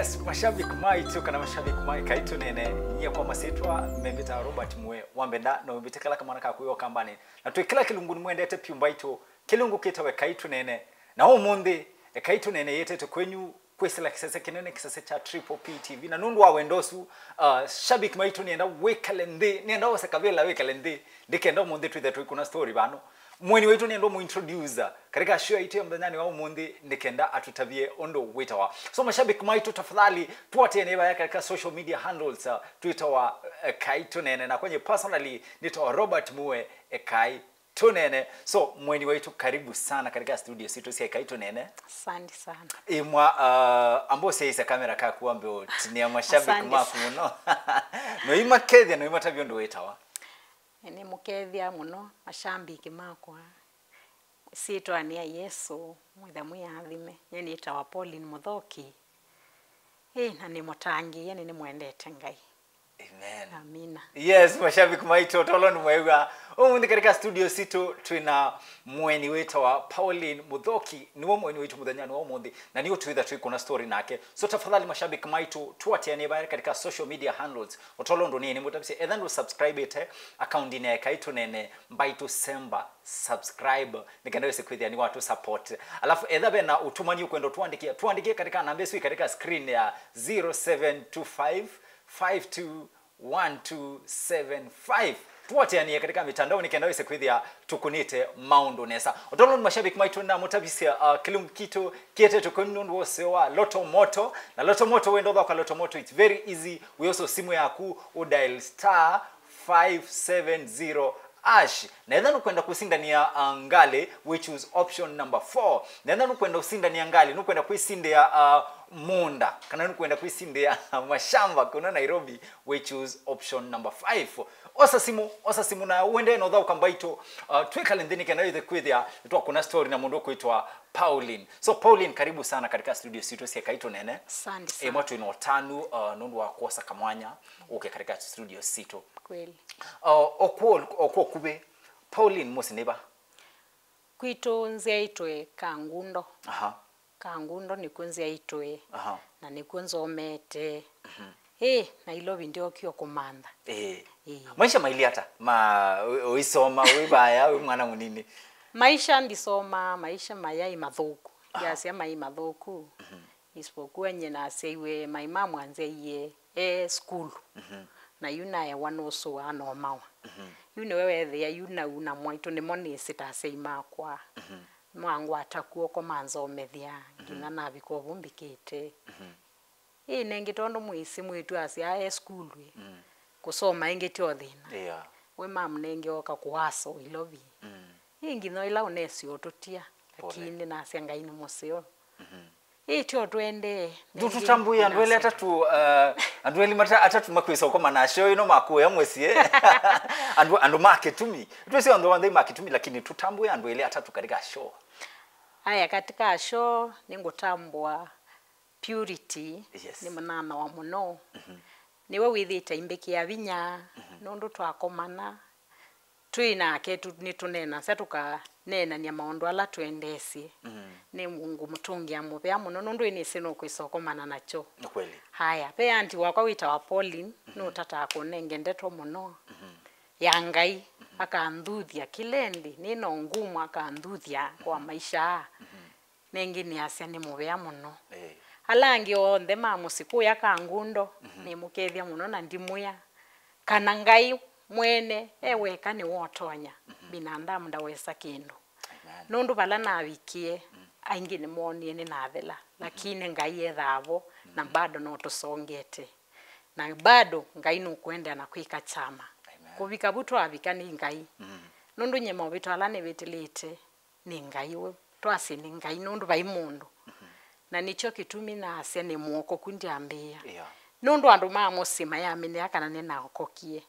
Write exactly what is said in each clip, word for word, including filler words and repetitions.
Yes, mashabiki maitũ kana mashabiki ma Ekai Tũneene, nyie kwa masyĩtwa membĩta Robert Mue wa Mbenda, na ũmbĩte kala kamwana ka kũya Ũkambanĩ. Na twĩ kĩla kĩlungu nĩmwendete pyũ mbaitũ, kĩlungu kĩtawa Ekai Tũneene. Na ũmũnthĩ, Ekai Tũneene yĩtetwe kwenyu kwĩsĩla kĩsese kĩnene, kĩsese kya Triple P T V. Na nũndũ wa wendo ũsu, uh, shabiki maitũ nĩenda wĩkale nthĩ, nĩenda wose kavĩla wĩkale nthĩ, ndĩkenda ũmũnthĩ twĩthe tũikũna story vano. Mũeni waitũ nĩenda mũintroduce katika show yaitũ ya mũthenyanĩ wa ũmũnthĩ, nĩkenda atũtavye ũndũ wĩtawa. So mashabiki maitũ, tafadhali tuatĩanĩe vaya katika social media handles, uh, twĩtawa, uh, Ekai Tũneene, na kwenye personally nĩtawa Robert Mue Ekai Tũneene. So mũeni waitũ, karibu sana katika studio sitũ sya Ekai Tũneene. Asante sana. Imwa, uh, amba ũsyaĩĩsya kamera kaku wambe ũtinĩa mashabiki maku mũno. Noĩmakethya, noĩmatavya ũndũ wĩtawa. Nĩmũkethya mũno, mashabiki makwa. Syĩtwanĩ ya Yesũ, mwĩtha mwĩathime. Nyie nĩtawa Pauline Mũthoki. Ĩ, na nĩ mũtangĩĩe, nĩ nĩmwendete Ngai. Amen. Amina. Yes, mashabiki maitũ, tolo nĩ mwew'a. Ũmũnthĩ katika studio sitũ twĩna mũeni wĩtawa Pauline Mũthoki, nĩwe mũeni waitũ mũthenyanĩ wa ũmũnthĩ, na nĩ ũtwĩtha twĩkũna story nake. So tafadhali mashabiki maitũ, tuatĩanĩe vaya katika social media handles. Ũtolo ndũ nĩnĩ mũtavisye, etha ndũ subscribe ĩte account-inĩ ya Ekai Tũneene, mbaitũ semba subscribe, nĩkenda wĩse kwĩthĩa nĩ watũ support. Alafu etha vena ũtũmani ũkwenda tũandĩkĩa, tũandĩkĩe katika namba ĩsu ĩ katika screen ya zero seven two five five two one two seven five. Tuatĩanĩe katika mitandao nĩkenda wĩse kwĩthĩa tũkũnĩte maũndũ nesa. Ũtolo nĩ mashabiki maitũ, na mũtavisya, uh, kĩlungu kitũ kĩete tũkũni nũndũ wa ũseo wa Lotto Moto. Na Lotto Moto, wenda ũthaka Lotto Moto, it's very easy. Wĩosa simũ yaku, ũdial star five seven zero hash. Na etha nũkwenda kũsindania, uh, ngalĩ, we choose option number four. Na etha nũkwenda ũsindania ngalĩ, nũkwenda kwĩsindĩa, uh, mũũnda, kana nũkwenda kwĩsindĩa mashamba kũna Nairobi, we choose option number five. Osa simũ, osa simũ na ũendee na ũthaũka mbaitũ, uh, twĩkale nthĩ nĩkenda wĩthe kwĩthĩa nĩtwakũna story na mũndũ ũkwĩtwa Pauline. So Pauline, karibu sana katika studio sitũ sya Ekai Tũneene. Asante sana. Ĩmwe twĩ na ũtanu, uh, nũndũ wa kwosa kamwanya ũke katika studio sitũ. Kweli. Uh, okw'o, okw'o kuvĩ, Pauline mũsyĩ nĩ va? Kwitũ nzyaĩtwe Kangundo. Aha. Kangundo nĩkw'o nzyaĩtwe. Aha. Na nĩkw'o nzomete. Mhm. Ĩ, Nairobi ndyokie kũmantha. Ĩ. Ĩ. Maisha mailyĩ ata? Ma, ũ-, ũisoma, wĩ vaya, wĩ mwana mũnini? Maisha ndisoma, maisha mayaĩ mathũku. Aha. Ndiasya maĩ mathũku. Mhm. Isipokuwa nyie nasyaiwe, maĩ mamwa nzyaie e sukulu. Mhm. Na yu naewa nũsũaa nomawa. Mhm. Yu nĩwe weethĩa yu nau na mwaitũ nĩmo nĩsĩ ta asyai makwa. Mhm. Mangwata kw'oko manzomethya, nginya, mhm, navika ũvu mbikĩte. Mhm. Ĩ, nengĩ tondũ mwĩsĩ mwĩĩtu asya e sukulu ĩ, mm, kũsoma ĩngĩ tyo thĩna. Yeah. We mamũnenge oka kũasa ũilovi. Mm. Ĩ, nginya ĩla ũnesi ũtũtia, pole, lakini nasya Ngai nĩ mũseo. Mhm. Ĩ, tyo tũendee. Nengĩ tutambũie andũ elĩ atatũ, uh, andũ elĩ mata-, atatũ makwĩsa ũkoma na show ĩno makũya mũsyĩ. Andũ, andũ ma kĩtumi. Twĩsĩ andũ onthe ma kĩtumi, lakini tutambũie andũ elĩ atatũ katika show. Aya, katika show nĩngũtambũa Purity, yes, nĩ mũnyanyawa mũno. Mhm. Nĩwe wĩthĩĩte aimbĩkĩa vinya, mhm, nũndũ twakomana twĩ nake tu-, nĩtũneenasya, tũkaneenany'a maũndũ ala twendeesye. Mhm. Nĩ ngũmũtũngĩa mũvea mũno nũndũ ĩnĩsĩ nũkwĩsa ũkomana nakyo. Nĩ kweli. Haya, ve anti wakwa wĩtawa Pauline, mhm, nũtataa kũnenge ndeto mũno. Mhm. Ya Ngai, mhm, akanthuthya kĩla ĩndĩ, nĩ na ũngumũ akanthuthya kwa, mhm, maisha aa. Mhm. Nengĩ nĩasya nĩ mũvea mũno. Ĩĩ. Ala angĩ onthe ma mũsyĩ kũya Kangundo, mhm, nĩmũkethya mũno na ndimwĩa kana Ngai mwene e weka nĩwe ũtonya. Mhm. Binadamu ndawesa kĩndũ. Amen. Nũndũ vala navikie, mm, aingĩ nĩmoonie nĩnathela, mhm, lakini Ngai ethaa vo, na, mhm, bado no tũsongete. Na bado Ngai nũkũendeea na kwĩka kyama. Amen. Kũvika vu twavika nĩ Ngai. Mhm. Nũndũ nyie maũvĩto ala nĩvĩtĩlĩte, nĩ Ngai we. Twasye nĩ Ngai nũndũ vai mũndũ. Mhm. Na nĩkyo kĩtumi naasya nĩ mũokoku ndyambĩĩa. Yeah. Nũndũ andũ ma mũsyĩ mayamĩnĩa kana nĩnaokokie.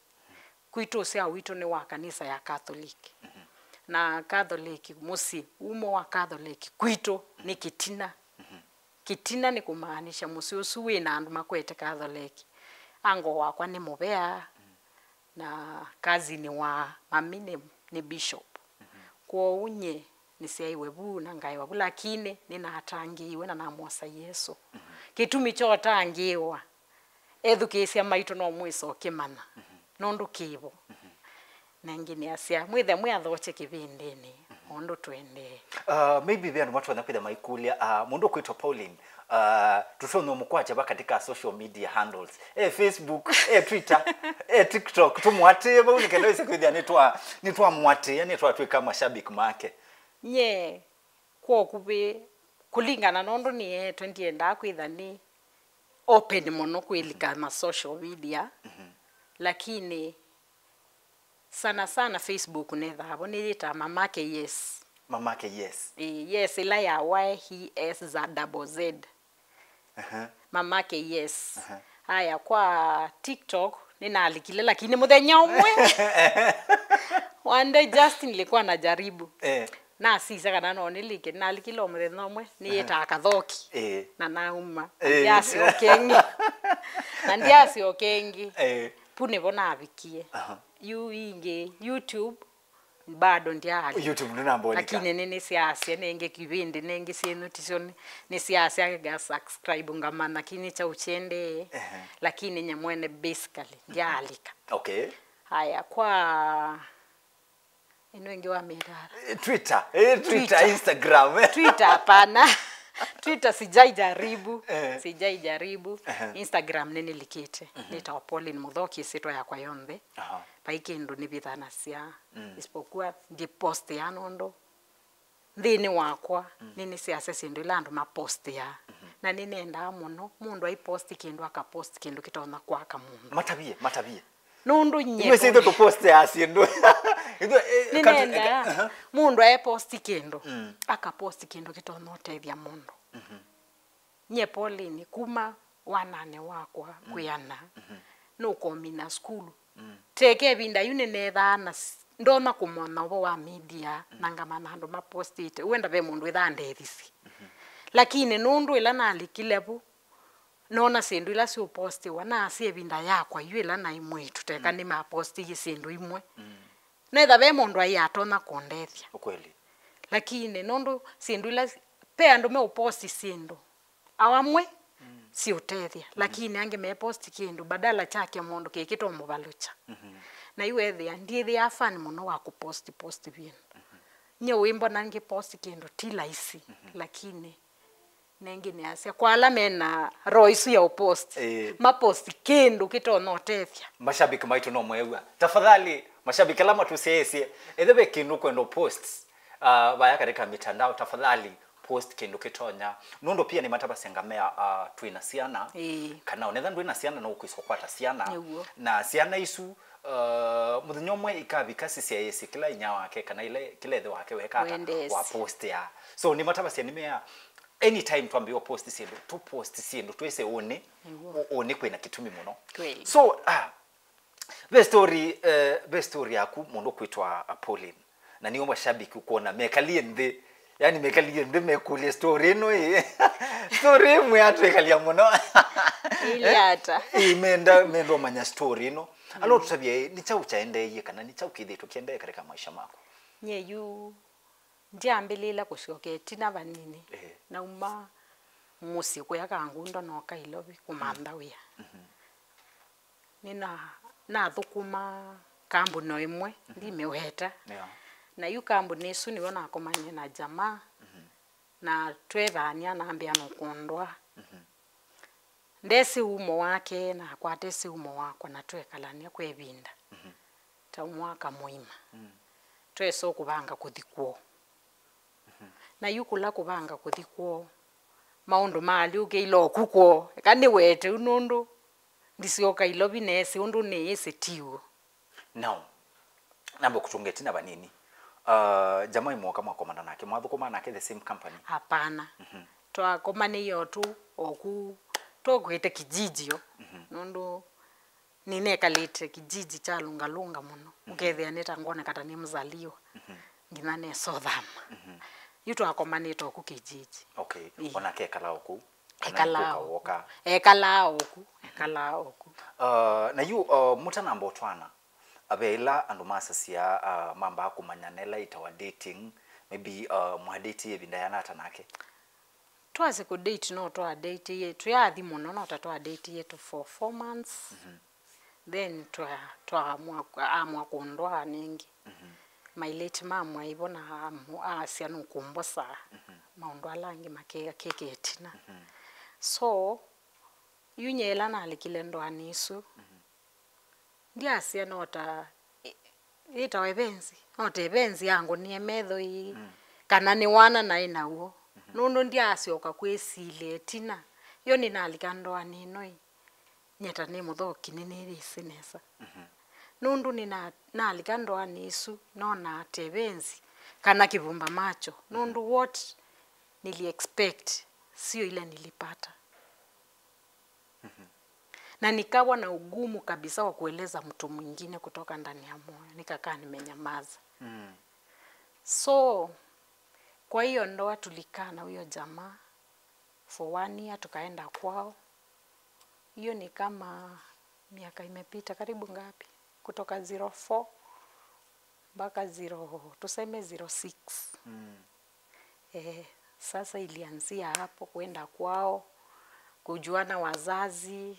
Kwitũ ũsyao witũ nĩ wa kanisa ya Catholic. Mhm. Na Catholic, mũsyĩ umo wa Catholic kwitũ nĩ, mhm, kĩtina. Mhm. Kĩtina nĩ kũmaanisha mũsyĩ ũsu wĩ na andũ makwete Catholic. Ango wakwa nĩ mũvea, mhm, na cousin wa mami nĩ, nĩ bishop. Mhm. Kwoou nyie nĩsyaĩwe vu na ngaĩwa vu, lakini nĩnatangĩĩiwe na namwosa Yesũ. Mhm. Kĩtumi kya ũtangĩĩwa, ethukĩĩsya maitũ no mwĩsa ũkĩmanya nũndũ kĩvo. Na ĩngĩ nĩasya, mwĩthe mwĩ athokye kĩvĩndĩnĩ, ũndũ tũendee. Uh, maybe ve andũ matonya kwĩtha maikũlya, uh, mũndũ ũkwĩtwa Pauline, uh, tũtonya mũkwatya va katika social media handles, e Facebook, e Twitter, e TikTok, tũmũatĩĩe vau nĩ kenda wĩse kwĩthĩa nĩtwa nĩtwamũatĩĩa, nĩtwatw'ĩka mashabiki make. Nye kwa ũkuvĩ, kũlingana na ũndũ nĩeetwe, ndyendaa kwĩtha nĩ open mũno kwĩlika ma social media, lakini sana sana Facebook nĩthaa vo, nĩyĩtaa Mamake Yes. Mamake Yes. Ĩĩ, Yes, ĩla ya Y E S za double Z. Aha. Mamake Yes. Aha. Haya, kwa TikTok nĩnalikile, lakini mũthenya ũmwe one day just nilikuwa najaribu. Eh. Nasisya kana no nilike, nalikile o mũthenya ũmwe, nĩyĩtaa Kathoki. Eh. Na nauma. Na Eh. Ndyasyoka ĩngĩ. Na ndyasyoka ĩngĩ. Eh. Pu nĩvo navikie. Aha. Yu ingĩ, YouTube, bado ndyaalika. YouTube ndũnambolika. Lakini nĩ nĩsyasya nengĩ kĩvĩndĩ, nengĩ syĩnũ tisyo nĩ, nĩsyasya nga subscribe ngamanya kini kya uchendee. Ehe. Lakini nye mwene basically ndyaalika. Okay. Haya, kwa ĩno ĩngĩ wa mĩtara. Eh, Twitter. Eh, Twitter, Twitter. Instagram. Twitter hapana. Twitter sijaijaribu. Eh. Sijaijaribu. Ehe. Instagram nĩnĩlikĩte. Mhm. Nĩtawa Pauline Muthoki, ĩsyĩtwa yakwa yonthe. Aha. Vai kĩndũ nĩvithanasya, mm, isipokuwa ndipost ya nũndũ nthĩnĩ wakwa, mm, nĩnĩsĩasya syĩndũ ila andũ mapostia. Mhm. Na nĩnendaa mũno mũndũ aiposti kĩndũ, akaposti kĩndũ kĩtonya kwaka mũndũ. Matavie, matavie. Nũndũ nye Imwe sitũ tũpostea syĩndũ. Ithuĩ, eh, nĩnendaa, aha, mũndũ aeposti kĩndũ, mm, akaposti kĩndũ kĩtonya ũtethya mũndũ. Mhm. Nye Pauline, kuma wananĩ wakwa, mm, kwĩana, mhm, nũkomina sukulu. Mm. Teke ĩvinda yu nĩnethaa na s-, ndonya kũmanya ũvoo wa media, mm, na ngamanya andũ mapostĩte. Wenda ve mũndũ wĩthaa ndethisi. Mhm. Lakini nũndũ ĩla nalikile vu, nona syĩndũ ila syũpostiwa, naasya ĩvinda yakwa yu ĩla naĩ mwĩĩtu, teka, mm, nĩmapostiie syĩndũ imwe. Mm. Netha ve mũndũ aĩ atonya kũndethya. Ukweli. Lakini nũndũ syĩndũ ila, ve andũ meũposti syĩndũ, o amwe, mm, siũtethya, mhm, lakini angĩ meposti kĩndũ, badala kyake mũndũ kĩkĩtomũvalũkya. Mhm. Na yu ethĩa, ndyĩthĩaa fan mũno wa kũposti posti vyĩndũ. Mhm. Nye wĩmbona ngĩposti kĩndũ ti laisi, mhm, lakini nengĩ nĩasya, kwa ala mena roho isu ya ũposti, eh, maposti kĩndũ kĩtonya ũtethya. Mashabiki maitũ no mwew'a. Tafadhali, mashabiki ala matũsyaĩĩsye, ethĩwa ve kĩndũ ũkwenda ũpost, ah, vaya katika mitandao, tafadhali post kĩndũ kĩtonya. Nũndũ pia nĩmatavasya ngamea, ah, twĩ na syana, ĩĩ, kana onetha ndwĩ na syana no ũkwĩsa ũkwata syana. Nĩw'o. Na syana isu, ah, mũthenya ũmwe ikavika sisyaĩĩsye kĩla inya wake kana ile, kĩla ĩthe wake weka ata, wendesya, wapostea. So nĩmatavasya nĩmea, anytime twambĩĩe ũpost syĩndũ, tũpost syĩndũ twĩse ũnĩ, nĩw'o, ũ-, ũnĩ kwĩna kĩtumi mũno. Kweli. So, ah, ve story, eh, ve story yaku mũndũ kwĩtwa Pauline. Na nĩo mashabiki ũkwona mekalie nthĩ. Yaani mekalie nthĩ mekũlya story ĩno ĩ. Story ĩmwe atwĩkalya mũno. Ĩilye ata? Ĩ, menda, menda ũmanya story ĩno. Alo, mm, tũtavye, nĩ kyaũ kyaendeeie kana nĩ kyaũ kĩthĩtwe kĩendee katika maisha maku? Nye yu ndyambĩlĩĩla kũsyoka ĩtina vanini. Ehe. Nauma mũsyĩ kũya Kangundo nooka Ilovi kũmantha, mm, wĩa. Mhm. Nĩna, nathũkũma kambuni o ĩmwe, mhm, ndimĩweta. Yeah. Na yu kambuni ĩsu nĩvo nakomanie na jamaa, mhm, na tweethania nambĩa nũkũndwa. Mhm. Ndesĩ umo wake, nakwatesĩ umo wakwa, na twekalany'a kwa ĩvinda, mhm, ta mwaka mũima. Mm. Twesa kũvanga kũthi kwoo. Mhm. Na yu kũla kũvanga kũthi kwoo, maũndũ maalyũkĩile oku kwoo. Eka nĩwete u nũndũ ndisyoka Ilovi neesĩ ũndũ nĩĩsĩ tiw'o. Now, nambe kũtũnga ĩtina vanini. Uh, jamaa mwoka mwakomana nake, mwathũkũma nake the same company? Hapana. Mhm. Twakomanĩie o tu oku, tũkwĩte kijiji o. Mhm. Nũndũ nĩnekalĩte kijiji kya Lunga Lunga mũno. Mhm. Ũkethĩa nĩ ta ngwoneka ta nĩ mzaliwa. Mhm. Nginya nesothama. Mhm. Yu twakomanĩte oku kijiji. Okay. Ĩĩ. Onake ekala oku? Kana ekalaa nĩkũka oku. Woka? Ekalaa oku. Mhm. Ekalaa oku. Uh, na yu, uh, mũtanamba ũtwana, ve ĩla andũ masasya, uh, mambaa kũmanyana ĩla ĩtawa dating, maybe, uh, mwadĩtie ĩvinda yanata nake? Twasya kũ date, no twa dateie, tũyathi mũno, no ta twa dateie tu for four months. Then twa-, twaamua, amua kũndwaa nĩngĩ. My late mom aivo na amu-, asya nũkũmbosa maũndũ ala angĩ makĩka kĩke ĩtina. So, yu nyie ĩla nalikile ndoanĩ ĩsu, ndyasya no ta, ĩ-, yĩtawa ĩvenzi, no ta ĩvenzi yangũnie metho ĩĩ, kana nĩ wana naĩ naw'o. Nũndũ ndyasyoka kwĩsilya ĩtina. Yo nĩnalika ndoanĩ ĩno ĩ, nyie ta nĩ mũthoki nĩnĩyĩsĩ nesa. Nũndũ nĩna-, nalika ndoanĩ ĩsu, nonaa ta ĩvenzi, kana kĩvumba macho. Nũndũ what nili expect, sio ile nilipata. Na nikawa na ugumu kabisa wa kueleza mtu mwingine kutoka ndani ya moyo, nikakaa nimenyamaza. So, kwa hiyo ndoa tulikaa na huyo jamaa for one year, tukaenda kwao. Hiyo ni kama miaka imepita, karibu ngapi? Kutoka zero four mpaka zero, tuseme zero six. Eh, sasa ilianzia hapo, kwenda kwao, kujuana wazazi.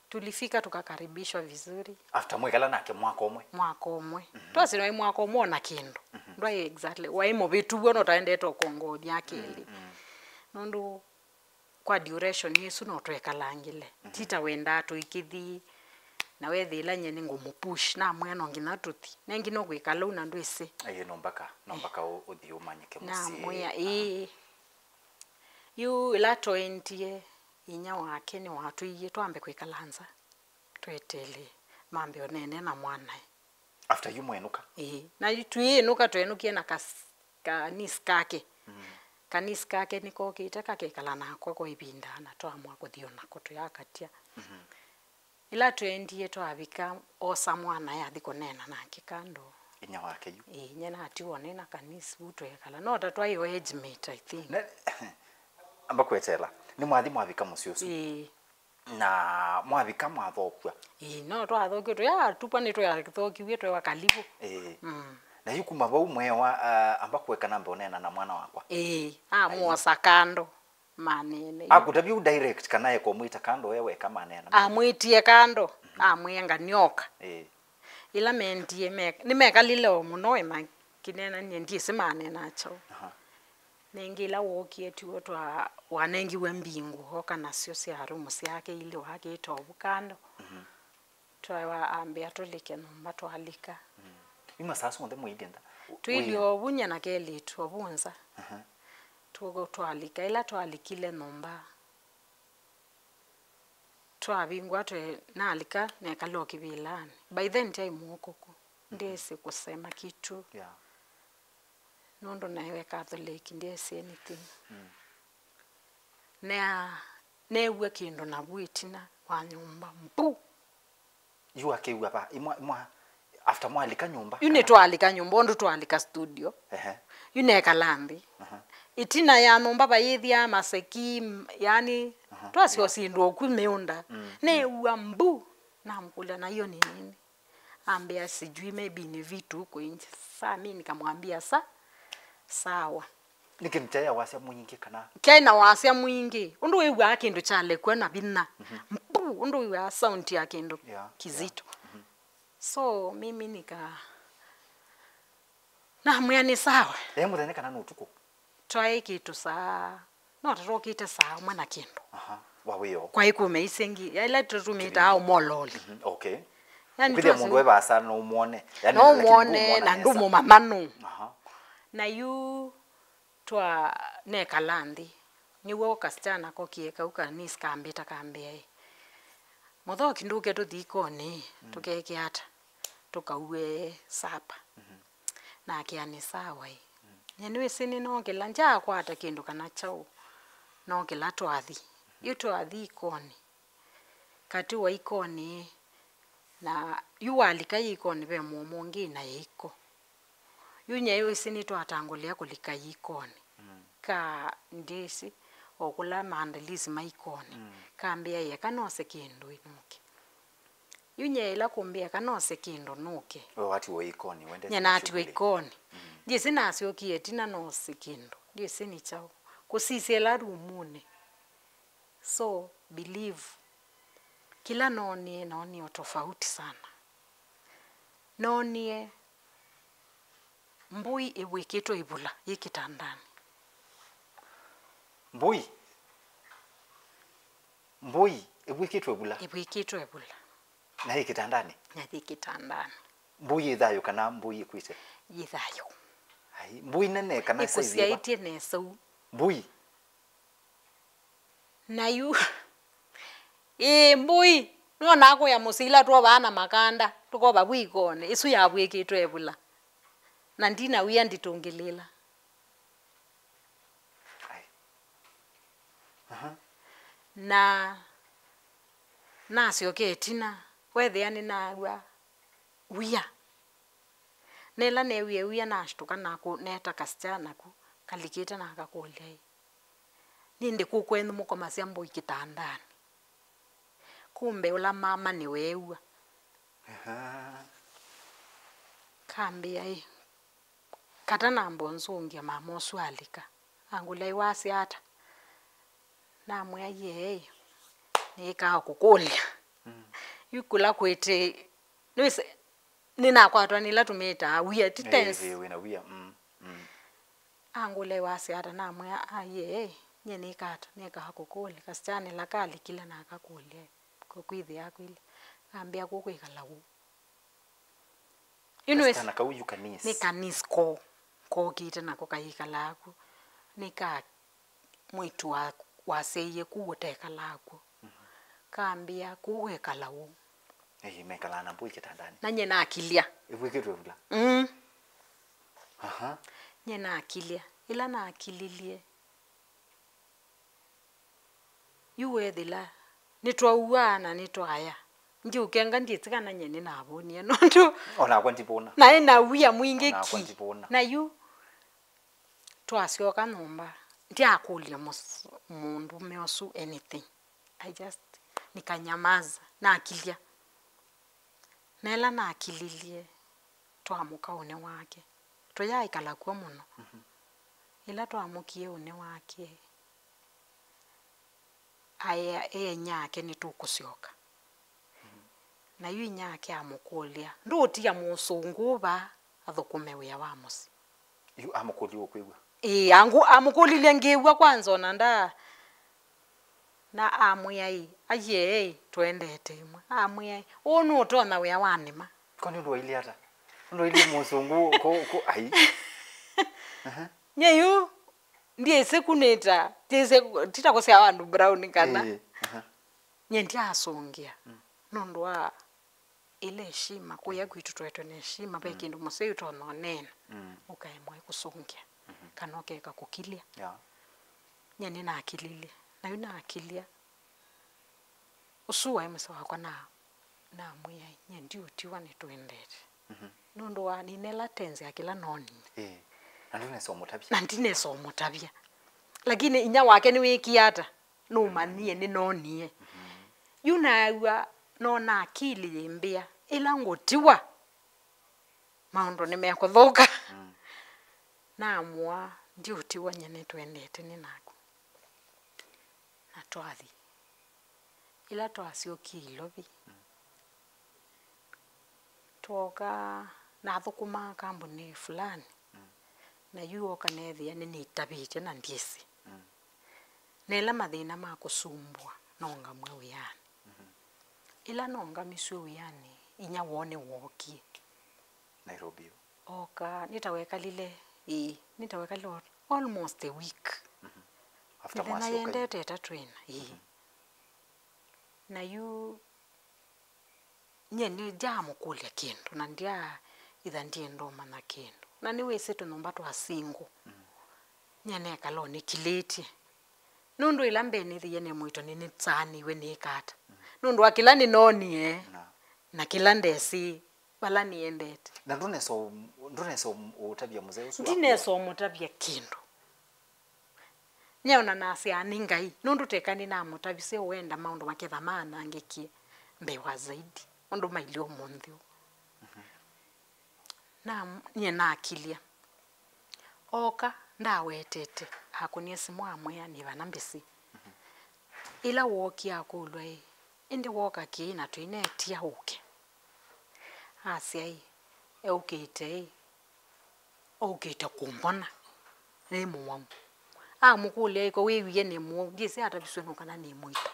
Tulifika tukakaribishwa vizuri. After mwekala nake mwaka ũmwe? Mwaka ũmwe. Twasĩ naĩ mwaka ũmwe ona kĩndũ. Ndwaĩ exactly. Waĩ mũvĩtu w'o, no taendete ũkongoothi akĩlĩ. Nũndũ kwa duration ĩsu no twekalangĩle. Ti ta wendaa tũikĩthi, na wethĩĩla nyie nĩngũmũpush, namwĩa no nginya tũthi. Nengi no kwĩkala ũu na ndwĩsĩ. Ĩĩ, no mpaka, no mpaka ũ-, ũthi ũmanyĩke mũsyĩ. Namwĩa, ĩĩ. Yu ĩla twaendie, inyia wake nĩwatwĩie twambe kwĩkala nza, tweteele mambe ũneene na mwanae. After yu mwenũka? Ĩĩ. Na yu twĩĩnũka, twenũkie na kas-, ka niece kake. Ka niece kake nĩkokĩte kakekala nakwa kwa ĩvinda, na twaamua kũthi o nako tũyakatya. Ĩla twaendie twavika, osa mwanae athi kũneena nake kando. Inyia wake yu? Ĩĩ, nyie natiwa nĩ na ka niece vu twekala. No ta twaĩ o age mate, I think. Ne-, amba kweteela. Nĩmwathi mwavika mũsyĩ ũsu? Ĩĩ. Na mwavika mwathokw'a? Ĩĩ, no twathokiwe, tũyatupwa nĩtwathokiw'e twewa kalivu. Ĩĩ. Na yu kuma vau mweewa, ah, amba kũeka nambe ũneena na mwana wakwa? Ĩĩ, amwosa kando. Manene. Akũtavya u direct kana eka ũmwĩta kando we weka maneena? Amwĩtie kando, amwĩa nganyoka. Ĩĩ. Ĩla mendie, me-, nĩmekalile o mũno makĩneenanie, ndyĩsĩ maneenaa kyaũ. Aha. Nengĩ ĩla wookie tiw'o twa-, wanengiwe mbingu oka nasyo sya rumu syake ilĩ wakĩte ovu kando. Twawa ambĩa tũlike nyũmba, twalika. Yu masaa asu onthe mũilyĩ nza? Twĩilyĩ ovu nyie na kelĩtu ovu nza. Aha. Tũ-, twalika. Ĩla twalikile nyũmba, twavingũa twe-, nalika nekala o kĩvĩlanĩ. By then ndyaĩ mũũkũkũ. Ndĩsĩ kũsema kitu. Yeah. Nũndũ naĩwe Catholic, ndyĩsĩ anything. Nea-, neew'a kĩndũ navu ĩtina wa nyũmba. Mbu! Yu akĩw'a va? Imwa, imwa, after mwalika nyũmba, yu kana? Nĩtwalika nyũmba, ũndũ twalika studio. Ehe. Yu nekala nthĩ. Aha. Ĩtina ya nyũmba vayĩthĩaa maseki, m-, yani, aha, twasyo, yeah, syĩndũ oku mĩũnda. Neew'a mbu, namkũlya, na hiyo ni nini? Ambĩa, "Sijui, maybe ni vitu huko nje." Saa mi nikamwambia, "Sa-, sawa." Nĩ kĩndũ kyaĩ na wasya mwingĩ kana? Kyaĩ na wasya mwingĩ. Ũndũ wĩw'aa kĩndũ kyalekw'a na vinya. Mbu, ũndũ wĩw'aa sound ya kĩndũ, yeah, kĩzito. So, mimi nika-, namwĩa nĩ sawa. Ĩ mũthenya kana nĩ ũtukũ? Twaĩ kĩndũ saa, no ta twokĩte saa ũmwe na kĩndũ. Aha, wa wĩoo. Kwaĩ kuma isengi, ya ila tũtũmĩtaa ũmololi. Mhm, okay. Yani, ũkĩthĩa twasĩ mũndũ e vaasa no ũmwone. Yani, no lakini ũmwone, ndũmũmanya na nesa. Ndũmũmanya nũ. Aha. Na yu twa nekala nthĩ. Nĩw'o kasichana kokie kau kanisi kambĩta kambĩa ĩ, "Mũthoki ndũke tũthi ikonĩ, tũkeke ata? Tũkaue sapa." Nake anĩ sawa ĩ. Nyie nĩwĩsĩ nĩnookĩla, ndyaakwata kĩndũ kana kyaũ. Nookĩla twathi. Yu twathi ikonĩ. Katĩ wa ikonĩ, na yu walika ikonĩ ve mũomo ũngĩ na ĩko. Yu nyie wĩsĩ nĩtwatangũlĩa kũlika ikonĩ. Ka ndĩsĩ, o kũla maandalisi ma ikonĩ. Kambĩa ĩ, eka nose kĩndũ ĩ nũke. Yu nyie ĩla kũmbĩa eka nose kĩndũ nũke. We watiwa ikonĩ, wendete. Nyie natiwa ikonĩ. Ndyĩsĩ nasyokie ĩtina nose kĩndũ. Ndyĩsĩ nĩ kyaũ. Kũsisya ĩla rumunĩ. So, believe. Kĩla noonie, noonie o tofauti sana. Noonie mbũi ĩvw'ĩkĩtwe ĩvula yĩ kĩtandanĩ. Mbũi? Mbũi ĩvw'ĩkĩtwe ĩvula? Ĩvw'ĩkĩtwe ĩvula. Na yĩ kĩtandanĩ? Na yĩ kĩtandanĩ. Mbũi yĩ thayũ kana mbũi ĩkw'ĩte? Yĩ thayũ. Ai, mbũi nene kana size yĩva? Ĩkũsyaĩtye nesa ũu. Mbũi? Na yu, ĩĩ, mbũi. Nĩwonaa kũya mũsyĩ ila twovaa na makanda, tũkova vu ikonĩ, ĩsu yavw'ĩkĩtwe ĩvula. Na ndina wia nditũngĩlĩĩla. Ai. Aha. Na nasyoka ĩtina, weethĩa nĩnaw'a wia. Na ĩla neewie wia, nashtuka na kũ-, neeta kasichana naku kalikĩte na akakũlya, "Ĩ, nĩndĩ kũũ kwenyu mũkomasya mbũi kĩtandanĩ?" Kumbe ũla mama nĩweew'a. Aha. Kambĩa, "Ĩ, kata namba ũnzũngĩa, mama ũsu alika." Angũlya, "Ĩ, wasya ata?" Namwĩa, "Ĩĩ, nĩĩkaa kũkũlya." Mm. Yu kũla kwĩtĩ, nĩwĩsĩ, nĩnakwatwa nĩ ĩla tũmĩtaa wia, ti tense. Ĩĩ, wĩna wia. Mm, mm. Angũlya, "Ĩ, wasya ata?" Namwĩa, "Ai, ĩĩ, nyie nĩkata, nĩkaa kũkũlya." Kasichana ĩla kalikile na akakũlya, "Kũkwĩthĩa kwĩlĩ?" Kambĩa, "Kũkwĩkala ũu." Yu nĩwĩsĩ, kasichana kau yu kanisi. Nĩ kanisi koo, kokĩte nako kayĩkalaa ku. Nĩ ka mwĩĩtu wa, wasyaie ku ũtekalaa kw'o. Mhm. Kambĩa, "Kũu wĩkala ũu." Ĩĩ, mekalaa na mbũi kĩtandanĩ. Na nyie nakilya. Ĩvw'ĩkĩtwe ĩvula. Mm. Aha. Nyie nakilya. Ĩla nakililye, yu weethĩla nĩtwaua na nĩtwaya. Ndiũkenga, ndyĩsĩ kana nyie nĩnavonie nũndũ. O nakwa ndivũna. Naĩ na wia mwingĩ. O nakwa ki ndivũna. Na yu twasyoka nyũmba, ndyakũlya mũs-, mũndũme ũsu anything. I just nikanyamaza, nakilya. Na ĩla nakililye, twamũka ũnĩ wake. Tũyaaĩkala kw'o mũno. Mhm. Ĩla twamũkie ũnĩ wake, aĩa, ee inyake, "Nĩtũkũsyoka." Mhm. Na yu inyake amũkũlya, "Ndũũtia mũsũngũ ũũ vaa athũkũme wĩa wa mũsyĩ?" Yu amũkũlya ũkwĩw'a? Ĩĩ, angũ-, amũkũlilye ngĩw'a kwanza, ona nda-, na amwĩa, "Ĩ, aiee, ĩ, tũendete ĩmwe." Amwĩa, "Ĩ, ũũ nũũtonya wĩa wa nĩma?" Ko nĩ ũndũ wailyĩ ata? Ũndũ wailyĩ mũsũngũ ko, ko, ai. Aha. Nyie yu ndyĩsĩ kunĩta, ndyĩsĩ, ti ta kũsyaa andũ brown kana. Ĩĩ, aha. Nyie ndyasũngĩa. Mm. Nũndũ wa ĩla heshima, kũya kwitũ twetwe na heshima, ve kĩndũ mũsyai ũtonya ũneena, mm, ũkaemwa kũsũngĩa, mhm, kana ũkeka kũkilya. Yeah. Nyie nĩnakililye, na yu nakilya, ũsu waĩ mũsyai wakwa na, namwĩa, "Nyie ndiũtiwa, nĩtũendete." Mhm. Nũndũ wa nĩnela tenzi ya kĩla noonie. Ĩĩ. Na ndũnesa ũmũtavya. Na ndinesa ũmũtavya. Lakini inya wake nĩwĩkie ata? Nũmanyie, nĩnoonie. Mhm. Yu naew'a nona akili yĩmbĩa, ĩla ngũtiwa, maũndũ nĩmekũthũka. Mm. Namũa, "Ndiũtiwa, nyie nĩtũendete nĩ naku." Na twathi. Ĩla twasyokie Ilovi, mm, twooka, nathũkũmaa kambunĩ fulani, mm, na yu ooka neethĩa nĩnĩtavĩtye na ndyĩsĩ. Mm. Na ĩla mathĩna ma kũsumbũa, noongamw'a wĩanĩ. Mhm. Ĩla noongamisw'e wĩanĩ, inya woo nĩwookie. Nairobi ũu? Ooka, nĩtawekalile, ĩĩ, nĩtawekalile al-, almost a week. Mhm. After mĩthenya mwasyoka yu? Yendete ĩtatũ ĩna, ĩĩ. Mhm. Na yu nyie nĩndyaamũkũlya kĩndũ, na ndyaĩtha ndyenda ũmanya kĩndũ. Na nĩwĩsĩ tũnyũmba twa single. Mm. Nyie nekala ũnĩkilĩtye. Nũndũ ĩla mbee nĩthĩie nĩmwĩtwa nĩnĩsaanĩw'e nĩĩka ata? Mm. Nũndũ wa kĩla nĩnoonie, na, na kĩla ndesĩ vala nĩendete. Na ndũnesa ũ-, ndũnesa ũ-, ũtavya mũzee ũsu waku? Ndinesa ũmũtavya kĩndũ. Nyie ona nasyaa nĩ Ngai, nũndũ teka nĩnamũtavisye ũenda maũndũ maketha maanangĩkie mbee wa zaidi, ũndũ mailyĩ ũmũnthĩ ũũ. Mhm. Na nyie nakilya. Ooka, Ndawetete, akũnie simũ amwĩa nĩ vana mbĩsĩ. Ĩla wookie akũlw'a ĩ, ĩndĩ wooka kĩĩ na tũinetia ũke? Asya ĩ, eũkĩte ĩ, ũkĩte kũmbona nĩ mũwau. Amũkũlya ĩko wĩwie nĩ mũwau, ndyĩsĩ atavisw'e nũ kana nĩ mũito.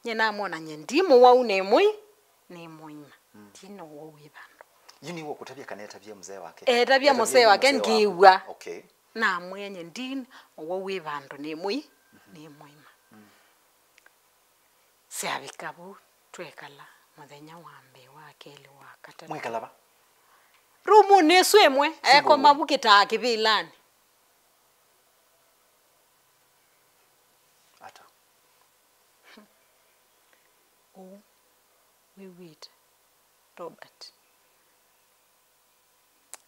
Nye namwona nye ndi mũwau, nĩ mũi, nĩ mũima. Ndi na ũwau wĩ vandũ. Yu nĩwe ũkũtavya kana etavya mzee wake? Etavya mzee wake, ngĩw'a. Okay. Namwĩa nye ndi ũwau wĩ vandũ, nĩ mũi, nĩ mũima. Syavika vau, twekala mũthenya wa mbee, wa kelĩ, wa katatũ. Mwĩkala va? Rumunĩ ĩsu ĩmwe, ekoma vu kĩtaa kĩvĩlanĩ. Ata? Ũu wĩw'ĩte, Robert.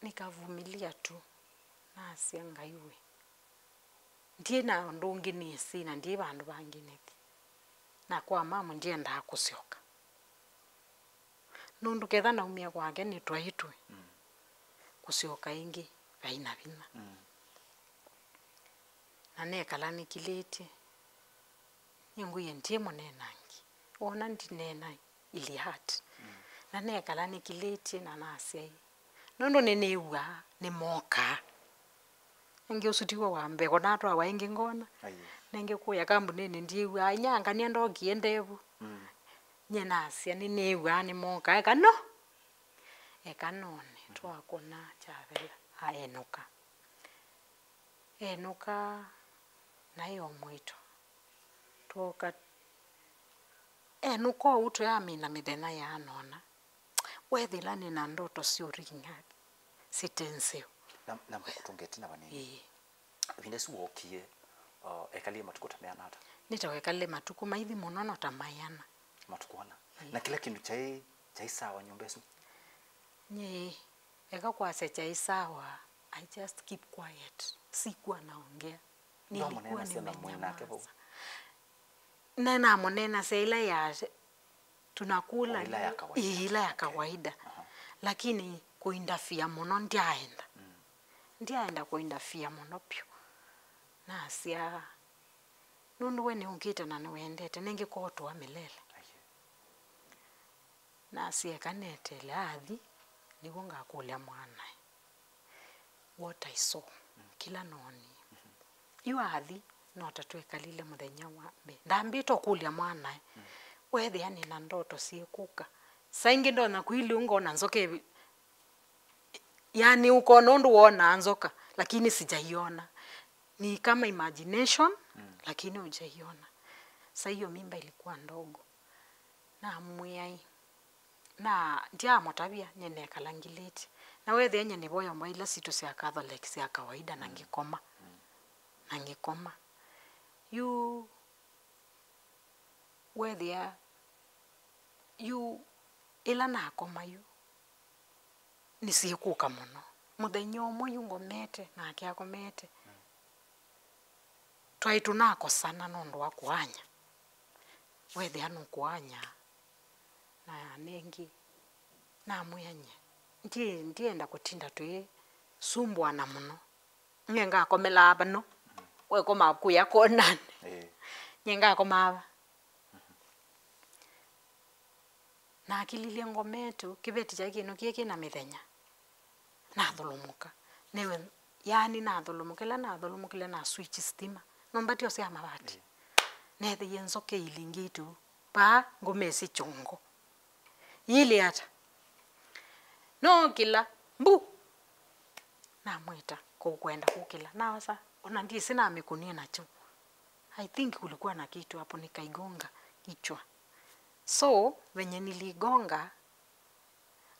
Nikavumilia tu, nasya, Ngai we, ndyĩ na ũndũ ũngĩ nĩsĩ, na ndyĩ vandũ vangĩ nĩthi. Na kwa mamu ndyendaa kũsyoka. Nũndũ ketha naumie kwake nĩtwaitwe, kũsyoka ĩngĩ vai na vinya. Na nekala nĩkilĩtye. Nĩngwĩie ndyĩ mũneenangi. Wona ndineena ili hurt. Na nekala nĩkilĩtye na nasya ĩ, nũndũ nĩnĩw'aa nĩmokaa. Ĩngĩ ũsu tiw'o wa mbee, kũnatwawa ĩngĩ ngona. Nĩngĩ kũya kambunĩnĩ ndyĩw'aa inyangania ndokie ndevu. Nye nasya nĩnĩw'aa nĩmokaa. Eka no. Eka none, twakũna kyathela, aenũka. Enũka, naĩ o mũito. Twoka, enũka ũu tũyamina mĩthenya yaanona. Wethĩla nĩ na ndoto syũringa sitenseo. Na, na kũtũnga ĩtina vanini. Ĩĩ. Ĩvinda ĩsu wookie, uh, ekalie matukũ ta meana ata? Nĩtawekalile matukũ maithi mũno, no ta maiana. Matukũ ana. Ĩĩ. Na kĩla kĩndũ kyaĩ, kyaĩ sawa nyũmba ĩsu? Nyie, eka kwasya kyaĩ sawa, I just keep quiet. Sikuwa naongea. Nilikuwa nimenyamaza. Nĩnamũneenasya ĩla ya tunakula ila ya kawaida. Ĩĩ, ila ya kawaida. Lakini kũinterfere mũno ndyaenda. Ndyaenda kũinterfere mũno vyũ. Nasya, nũndũ we nĩũkĩte na nĩwendete, nĩngĩkotũa mĩlele. Nasya eka neteele athi, nĩw'o ngakũlya mwanae what I saw, kĩla noonie. Yu athi, no ta twekalile mũthenya wa mbee. Ndambĩte ũkũlya mwanae, weethĩa nĩ na ndoto syĩkũka. Saa ingĩ ndonya kwiliu ngona nzoka ĩvi-, yaani ũkona ũndũ wonaa nzoka, lakini sijaiona. Ni kama imagination, lakini hujaiona. Saa hiyo mimba ilikuwa ndogo. Namwĩa ĩ, na ndyaamũtavya, nyie nekalangilĩtye. Na weethĩa nyie nĩvoya mbaĩ ila sitũ sya Catholic sya kawaida na ngĩkoma. Na ngĩkoma. Yu weethĩa, yu ĩla nakoma yu, nĩsyĩkũka mũno. Mũthenya ũmwe yu ngomete, nake akomete. Twaĩ tũnakosana nũndũ wa kũany'a. Weethĩa nũkũany'a. Na nĩngĩ, namwĩa nyie, ndyĩ-, ndyĩenda kũtinda twĩsumbuana mũno. Nyie ngakomelaa vano, we koma kũya konanĩ. Nyie ngakomaa va. Nakililye ngometũ, kĩveti kyaĩ kĩnũkie kĩ na mĩthenya. Nathũlũmũka. Nĩwe, yaani nathũlũmũka, ĩla nathũlũmũkile na switch stima. Nyũmba tyo sya mavati. Neethĩie nzoka ĩilingĩte ũu. Vaa ngũmesĩ kyongo. Yĩlĩ ata? Nookĩla. Mbu! Namwĩta kũu kwenda kũkĩla. Naosa, ona ndyĩsĩ namĩkũnie nakyo. I think kulikuwa na kitu hapo, nikaigonga kichwa. So, venye niligonga,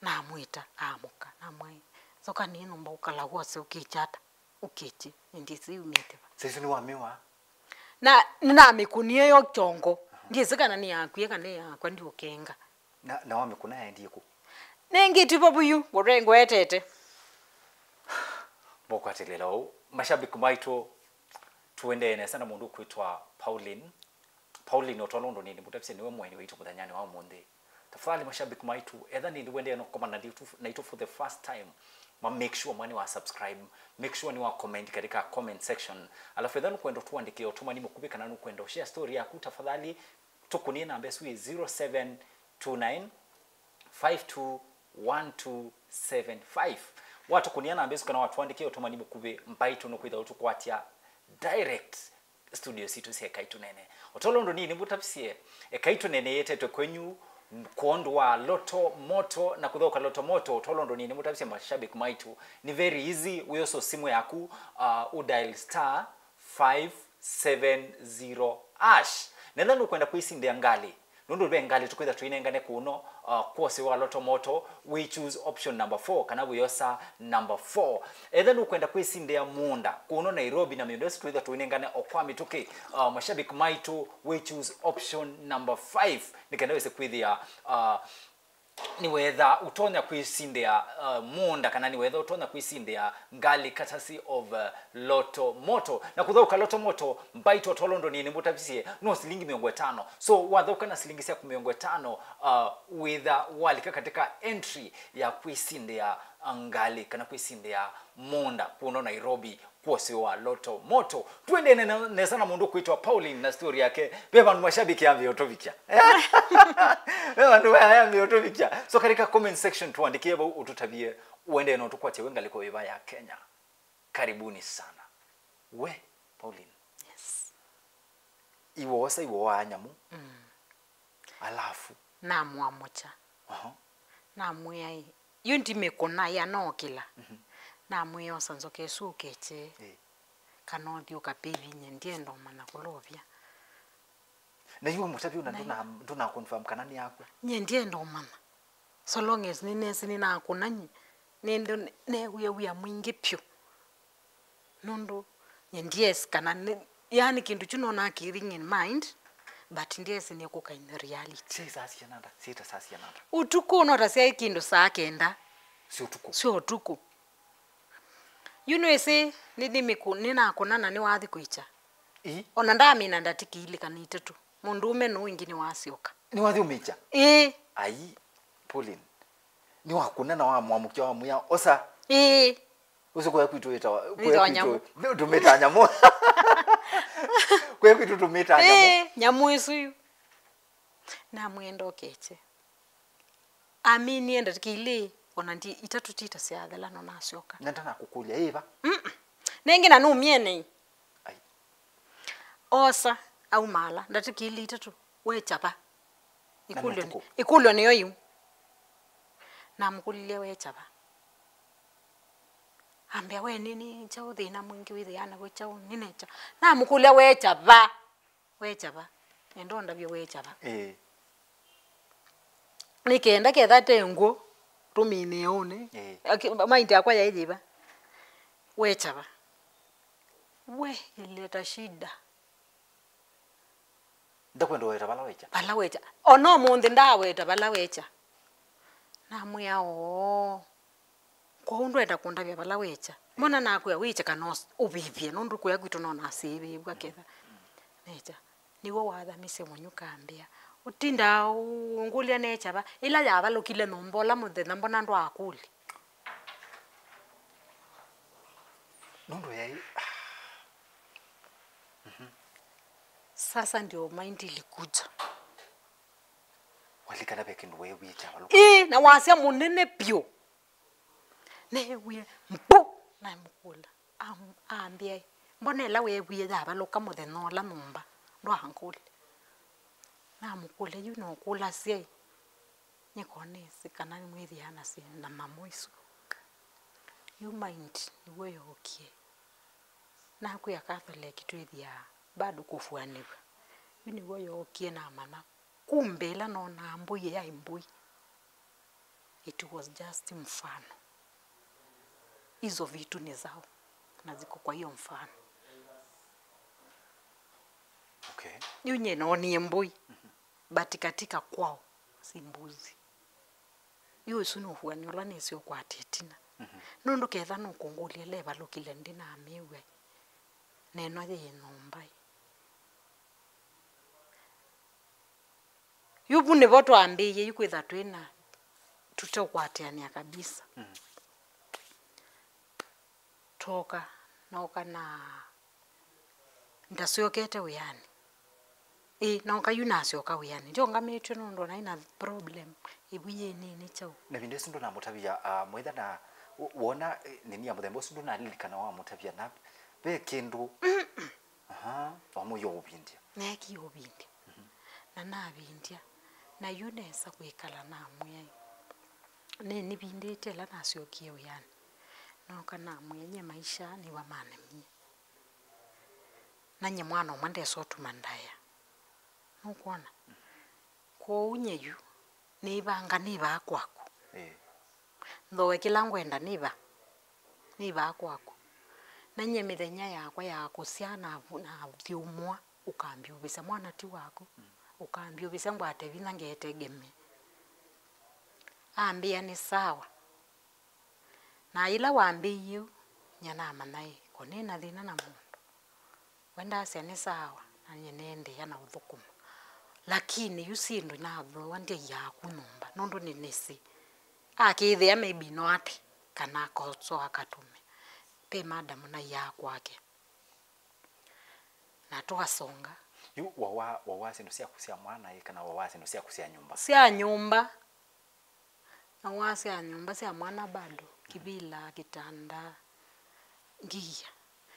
namwĩta, amũka, namwĩa, "Nzoka nĩ nyũmba ũkala wose ũkĩkya ata? Ũkĩkye, nĩndyĩsĩ yumĩte va." Sisi nĩwamĩwa? Na nĩnamĩkũnie yo kyongo. Ndyĩsĩ kana nĩ yakwie kana nĩ yakwa, ndiũkenga. Na, na wamĩkũna yaendie kũ? Nĩngĩtĩ vavu yu, ngũre-, ngwetete. Mũkwatĩlĩla ũu. Mashabiki maitũ, tũendee nesa na mũndũ ũkwĩtwa Pauline. Pauline, ũtwala ũndũ nĩnĩmũtavisye nĩwe mũeni waitũ mũthenyanĩ wa ũmũnthĩ. Tafadhali, mashabiki maitũ, etha nĩnĩ wendee nũkomana naitũ, naitũ for the first time, Make sure mwa nĩ wa subscribe, make sure nĩ wa comment katika comment section. Alafu ethĩwa nũkwenda ũtũandĩkĩe ũtũmani mũkuvĩ kana nũkwenda ũshare story yaku, tafadhali tũkũnĩe namba ĩsu ĩ zero seven two nine five two one two seven five. Watũkũnĩa namba ĩsu kana watũandĩkĩa ũtũmani mũkuvĩ, mbaitũ nũkwĩtha ũtũkwatya direct studio sitũ sya Ekai Tũnene. O ta ũla ũndũ nini mũtavisye, Ekai Tũnene yetetwe kwenyu kwondũ wa Loto Moto na kũthaũka Loto Moto. O ta ũla ũndũ nini mũtavisye mashabiki maitũ, nĩ very easy, wĩoso simũ yaku, uh, ũdial star five seven zero hash. Netha nũkwenda kwĩsindĩa ngalĩ, nũndũ ve ngalĩ tũkwĩtha tũinengane kũno, uh, kwosi wa Loto Moto, we choose option number four, kana wĩosa number four. Etha nũkwenda kwĩsindĩa mũũnda kũno Nairobi, na mĩũnda ĩsu twĩtha tũinengane o kwa mĩtũkĩ, uh, mashabiki maitũ, we choose option number five, nĩ kenda wĩse kwĩthĩa, uh, nĩwetha ũtonya kwĩsindĩa, uh, mũũnda, kana nĩwetha ũtonya kwĩsindĩa ngalĩ courtesy of, uh, Loto Moto. Na kũthaũka Loto Moto, mbaitũ o ta ũla ũndũ nĩ mũtavisye, no silingi mĩongo ĩtano. So wathaũka na silingi syaku mĩongo ĩtano, uh, wĩtha walika katika entry ya kwĩsindĩa, uh, ngalĩ kana kwĩsindĩa mũũnda kũno Nairobi, kwosi wa Loto Moto. Tũendee na, nesa na mũndũ kwĩtwa Pauline na story yake. Ve vandũ mashabiki ambĩe ũtũvikya. Ve vandũ aya ambĩe ũtũvikya. So katika comment section tũandĩkĩe vau ũtũtavie ũendee na ũtũkwatya wĩ ngalĩko ĩva ya Kenya. Karibuni sana. We, Pauline. Yes. Iwoosa iwooaa nyamũ. Mm. Alafu? Namũamũkya. Aha. Namwĩa ĩ, yu ndimĩkũna ya nookĩla. Mhm. Namwĩa osa nzoka ĩsu ũkekye. Ĩ. Kana ũthi ũkapĩvi nye ndienda ũmanya kũlovya. Na yu mũtavya ũna ndũna, ndũna confirm kana nĩ yakwa? Nye ndienda ũmanya. So long as nĩnesi nĩnakũna nye, nĩndũ neew'ie wia mwingĩ vyũ. Nũndũ nye ndiesi kana nĩ, yani kĩndũ kyu nonaa kĩthing in mind, but ndiesi nĩkũka in reality. Sya saa siana nda, sya ita saa siana nda. Ũtukũ no ta syaĩ kĩndũ saa kenda. Sya ũtukũ. Sya ũtukũ. Yu nĩwĩsĩ nĩnĩmĩkũ-, nĩnakũna na nĩwathi kwĩkya. Ii. Ona ndamina ndatĩka ilĩ kana itatũ. Mũndũũme nũũ ĩngĩ nĩwasyoka. Nĩwathi ũmĩkya? Ĩĩ. Ai, Pauline. Nĩwakũna na wamwamũkya wamwĩa, osa. Ĩĩ. Ũsu kũya kwitũ wĩtawa, kũya wĩtawa kwitũ nyamũ. Tũmĩtaa nyamũ. Kũya kwitũ tũmĩtaa nyamũ. Ĩĩ, nyamũ ĩsu yu. Namwĩa ndokekye. Aminie ndatĩka ilĩ, ona ndi itatũ tita syathela no nasyoka. Na ndanakũkũlya, ĩva? Mm-mm. Nengĩ na numie nei. Ai. Osa, aumaala, ndatĩka ilĩ itatũ, wekya va? Na nĩ ũtukũ. Ĩkũlyo nĩyo yu. Namũkũlilye, wekya va? Ambĩa, we nĩ, nĩ kyaũ thĩna mwingĩ wĩthĩaa naw'o kyaũ? Nĩnekya. Namũkũlya, wekya va? Wekya va? Nenda ũndavye wekya va? Ĩĩ. Nĩ kenda ketha te ngũ, tũminĩe ũnĩ. Ĩĩ. Aki-, mind yakwa yaĩ yĩva? Wekya va? We, ileta shida. Ndakwenda ũweta vala wekya. Vala wekya. Ona ũmũnthĩ ndaaweta vala wekya. Namwĩa, oo. Kwoou ndwenda kũndavya vala wekya. Mbona nakwĩa wĩkye kana ũs-, ũvĩvye, nũndũ kũya kwitũ no nasĩvĩĩw'a ketha. Nekya, nĩw'o wathamisye mũnyũ kambĩa. Ũtindaa ũngũlya nekya va? Ĩla yavalũkile nyũmba ũla mũthenya, mbona ndwaakũlya? Nũndũ yaĩ, mhm. Sasa ndio mind ilikuja. Walikana ve kĩndũ weewie kyavalũka. Ĩĩ, na wasya mũnene vyũ. Neewie mbu, namũkũla. Am-, ambĩa, mbona ĩla weewie yavalũka mũthenya ũla nyũmba, ndwaangũlya? Namũkũlya, yu nũkũlasya ĩ? Nĩkonĩsĩ kana nĩmwĩthĩaa na syĩ-, na mamũ isu. Yu mind nĩw'o yookie. Nakwĩa Catholic twĩthĩaa bado kũfuanĩw'a. Yu nĩw'o yookie namanya. Kumbe ĩla nonaa mbũi yaĩ mbũi. It was just mfano. Hizo vitu ni zao na ziko kwa hiyo mfano. Okay. Yu nye noonie mbũi, but katika kwao si mbuzi. Yu ũsu nĩ ũvuan'yo ũla nĩsĩ ũkwata ĩtina. Mhm. Nũndũ ketha nũkũngũlya ĩla ĩvalũkile ndĩnamĩw'a ĩ, na ĩno yĩ nyũmba ĩ. Yu vu nĩvo twambĩĩie yu kwĩtha twĩ na tũteũkwatĩanĩa kabisa. Mm. Twoka, nooka na ndasyokete wĩanĩ. Ĩĩ, nooka yu nasyoka wĩanĩ. Ndyongamĩtw'e nũndũ naĩ na problem ĩvu yĩ nini kyaũ. Na ĩvinda ĩsu ndũnamũtavya, ah, mwĩtha na wo-, wona, eh, nini ya mũthemba ũsu ndũnalilikana wamũtavya na ve kĩndũ. Aha, wamũia ũvindya. Neekie ũvindya. Na navindya. Na yu nesa kwĩkala namwĩa, nĩnĩvindĩte ĩla nasyokie wĩanĩ. Nooka namwĩa nyie maisha nĩwa manemie. Na nyie mwana ũmwe ndesa ũtuma ndaĩa. Nũkwona? Kwoou nyie yu, nĩĩvanga nĩ vaa kwaku. Ĩĩ. Nthooe kĩla ngwenda nĩ va? Nĩ vaa kwaku. Na nyie mĩthenya yakwa ya kũsyaa na, na thyũmũa, ũkambyuvĩsya mwana ti waku. Ũkambyuvĩsya ngwate vinya ngetegemee. Ambĩa nĩ sawa. Na yĩla wambĩie ũu, nyie namanya ĩ, ko nĩ na thĩna na mũndũ. We ndasya nĩ sawa, na nyie nĩendeea na ũthũkũma. Lakini yu syĩndũ nathooa ndyaĩaa ku nyũmba, nũndũ nĩnĩsĩ. Akĩĩthĩa maybe no ate, kana akosoa akatũme. Ve madam naĩaa kwake. Na twasonga. Yu wawaa, wawaa syĩndũ syaku sya mwana ĩ, kana wawaa syĩndũ syaku sya nyũmba? Sya nyũmba. Na wasya nyũmba sya mwana bado, kĩvĩla, kĩtanda, ngiya.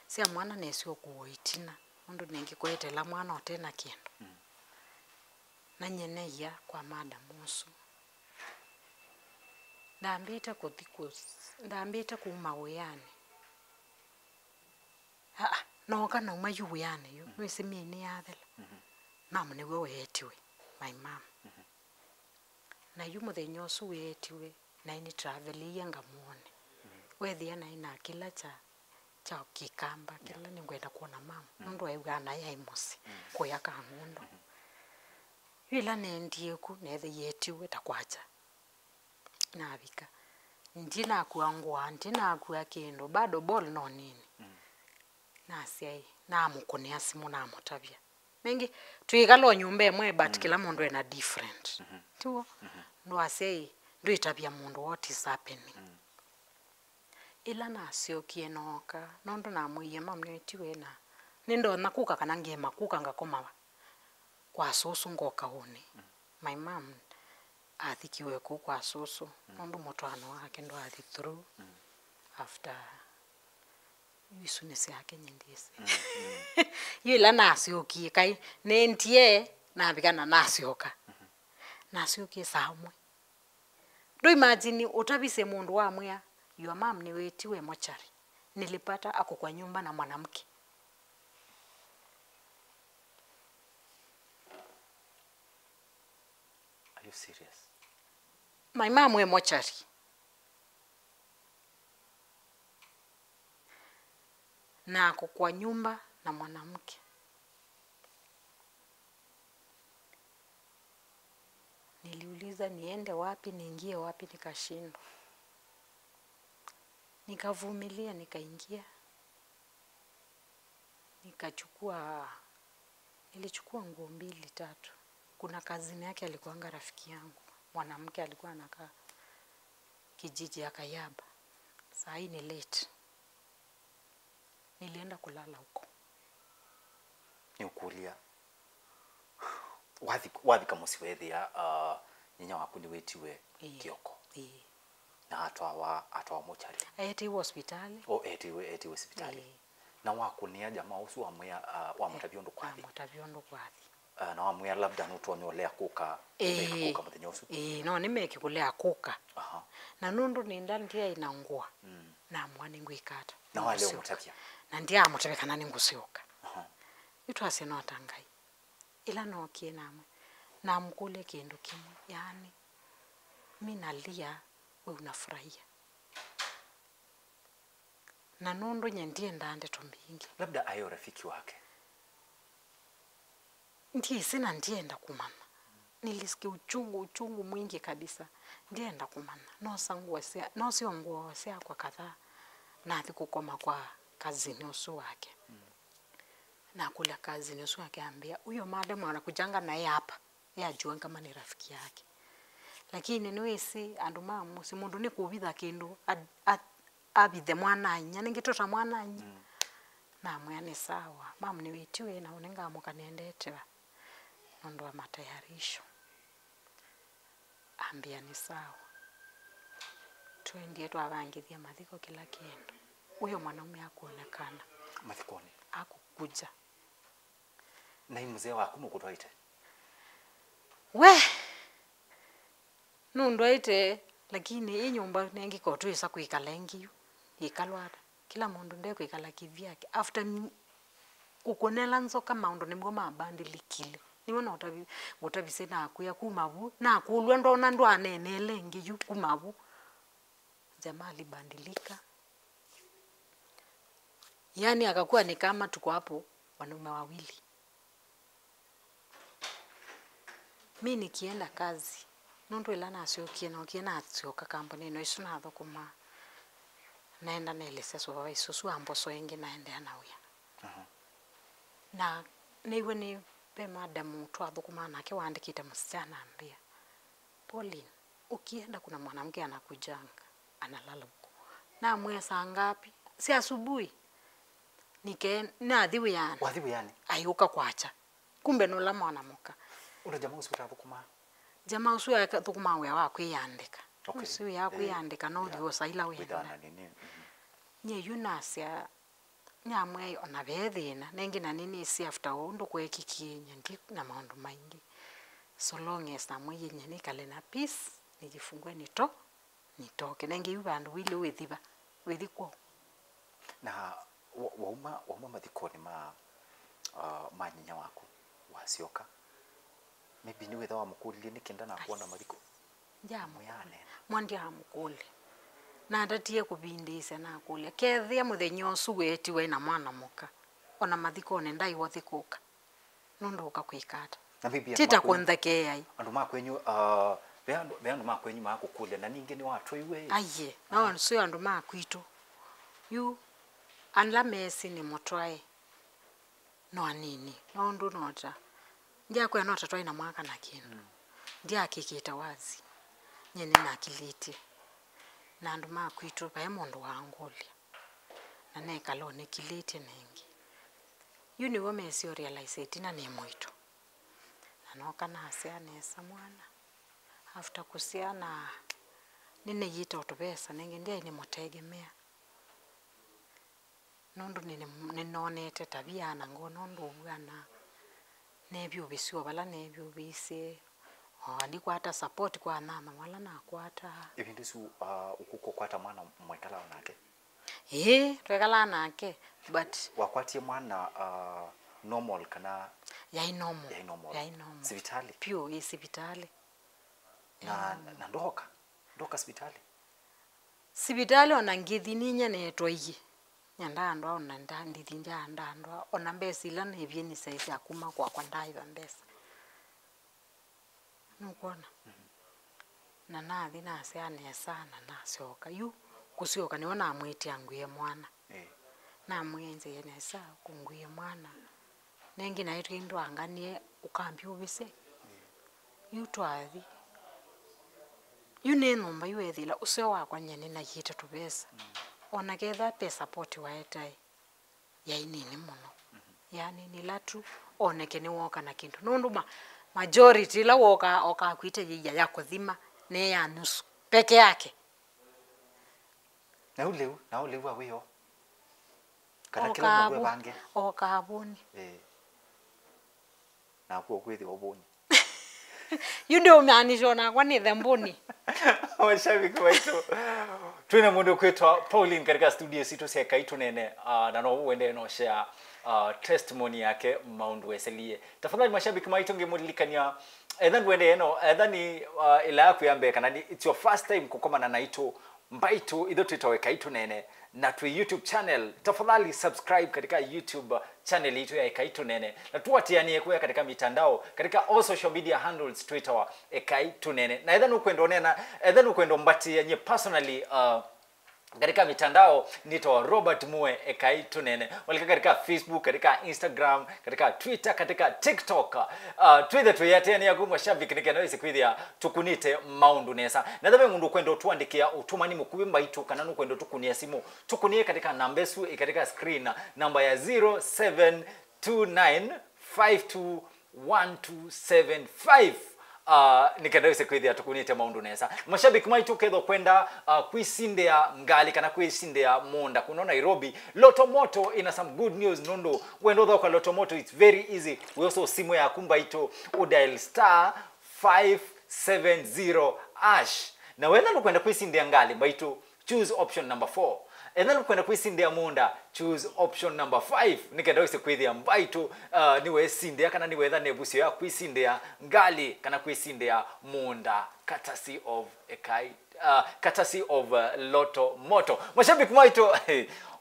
Sya mwana nesyo kũo ĩtina, nũndũ nĩngĩkweteela mwana ũte na kĩndũ. Na nyie neĩa kwa madam ũsu. Ndambĩte kũthi kũs-, ndambĩte kuma wĩanĩ. Aa, nooka nauma yu wĩanĩ yu, nĩwĩsĩ myei nĩyathela. Mam nĩw'o weetiwe, my mom. Na yu mũthenya ũsu weetiwe, naĩ nĩtravelĩie ngamwone. Weethĩa naĩ na kĩla kya, kya kĩkamba, kĩla nĩngwenda kwona mam, nũndũ aĩw'aa naĩ aĩ mũsyĩ, kũya Kangundo. Yu ĩla neendie ku, neethĩa etiwe ta kwakya. Navika. Ndinakua ngũa, ndinakua kĩndũ, bado ball no nini. Nasya ĩ, namũkũnĩa simũ namũtavya. Nĩngĩ, twĩkala o nyũmba ĩmwe, but kĩla mũndũ ena different. Tiw'o? Ndwasya ĩ, ndwĩtavya mũndũ what is happening. Ĩla nasyokie nooka, nũndũ namwĩie mam nĩwĩtiwe na nĩndonya kũka kana ngema kũka ngakoma kwa sũsũ ngoka ũnĩ. My mom athikiwe kũu kwa sũsũ, nũndũ mũtwaano wake ndwathi through after isu nĩ syake nyie ndyĩsĩ. Yu ĩla nasyokie, kaĩ nendie, navika na nasyoka. Nasyokie saa ũmwe. Ndũ imagine ũtavisye mũndũ wamwĩa, your mom nĩwĩtiwe mochari. Nilipata ako kwa nyumba na mwanamke. Are you serious? My mom e mochari. Na ako kwa nyumba na mwanamke. Niliuliza niende wapi, niingie wapi, nikashindwa. Nikavumilia, nikaingia. Nikachukua, nilichukua nguo mbili tatu. Kuna cousin yake alikuanga rafiki yangu. Mwanamke alikuwa anakaa kijiji ya Kayaba. Saa hii ni late. Nilienda kulala huko. Nĩũkũlya, wathi-, wavika mũsyĩ weethĩa, uh, nyinya waku nĩwĩtiwe kĩoko? Ĩĩ. Na atwawa, atwawa mochari? Eetiwe hospitali. O, eetiwe, eetiwe sipitali. Ĩĩ. Na wakũnĩa jamaa ũsu wamwĩa, uh, wamũtavya ũndũ kwathi? Namũtavya ũndũ kwathi. Ah, na wamwĩa labda nũtonya ũlea kũka, ĩĩ, kũka mũthenya ũsu? Ĩĩ, no nĩmeke kũlea kũka. Aha. Na nũndũ nĩnda ndyaĩ na ngũa, mm, namwĩa nĩngwĩka ata? Na walea ũmũtavya? Na ndyaamũtavya kana nĩngũsyoka. Aha. Yu twasya no ta Ngai. Ĩla nookie namwĩa, namũkũlya kĩndũ kĩmwe, yaani, mi nalia, we unafurahia? Na nũndũ nyie ndiendaa ndeto mbingĩ. Labda aĩ o rafiki wake. Ndyĩsĩ na ndienda kũmanya. Nilisikia uchungu, uchungu mwingi kabisa. Ndienda kũmanya. Nosa nguo sya, nosyo nguo syakwa kadhaa. Nathi kũkoma kwa cousin ũsu wake. Mm. Nakũlya cousin ũsu wake ambĩa, "Huyo madam anakujanga naye hapa." Yajua kama ni rafiki yake. Lakini nĩwĩsĩ andũ ma mũsyĩ, mũndũ nĩ kũvitha kĩndũ a-, a-, avithe mwana-a-inyia, nĩngĩtũta mwana-a-inyia. Mm. Namwĩa, "Nĩ sawa, mamu nĩwĩtiwe na ũnenga mũka nĩendete va nũndũ wa matayarisho." Ambĩa, "Nĩ sawa." Twendie twavangĩthya mathiko kĩla kĩndũ. Ũyo mwanaume akuonekana. Mathikonĩ? Akukuja. Na ĩ mzee waku nũkũtwaĩte? We! Nũndwaĩte, lakini ĩ nyũmba nengĩ ko twĩsa kwĩkala ĩngĩ yu. Yĩkalwa ata? Kĩla mũndũ ndekwĩkala kĩvyake. After m-, kũkũnela nzoka maũndũ nĩmo mabandilikile. Nĩw'o na ũtavi-, ngũtavisye nakwĩa kuma vu, nakũlw'a ndona ndwaneeneele ĩngĩ yu kuma vu. Jamaa alibadilika. Yaani akakuwa ni kama tuko hapo wanaume wawili. Mi nikienda kazi, nũndũ ĩla nasyokie, nookie nasyoka kambunĩ ĩno ĩsu nathũkũmaa. Naenda naelesya supervisor ũsu wa mboso ĩngĩ, naendeea na wĩa. Aha. Na nĩw'o nĩ ve madam twathũkũmaa nake waandĩkĩte mũsichana ambĩa, "Pauline, ukienda kuna mwanamke anakujanga, analala huko." Namwĩa, "Saa ngapi?" "Si asubuhi." Nike-, nathi wĩanĩ. Wathi wĩanĩ? Aiũka kwakya. Kumbe nũla mwana mũka. Ũndũ jamaa ũsu ũtathũkũmaa? Jamaa ũsu athũkũmaa wĩa wa kwĩyandĩka. Okay. Ũsu wĩa wa kwĩyandĩka, no ũthi ũsaila wĩa. Wĩthana nini. Mhm. Nyie yu nasya, nyamwĩa ona ve thĩna, nengĩ na nĩnĩsĩ after ũu ndũkwekikie nyie ndi na maũndũ maingĩ. So long as namwĩie nyie nĩkale na peace, nijifungue nito-, nitoke. Nengĩ yu vandũ wili wĩthi va, wĩthi kwoo. Na wa-, wauma, wauma mathikonĩ ma, uh, ma nyinya waku, wasyoka, maybe nĩwĩtha wamũkũlilye nĩkĩ ndanakuona mathiko? Ndyamu-, Mwĩanena. Mwa ndyaamũkũlya. Natatie kũvindĩĩsya nakũlya. Kethĩa mũthenya ũsu weetiwe na mwana mũka, ona mathikonĩ ndaiw'othi kũka. Nũndũ ũka kwĩka ata? Na maybe andũ Ti ta ma kwenyu, kũnthekeea ĩ. Andũ ma kwenyu, uh, ve andũ, ve andũ ma kwenyu maakũkũlya, na ningĩ nĩwatwaiwe ĩ? Aiye, no Aha. Sio andũ ma kwitũ. Yu, ala mesĩ nĩ mũtwae. No anini, no ũndũ nota. Ndyakwĩa nota twaĩ na mwaka na kĩndũ. Mm. Ndyakĩkĩte wazi. Nyie nĩnakilĩtye. Na andũ ma kwitũ, vaĩ mũndũ wangũlya. Na nekala ũnĩkilĩtye nengĩ. Yu nĩw'o mesĩ ũrealize ĩtina nĩ mũito. Na nooka nasya nesa mwana. After kũsya na nĩnĩyĩte ũtũvesa nengĩ, ndyaĩ nĩmũtegemea. Nũndũ nĩ-, nĩ-, nĩnonete tavia na ngona ũndũ ũvw'ana. Nevyũvĩsye o vala nevyũvĩsye. O, ndikwata support kwa anana wala nakwata. Ĩvinda ĩsu, uh, ũkũka ũkwata mwana mwekala nake? Ĩĩ, twekalaa nake, but Wakwatie mwana, uh, normal kana? Yaĩ normal. Yaĩ normal. Yaĩ normal. Sivitalĩ? Pio, ĩ sivitalĩ. Na, Yaĩ normal. Na ndoka? Ndoka sivitalĩ? Sivitalĩ ona ngĩthi ninya neetwa iye. Nyandaa ndwaa ona nda-, ndithi nja ndaa ndwaa. Ona mbesa ila nevie nĩsyaĩsya kuma kwakwa ndaiva mbesa. Nũkwona? Mhm. Na nathi nasya nesa na nasyoka. Yu kũsyoka nĩwe namwĩtĩa ngwie mwana. Eh. Namwĩenzeye nesa kũngwie mwana. Nengĩ naĩ twĩndwanganie ũkambi ũvĩse. Eh. Yu twathi. Yu nĩ nyũmba yu ethĩla ũseo wakwa nyie nĩnaiĩte tũvesa. Mm. Ona ketha pe support waetae. Yaĩ nini mũno. Mhm. Yaani nĩla tu oneke nĩwoka na kĩndũ. Nũndũ ma-, majority ĩla wokaa, okaa kwĩte yĩia ya kũthima, nĩ ya nusu peke yake. Na ũlĩu, na ũlĩu wa wĩoo? Kana kĩla Okaa mũndũ vu-, evange? Okaa vũni. Ĩĩ. Naku ũkwĩthĩwa ũvũni. Yu ndĩũmaanisha onakwa nĩ thembũni. Mashabiki maitũ, twĩna mũndũ kwĩtwa Pauline katika studio sitũ sya Ekai Tũneene, ah, na no ũendee no share, ah, testimony yake maũndũ weselie. Tafadhali mashabiki maitũ ngĩmũlilikania, etha ndwendee no, etha nĩ, ah, ĩla yaku ya mbee kana nĩ, it's your first time kũkomana naitũ, mbaitũ, itho twĩtawa Ekai Tũneene, na twĩ YouTube channel. Tafadhali subscribe katika YouTube channel yetu ya Ekai Tũneene. Na tuatianie kuya katika mitandao, katika all social media handles twĩtawa Ekai Tũneene. Na etha nũkwenda ũneena, etha nũkwenda ũmbatĩĩa nye personally, uh, Katika mitandao nĩtawa Robert Mue, ekai tũnene. Walika katika Facebook, katika Instagram, katika Twitter, katika TikTok. Uh, twĩthe twĩatĩanĩa ku mashabiki nĩ kenda wĩsĩ kwĩthĩa tũkunĩte maũndũ nesa. Na ethĩwa ve mũndũ ũkwenda ũtũandĩkĩa ũtũmani mũkuvĩ mbaitũ kana nũkwenda ũtũkũnĩa simũ, tũkũnĩe katika namba ĩsu ĩ katika screen, namba ya zero seven two nine five two one two seven five. Uh, nĩ kenda wĩsĩ kwĩthĩa tũkunĩte maũndũ nesa. Mashabiki maitũ, kethwa kwenda uh, kwĩsindĩa ngalĩ kana kwĩsindĩa mũũnda kuno Nairobi, Lotto Moto ina some good news nũndũ wenda ũthaũka Lotto Moto, it's very easy. Wĩosa simũ yaku mbaitũ, ũdial star five seven zero hash. Na wenda nũkwenda kwĩsindĩa ngalĩ mbaitũ, choose option number four. Ethĩwa nũkwenda kwĩsindĩa mũũnda, choose option number five. Nĩ kenda wĩsĩ kwĩthĩa mbaitũ uh, nĩweesindĩa kana nĩweetha na ĩvusyo ya kwĩsindĩa ngalĩ kana kwĩsindĩa mũũnda, courtesy of ekai, uh, courtesy of uh, Lotto Moto. Mashabiki maitũ,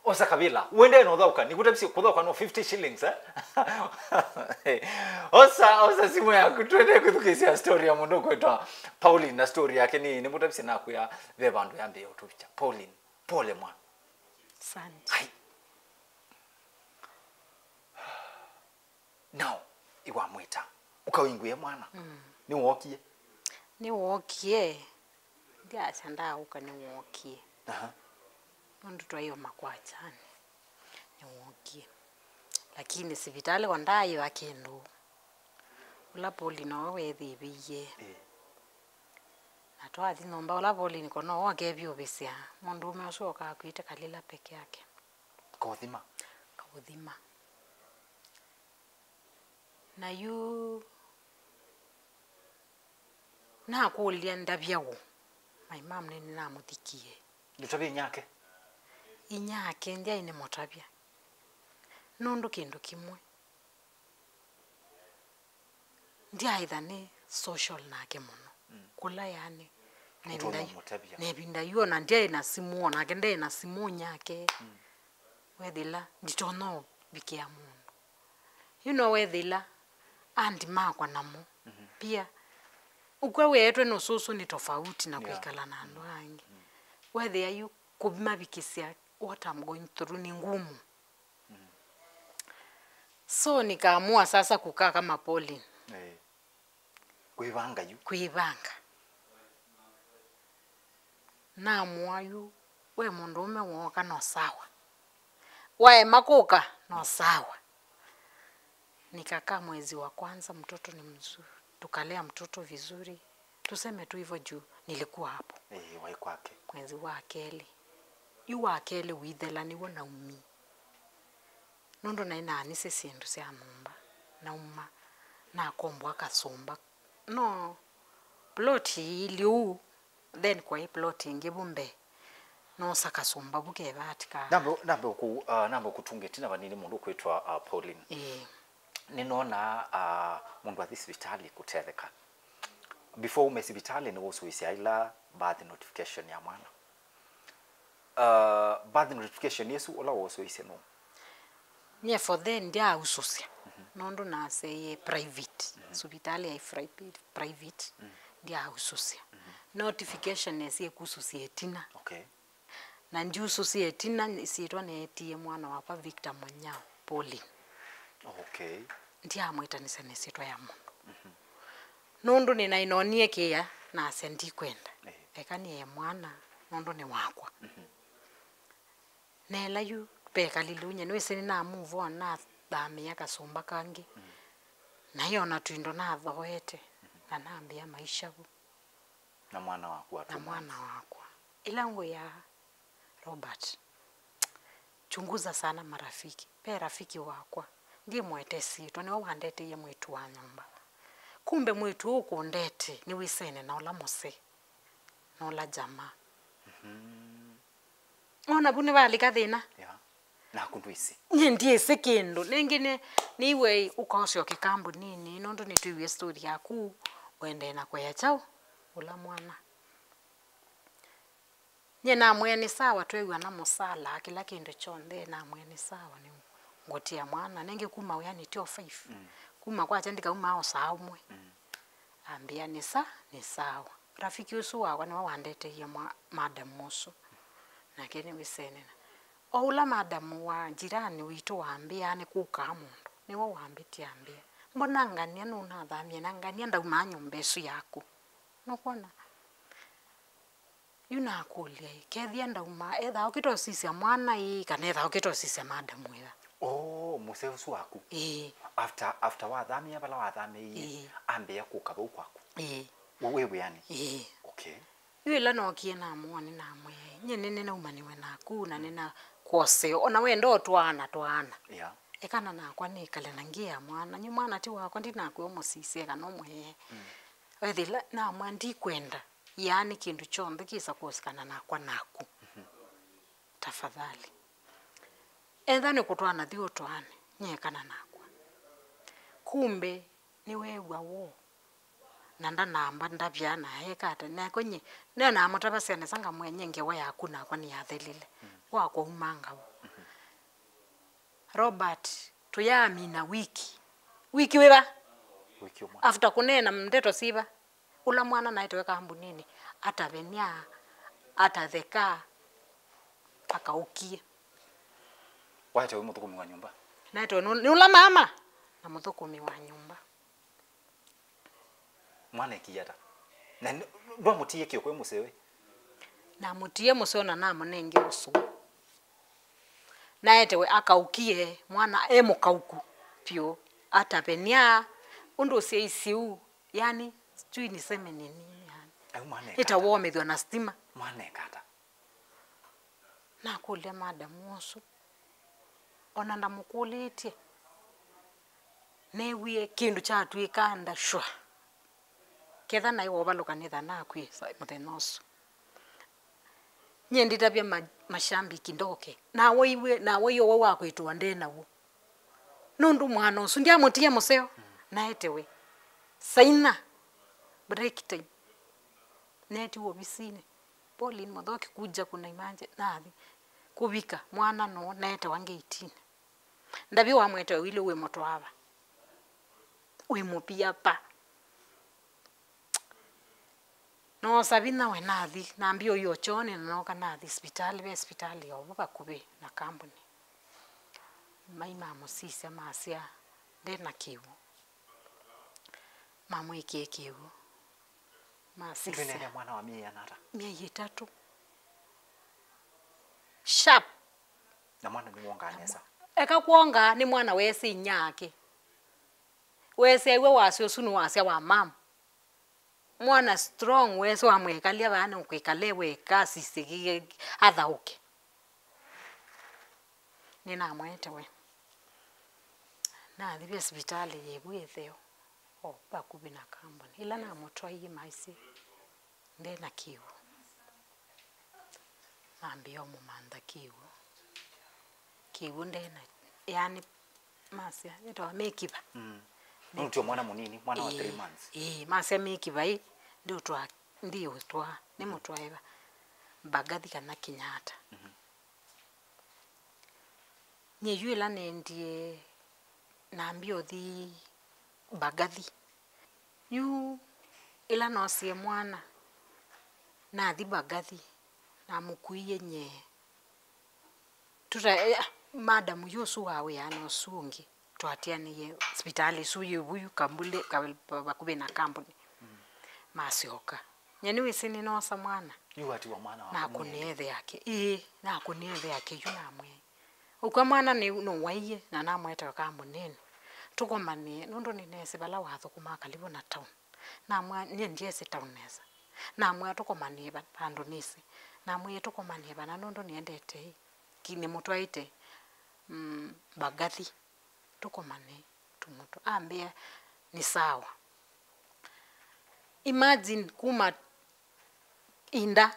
osa kavila, uendee na ũthaũka, nĩkũtavisye kũthaũka no fifty shillings, eh? Osa, osa simũ yaku, twende kwĩthukĩĩsya story ya mũndũ ũkwĩtwa Pauline, na story yake nĩ, nĩmũtavisye nakwĩa ve vandũ yambĩĩa ũtũvikya. Pauline, pole mwana. Asante. Ai. Now, iwamwĩta, ũkawingwĩe mwana. Mm. Nĩwookie? Nĩwookie. Ndyasya ndaũka nĩwookie. Aha. Nũndũ twaĩ o makwachani. Nĩwookie. Lakini sivitalĩ wa ndaĩva kĩndũ. Ũla Pauline nowe weethĩĩvĩie. Ĩĩ. Na twathi nyũmba, ũla Pauline ko nowe ũkevyũvĩsya. Mũndũũme ũsu okakwĩte kalila peke yake. Kaũthima? Kaũthima. Na yu nakũlya ndavya ũ? My mom nĩnĩnamũthikie. Ndũtavya inyake? Inyake ndyaĩ nĩmũtavya. Nũndũ kĩndũ kĩmwe, ndyaĩtha nĩ social nake mũno. Mm. Kũla yani, na ĩvinda yu-, na ĩvinda yu ona ndyaĩ na simũ, onake ndaĩ na simũ nyake. Mm. Wethĩla nditonya ũvikĩa mũndũ. Yu no wethĩla andi makwa namo. Mhm. Pia, ũkw'a wĩetwe nĩ ũsũsũ nĩ tofauti na, yeah, kwĩkala na andũ angĩ. Mm. Wethĩa yu kũmavikĩsya what I'm going through nĩ ngumu. So nikaamua sasa kukaa kama Pauline. Eh. Kwĩvanga yu. Kwĩvanga. Namũa yu, we mũndũũme wooka no sawa. Waema kũka no sawa. Nikakaa mwezi wa kwanza, mtoto ni mzuri. Tukalea mtoto vizuri. Tuseme tu hivyo juu nilikuwa hapo. Eh, waĩ kwake. Mwezi wa kelĩ. Yu wa kelĩ ũithela nĩw'o naumie. Nũndũ naĩ naanisye syĩndũ sya nyũmba, nauma, nakomboa kasũmba. No plot iilye ũu, then kwaĩ plot ĩngĩ vu mbee. Noosa kasũmba vu ke vaati ka. Nambe, nambe ũkũ-, uh, nambe ũkũtunga ĩtina vanini mũndũ ũkwĩtwa, uh, Pauline. Ĩĩ. Nĩnoona, uh, mũndũ athi sivitalĩ kũtetheka. Before ume sivitalĩ nĩwũsũĩsya ila birth notification ya mwana. Uh, birth notification ĩsu ũla wosũĩsye nũũ? Nyie for then ndyaausũsya. Mhm. Nũndũ naseie private. Mhm. Sivitalĩ yaĩ fri-, private. Mhm. Ndyaausũsya. Mhm. Notification nesie kusũsya ĩtina. Okay. Na ndiusũsya ĩtina, ĩsyĩtwa neetie mwana wakwa Victor Mũnyao, Pauline. Okay. Ndyaamwĩtanĩsya na ĩsyĩtwa ya mũndũ. Mhm. Nũndũ nĩnainonie kĩĩa, nasya ndikwenda. Eh. Eka nĩe mwana, nũndũ nĩ wakwa. Mhm. Neela yu vekalile unye, nĩwĩsĩ nĩna move on, nathamĩĩa kasũmba kangĩ. Mm. Na ĩona twindo nathoete, mhm, na nambĩa maisha vu. Na mwana waku wa two months. Na mwana wakwa. Ĩla ngwĩa Robert, chunguza sana marafiki. Ve rafiki wakwa, ndimwete syĩtwa, nĩwe wandeteie mwĩĩtu wa nyũmba. Kumbe mwĩĩtu ũũ ũkũndete nĩwĩsene na ũla mũsee, na ũla jamaa. Mhm. Wona vu nĩvalika thĩna? Yeah. Naku ndwĩsĩ. Nyie ndyĩsĩ kĩndũ. Nĩngĩ nĩ, nĩiwe ũkaosyoke kambuninĩ, nũndũ nĩtwĩwie story yaku, ũendee na kũea kyaũ ũla mwana. Nyie namwĩa nĩ sawa, twew'ana mũsala, kĩla kĩndũ kyonthe, namwĩa nĩ sawa, nĩ ngũtia mwana. Nĩngĩ kuma wĩanĩ tyo five. Mm. Kuma kwakya ndikauma o saa ũmwe. Mm. Ambĩa nĩ sa, nĩ sawa. Rafiki ũsu wakwa nĩwe wandeteie mwa-, madam ũsu. Nake nĩwĩsenena. O ũla madamu wa jirani witũ wambĩaa nĩkũkaa mũndũ, nĩwe wambĩtie ambĩa, "Mbona ngania nũnathamie na ngania ndaumaa nyũmba ĩsu yaku?" Nũkwona? Yu nakũlya ĩ, kethĩa ndauma, ethaa ũkĩte ũsisya mwana ĩ, kana ethaa ũkĩte ũsisya madamu ĩva? Oh, mũsee ũsu waku? Ĩĩ. After, after wathamia vala wathamĩie, ĩĩ, ambĩa kũka vau kwaku? Ĩĩ. We wĩ wĩanĩ? Ĩĩ. Okay. Yu ĩla nookie namwoni namwĩa, "Nyie nĩ nĩnaumaniwe naku na nĩnakwoseo, ona wenda ũtwaana twaana. Yeah. Ekana nakwa nĩkale na ngĩa mwana, nyu mwana ti wakwa, ndinakwĩa ũmũsisye kana ũmũee." Mm. Ethĩla namwĩa, "Ndikwenda, yaani kĩndũ kyonthe kĩsa kũsikana nakwa naku. Mhm. Tafadhali. Etha nĩ kũtwaana thi ũtwaane, nyie ekana nakwa." Kumbe nĩweew'a woo. Na ndanamba ndavya na eka ata. Nakwa nyie, nĩnamũtavasya nesa ngamwĩa, "Nyie ngewa yaku nakwa nĩyathelile. Mm. Wakwa umanga ũ?" Mhm. Robert, tũyaamina wiki. Wiki wĩva? Wiki ũmwe. After kũneena ndeto syĩva? Ũla mwana naetewe kambuninĩ, atavenia, atatheka, akaũkie. Waetewe mũthũkũmi wa nyũmba? Naetewe nũ-, nĩ ũla mama na mũthũkũmi wa nyũmba. Mwana ekie ata? Na n-, ndwamũtie kĩoko e mũseo ĩ? Namũtie mũseo na namũnenge ũsũu. Naetewe akaũkie, mwana e mũkaũku vyũ, atavenia, ũndũ ũsyaisye ũu, yani, sijui niseme nini, yani. Au mwana eka ata? Ĩtawomĩthw'a na stima. Mwana eka ata? Nakũlya madamu ũsu. Ona ndamũkũlĩtye, neewie kĩndũ kyatw'ĩka ndaswa. Ketha naĩ wovalũka nĩtha nakw'e sa-, mũthenya ũsu. Nyie nditavya ma-, mashambiki ndoke. Nawaiwe, nawaiwe wa kwĩtũa nde naw'o. Nũndũ mwana ũsu ndyamũtie mũseo, naetewe. Saa inya, break time. Neetiwe ovisinĩ. Pauline Mũthoki, kuja kuna imanje, nathi. Kũvika, mwana nũũ, neetawa ngeitini. Ndavya wamwete wawili wĩ mũtwaava. Wĩ mũvia pa. Noosa vinya we nathi, nambia ũio kyoonĩ na nooka nathi sipitalĩ, ve sipitalĩ o vu vakuvĩ na kambuni. Mai mamũsisya, masya, "Nde na kĩw'ũ." Mamwĩkĩe kĩw'ũ. Masisya. Twĩneenea mwana wa myei ĩana ata? Myei ĩtatũ. Sharp. Na mwana nĩwongaa nesa? Eka kwonga, nĩ mwana weesĩ inyake. Weeseew'e wasya ũsu nĩ wasya wa mam. Mwana strong, weesĩ wamwĩkalya vaa nũkwĩkale weka asisye athaũke. Nĩnamwetewe. Nathi ve sivitalĩ yĩ vu ĩtheo, o vakuvĩ na kambuni. Ĩla namũtwaie maisye, "Nde na kĩw'ũ." Mambĩa ũmũmantha kĩw'ũ. Kĩw'ũ nde na, yani, masya, ĩtawa mĩkiva. Mm. Nũtw'a mwana mũnini, mwana wa three months. Ĩĩ, masya mĩkiva ĩ, ndiũtwaa, ndiũtwaa, nĩmũtwae va? Mbagathi kana Kenyatta. Mhm. Nyie yu ĩla nendie nambia ũthi Mbagathi. Yu ĩla noosie mwana, nathi Mbagathi, namũkuie nyie. Tũta-, eh, madamu yu ũsu wa wĩa na ũsu ũngĩ, twatianĩie sipitalĩ ĩsu yĩ vu yu Kambule, ka-, vakuvĩ na kambuni. Mm. Masyoka. Nyie nĩwĩsĩ nĩnoosa mwana. Yu watiwa mwana waku mwene? Nakũnĩa ĩthe yake. Ĩĩ, nakũnĩa ĩthe yake yu namwĩa, "Ũkw'a mwana nĩ, nũwaie na namweta kambunĩnĩ. Tũkomanĩe, nũndũ nĩneesĩ vala wathũkũmaa kalivu na town." Namwĩa, "Nyie ndyĩsĩ town nesa." Namwĩa, "Tũkomanĩe va-, vandũ nĩsĩ." Namwĩie, "Tũkomanĩe vana nũndũ nĩendete ĩ, ki-, nĩmũtwaĩte, mm, Mbagathi. Tũkomanĩe, tũmũtwa." Ambĩa, "Nĩ sawa." Imagine kuma Inda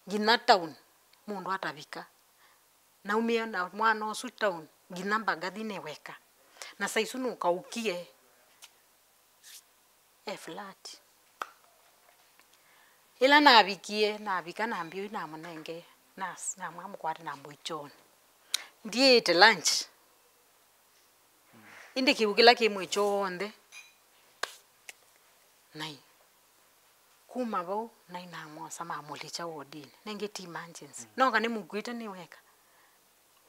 nginya town mũndũ atavika. Naumie na mwana ũsu town nginya Mbagathi nĩ weka. Na saa isu nũkaũkie e flat. Ĩla navikie, navika nambia ũyu namũnenge nurse, namwĩa amũkwate na mbũi kyoonĩ. Ndiĩte lunch. Ĩndĩ kĩw'ũ kĩla kĩ mwĩĩ kyonthe, nai. Kuma vau, naĩ namwosa mamũlikya wodinĩ. Nengĩ ti emergency. Mm. Noka nĩmũkuĩte nĩ weka.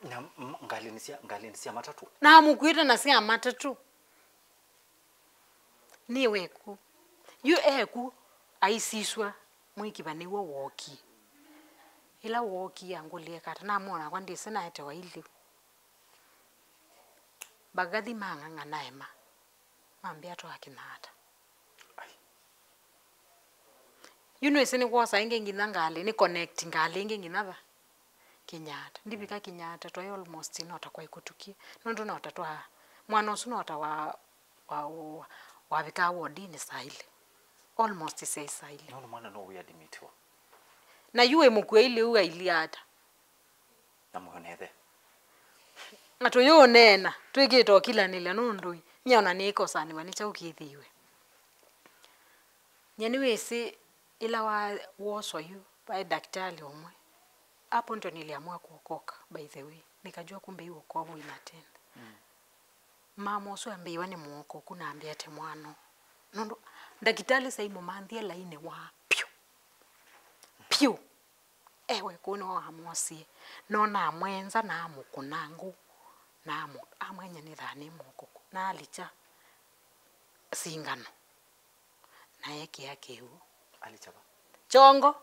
Na m-, ngalĩnĩ sya, ngalĩnĩ sya matatũ? Namũkuĩte na sya matatũ. Nĩ weku. Yu eku aisiswa mwĩkiva nĩw'o wookie. Ĩla wookie angũlĩe kata namwona kwa ndĩsĩ naetewa ilĩu. Mbakathi mang'ang'ana ema. Mambĩa twakĩna ata. Ai. Yu nĩwĩsĩ nĩkwosa ĩngĩ nginya ngalĩ, nĩ connect ngalĩ ĩngĩ nginya va? Kĩnyata. Ndivika Kĩnyata, twaĩ almost nota kwaĩ kũtukie. Nũndũ nota twa, mwana ũsu nota wa, wa, wa, wavikaa wodinĩ saa ilĩ. Almost saa, saa ilĩ. Nũndũ mwana no wĩadmitiwa. Na yu wĩ mũkue ilĩ u ailyĩ ata? Na mũyo nethe. Na tũyũũneena, twĩkĩte ũkilanĩlya nũndũ ĩ, nyie ona nĩĩkosanĩw'a nĩ kyaũ kĩthĩiwe. Nyie nĩwĩsĩ ĩla wa, woswa yu, vaĩ ndakĩtalĩ ũmwe. Hapo ndio niliamua kuokoka, by the way. Nikajua kumbe hii wokovu inatenda. Mm. Mama ũsu ambĩiwe nĩ mũokoku na ambĩete mwana. Nũndũ ndakĩtalĩ saimũmanthie lainĩ wa pyũ. Pyũ. Ewe kũu nĩwe wamwosie. No namwenza, namũkũna ngũ, namũ-, amwenya nĩthaa nĩ mũkũkũ. Nalikya singano. Na ekĩa kĩw'ũ. Alikya va? Kyongo.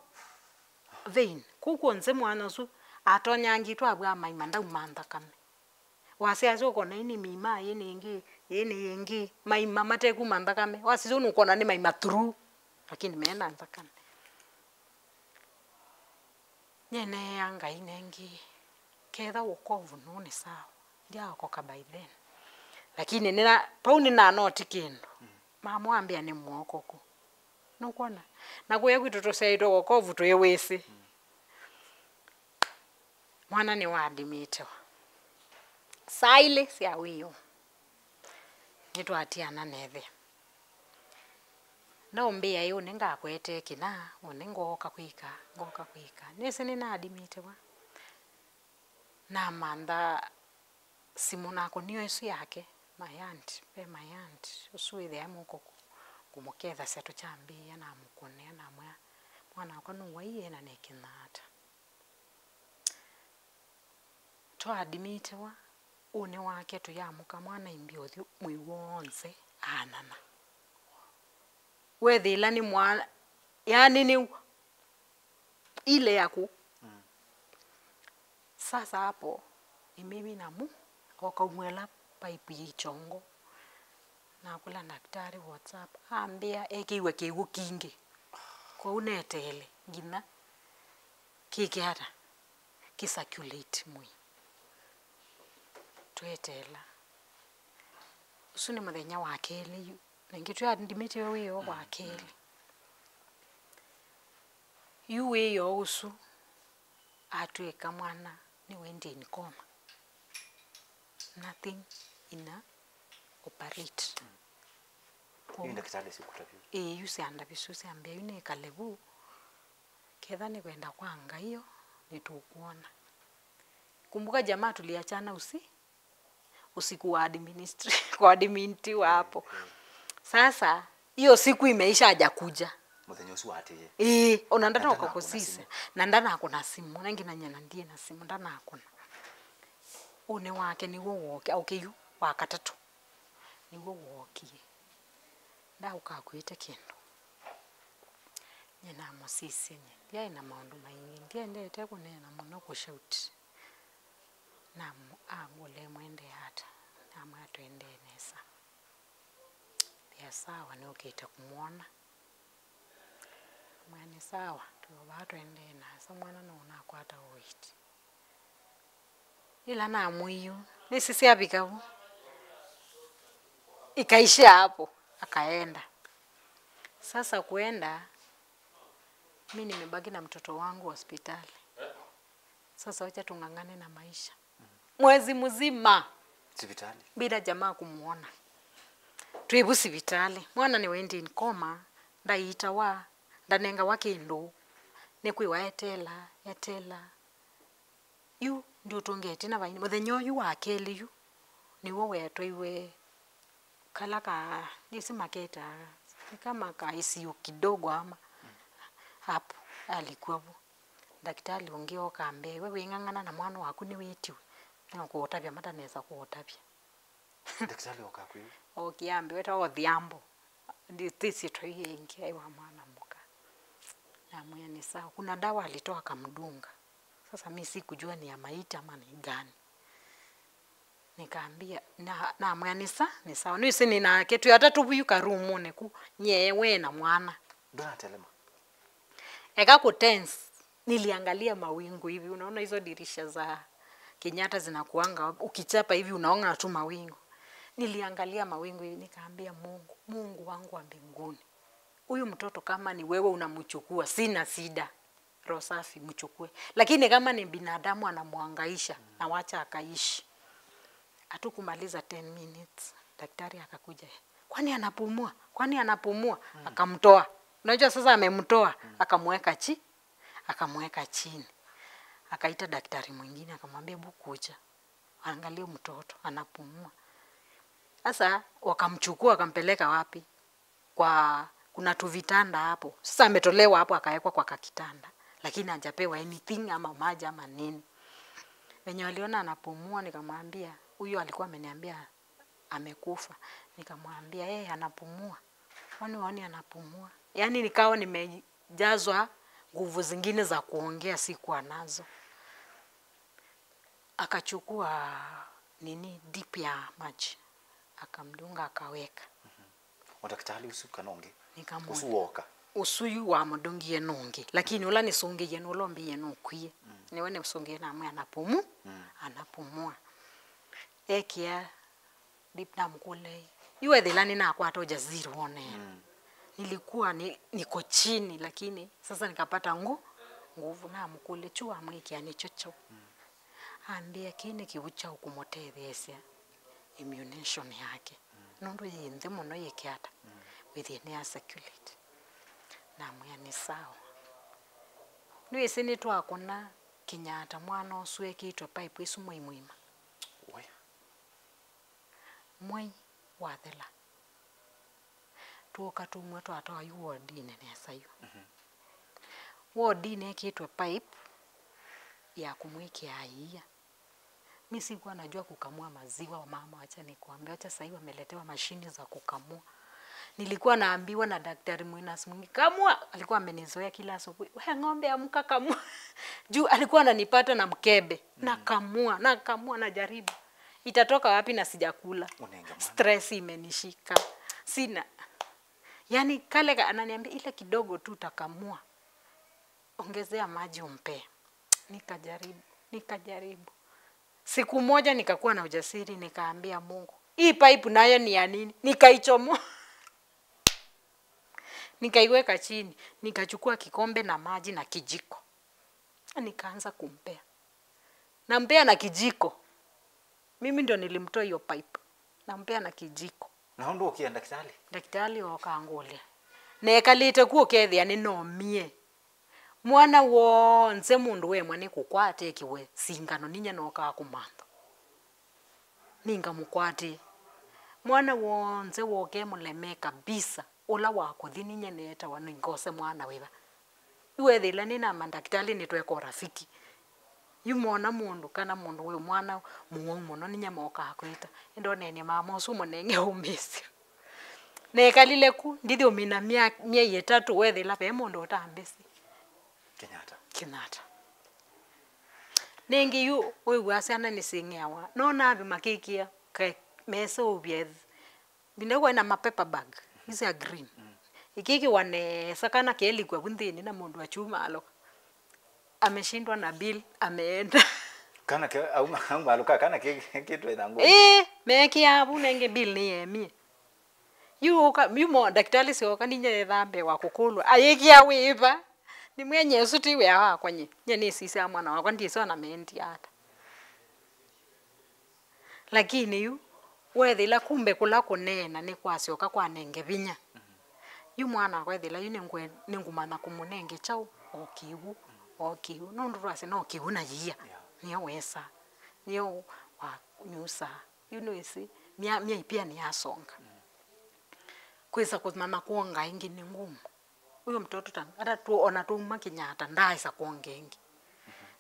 Vein. Kũu kwonse mwana ũsu atonyangĩtwe avw'a maima ndauma nthakame. Wasyaasya ũkona ĩĩ nĩ mĩima, ĩĩ nĩ ĩngĩ, ĩĩ nĩ ĩngĩ, maima matekuma nthakame. Wasisya ũu nũkwona nĩ maima through, lakini mena nthakame. Nĩneea Ngai nengĩ, ketha wokovu nũũ nĩ sawa. Ndyaokoka by then. Lakini nĩna, vau nĩnanoti kĩndũ. Mama ambĩa nĩ mũokoku. Nũkwona? Na kũya kwitũ tũsyaĩtwe wokovu twĩwĩsĩ. Mwana nĩwaadimitiwa. Saa ilĩ sya wĩoo, nĩtwatiana nethe. Naumbĩa ĩ, ũnĩ ngakwetee kĩna, ũnĩ ngooka kwĩka, ngooka kwĩka. Nĩsĩ nĩnaadimitiwa. Namantha simũ nakũnio ĩsu yake, my aunt, ve my aunt, ũsu wĩthĩae mũkũkũ, ngũmũkethasya tũkyambĩĩa, namũkũnĩa, namwĩa, mwana wakwa nũwai ĩ na nĩkĩna ata? Twaadimitiwa, ũnĩ wake tũyamũka, mwana aimbie ũthyũ mwĩĩ w'onthe, aanana. Weethĩĩla nĩ mwana, yaani nĩ ile ya kũ. Mm. Sasa hapo, ni mimi na mu, okaumwela pipe ya ichongo. Nakũla ndakĩtalĩ WhatsApp, ambĩa ekĩiwe kĩw'ũ kingĩ. Kwoou neteele nginya kĩke ata, kĩ circulate mwĩĩ. Tweteela. Ũsu nĩ mũthenya wa kelĩ yu. Ningĩ twaadimitiwe wĩoo wa kelĩ. Yu wĩoo ũsu atw'ĩka mwana nĩ went in coma. Nothing ina operate. Yu ndakĩtalĩ syũkũta vyũ. Ĩĩ, yu syandavya syũ syambĩa yu nĩkale vu. Ketha nĩ kwenda kwa Ngai yo, nĩtũkwona. Kumbuka jamaa tuliachana usi-, usiku wa administri-, kwa admintiwa hapo. Sasa, hiyo siku imeisha, hajakuja. Mũthenya ũsu waatĩĩe. Ĩĩ, ona ndanooka kũsisya. Na ndanakũna simũ. Nengĩ nanyie na ndiĩ na simũ, ndanakũna. Ũnĩ wake nĩw'o wookie, aũke yu wa katatũ. Nĩw'o wookie. Ndaũkakuĩte kĩndũ. Nyie namũsisye nyie. Ndyaĩ na maũndũ maingĩ. Ndiendete kũneena mũno kũshout. Namu-, angũlya, "Mwendee ata?" Namwĩa, "Tũendee nesa." "Thĩa sawa, nĩũkĩte kũmwona." Namwĩa, "Nĩ sawa, twĩ o vaa tũendee nesa, mwana no ũnakwata weight." Ĩla namwĩie ũu, nĩsĩ syavika vu. Ikaishia hapo, akaenda. Sasa kuenda, mi nimebaki na mtoto wangu hospitali. Sasa wacha tung'ang'ane na maisha. Mwezi mzima. Sivitali. Bila jamaa kumuona. Twĩ vu sivitali. Mwana nĩ went in coma, ndaiitawa, ndanengawa kĩndũ. Nĩ kwĩwa etela, etela. Yu ndiũtũngĩe ĩtina vaini. Mũthenya ũyũ wa kelĩ yu, nĩw'o wetwaiwe kala ka, nĩsĩ maketa, nĩ kama ka I C U kidogo ama. Apu, alikw'a vu. Ndakĩtalĩ ũngĩ ooka ambĩa, "We wĩng'ang'ana na mwana waku nĩwĩtiwe. Nĩũkũũtavya matanesa kũũtavya." Ndakĩtalĩ ooka kwĩ we? Ookie ambĩa, "Wĩtawa Odhiambo. Ndĩsĩ ĩsyĩtwa ii ĩngĩ, aĩ wa mwana mũka." Namwĩa, "Ni sawa. Kuna dawa alitoa akamdunga. Sasa mi sikujua ni ya maiti ama ni gani." Nikaambia, na, namwĩa, "Ni sa, ni sawa." Nĩwĩsĩ nĩ nake, twĩ atatũ vu yu karumunĩ ku, nyie, we na mwana. Ndũnatelema? Eka ku tense, niliangalia mawingu hivi, unaona hizo dirisha za Kenyatta zinakuanga, ukichapa hivi unaona tu mawingu. Niliangalia mawingu hivi, nikaambia Mungu, "Mungu wangu wa mbinguni, huyu mtoto kama ni wewe unamchukua, sina shida. Roho safi, mchukue. Lakini kama ni binadamu anamhangaisha, na wacha akaishi." Hatukumaliza ten minutes, daktari akakuja. "Kwani anapumua? Kwani anapumua?" Akamtoa. Unajua sasa amemtoa, akamweka chi-, akamweka chini. Akaita daktari mwingine, akamwambia, "Hebu kuja. Angalia mtoto, anapumua." Sasa wakamchukua, wakampeleka wapi? Kwa, kuna tuvitanda hapo. Sasa ametolewa hapo akawekwa kwa kakitanda, lakini hajapewa anything ama maji ama nini. Venye waliona anapumua, nikamwambia, huyo alikuwa ameniambia amekufa. Nikamwambia, "Eh, anapumua. Kwani waoni anapumua?" Yaani nikawa nimejazwa nguvu zingine za kuongea sikuwa nazo. Akachukua nini, dip ya maji, akamdunga, akaweka. O ndakĩtalĩ ũsu kana ũngĩ? Nĩkamwona. Ũsu woka? Ũsu yu wamũdungie nũngĩ, lakini ũla nĩsũngĩie nĩ ũla ũmbĩie nũkwie. Nĩwe nĩsũngĩie namwĩa anapumua, anapumua. Ekĩa dip, namkũlya, "Yu ethĩla nĩnakwata ujasiri wone." Nilikuwa ni, niko chini, lakini sasa nikapata ngu-, nguvu. Namkũlya, "Kyu wamwĩkĩa nĩkyo kyaũ?" Ambĩa, "Kĩĩ nĩ kĩw'ũ kyaũ kũmũtetheesya immunization yake, nũndũ yĩ nthĩ mũno, yĩke ata wĩthĩe nĩ ya circulate?" Namwĩa, "Nĩ sawa." Nĩwĩsĩ nĩtwakũna Kenyatta, mwana ũsu ekĩtwe pipe ĩsu mwei mũima. Wĩ? Mwei wathela. Twooka tumw'a twatwawa yu wodinĩ nesa yu. Wodinĩ ekĩtwe pipe ya kũmwĩkĩa ia. Mi sikuwa najua kukamua maziwa, wamama, wacha nikwambie, wacha sahii wameletewa mashini za kukamua. Nilikuwa naambiwa na daktari mwingine, "Kamua." Alikuwa amenizoea kila asubuhi, "We ng'ombe, amka, kamua." Juu alikuwa ananipata na mkebe. Nakamua, nakamua, najaribu. Itatoka wapi na sijakula? Unenge mwana. Stress imenishika. Sina. Yaani kale ka-, ananiambia, "Ile kidogo tu utakamua. Ongezea maji umpe." Nikajaribu, nikajaribu. Siku moja nikakuwa na ujasiri, nikaambia Mungu, "Hii pipe nayo ni ya nini?" Nikaichomoa. Nikaiweka chini, nikachukua kikombe na maji na kijiko. Nikaanza kumpea. Nampea na kijiko. Mimi ndio nilimtoa hiyo pipe. Nampea na kijiko. Na ũndũ ũkĩa ndakĩtalĩ? Ndakĩtalĩ ooka angũlya. Nekalĩte ku ũkethĩa nĩnomie. Mwana w'onthe mũndũ wemwa nĩ kũkwata ekĩwe singano, ninyie nookaa kũmantha. Ningamũkwatĩe. Mwana w'onthe woke mũlemee kabisa, ũla wa kũthi ninyie neetawa ningose mwana wĩva. Yu wethĩla nĩ na mandakĩtalĩ nĩtweka ũrafiki. Yu mona mũndũ kana mũndũ wĩ mwana mũwau mũno, ninyie mokaa kwĩta. Ĩndĩ oneenye mama ũsu mũnenge ũmĩsyo. Nekalile ku, ndithi ũmina mya-, myei ĩtatũ, wethĩla ve mũndũ ũtambĩsĩ. Kenyatta. Kenyatta. Nĩngĩ yu wĩw'aa syana nĩsing'eawa. No navi makĩkĩa kaĩ meseũvya Ndewa ĩna ma paper bag, isi ya green. Ĩkĩkĩwa nesa, kana kelikwa vu nthĩnĩ na mũndũ akyumaalũka. Ameshindwa na bill, ameenda. Kana ke, auma, auma aluka, kana ke, ketwe na nguo. Ĩĩ, meekĩaa vu nenge bill nĩyemie. Yu ũka, yu mo, ndakĩtalĩ syoka, ninyie yethaa mbee wa kũkũlwa. Ayĩkĩa wĩva? Nĩmwenye ũsu ti wĩa wakwa nyie. Nyie nĩsisya mwana wakwa, ndyĩsĩ ona meendia ata. Lakini yu, weethĩla kumbe kũla kũneena nĩkwasyoka kwanenge vinya. Yu mwana akwa ethĩla yu nĩngwe-, nĩngũmanya kũmũnenge kyaũ, o kĩw'ũ, o kĩw'ũ. Nũndũ twasye no kĩw'ũ na yia. Yeah. Nĩyo wesa. Nĩyo wanyusaa. Yu nĩwĩsĩ, mya-, myai pia nĩyasonga. Kwĩsa kũmanya kwonga ĩngĩ nĩ ngumu. Huyo mtoto ta, hata tu, ona twauma Kenyatta, ndaaĩsa kwongea ĩngĩ.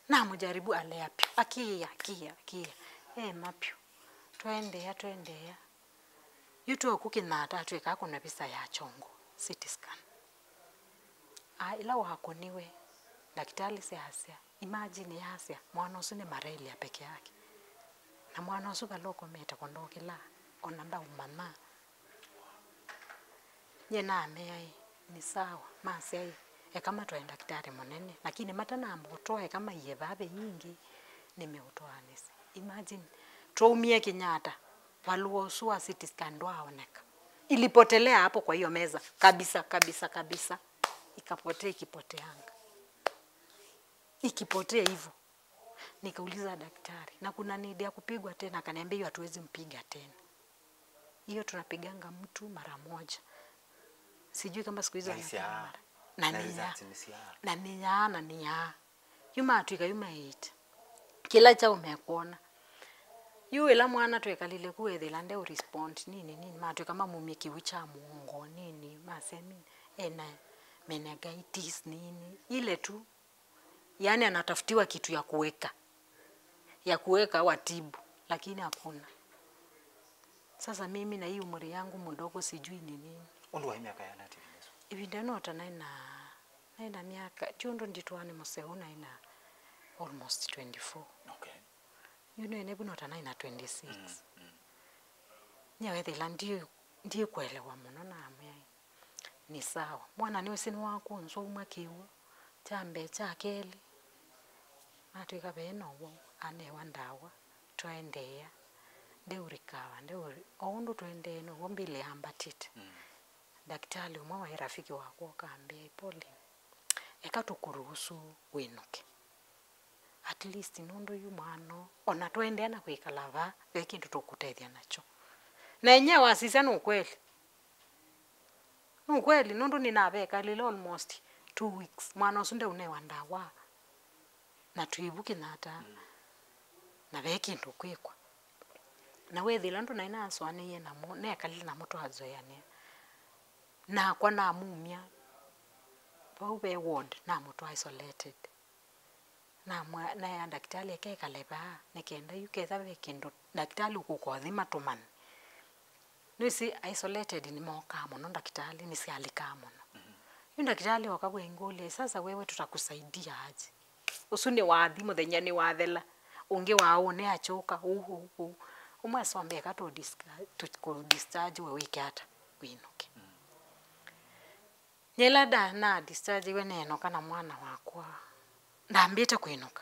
Namũjaribu alea vyũ, akĩĩa, akĩĩa, akĩĩa. Ema vyũ. Twaendeea, twaendeea. Yu twoku Kenyatta atwĩka akũna visa ya kyongo, C T scan. A, ĩla wakũniwe, ndakĩtalĩ syasya, imagine yasya, mwana ũsu nĩ malaria peke yake. Na mwana ũsu vala ũkomete kũndũ ũkĩlaa, ona ndaũmanya. Nyie namea ĩ, nĩ sawa, masya ĩ, eka matwae ndakĩtalĩ mũnene, lakini matanamba ũtwae, eka maiye vaa ve yingĩ, nĩmeũtwaanĩsya. Imagine, twaumie Kenyatta, valũa ũsu wa C T scan ndwaaoneka. Ilipotelea hapo kwa hiyo meza, kabisa, kabisa, kabisa. Ikapotea, ikipoteanga. Ikipotea hivyo. Nikauliza daktari, "Na kuna need ya kupigwa tena?" Akaniambia, "Hiyo hatuwezi mpiga tena. Hiyo tunapiganga mtu mara moja." Sijui kama siku hizi Na wanapiga nĩsyaa. Mara. Na Na nĩya. Result nĩsyaa. Na nĩya, na nĩya. Yu matwĩka, yu maĩte. Kĩla kyaũ mekwona. Yu ĩla mwana twekalile ku ethĩla ndeũ respond nini nini, matwĩka mamumie kĩw'ũ kya mũongo nini, masemi ena meningitis nini. Ile tu. Yaani anatafutiwa kitu ya kuweka, ya kuweka watibu, lakini hakuna. Sasa mimi na hii umri yangu mdogo sijui ni nini. Ũndũ wa myaka yana TV nĩsu? Ĩvinda ĩno ota naĩ na, naĩ na myaka, ti ũndũ nditwaa nĩ mũseo, naĩ na almost twenty-four. Okay. You know, ene vino ota naĩ na twenty-six. Mm, mm. Nyie wethĩla ndi, ndikwelewa mũno na amwĩa, Nĩ sawa. Mwana nĩwĩsĩ nĩwakũnzwa uma kĩw'ũ kya mbee, kya kelĩ, atw'ĩka ve na ũwau, anewa ndawa, twaendeea. Ndeũrikawa, ndeũri-, o ũndũ tũendee now'o mbili yambatĩte. Mm. Ndakĩtalĩ ũmwe waĩ rafiki wakwa ũkambĩa, "Pauline, eka tũkũruhusu wĩnũke." At least nũndũ yu mwana ũũ, ona tũendee na kwĩkala vaa, ve kĩndũ tũkũtethya nakyo. Na enyewe wasisya nĩ ũkweli. Nĩ ũkweli, nũndũ nĩnavekalile almost two weeks. Mwana ũsu ndeũnewa ndawa. Na twĩ vu Kenyatta. Mm. Na ve kĩndũ kwĩkwa. Na wethĩla ndũ naĩ nasũanĩie namo, nekalile namo twazoeanĩa. Nakwa namumya. Vau ve ward, namũtwaa isolated. Namwĩa, naĩa ndakĩtalĩ ekekale vaa, nĩ kenda yu ketha ve kĩndũ ndakĩtalĩ ũkũka ũthima tũmanye. Nĩwĩsĩ isolated nĩmokaa mũno ndakĩtalĩ, nĩsyalikaa mũno. Mhm. Yu ndakĩtalĩ oka kwĩ ngũlya, "Sasa wewe tutakusaidia aje?" Ũsu nĩ wathi, mũthenya nĩwathela, ũngĩ wa ũnĩ akyũka, ũu, ũu, ũu. Ũmwe asombe eka tũ dis-, tũ-, kũ discharge we wĩke ata? Wĩnũke. Mhm. Yĩla nda-, na dischargiwe neenũka na mwana wakwa, ndambĩte kwĩnũka.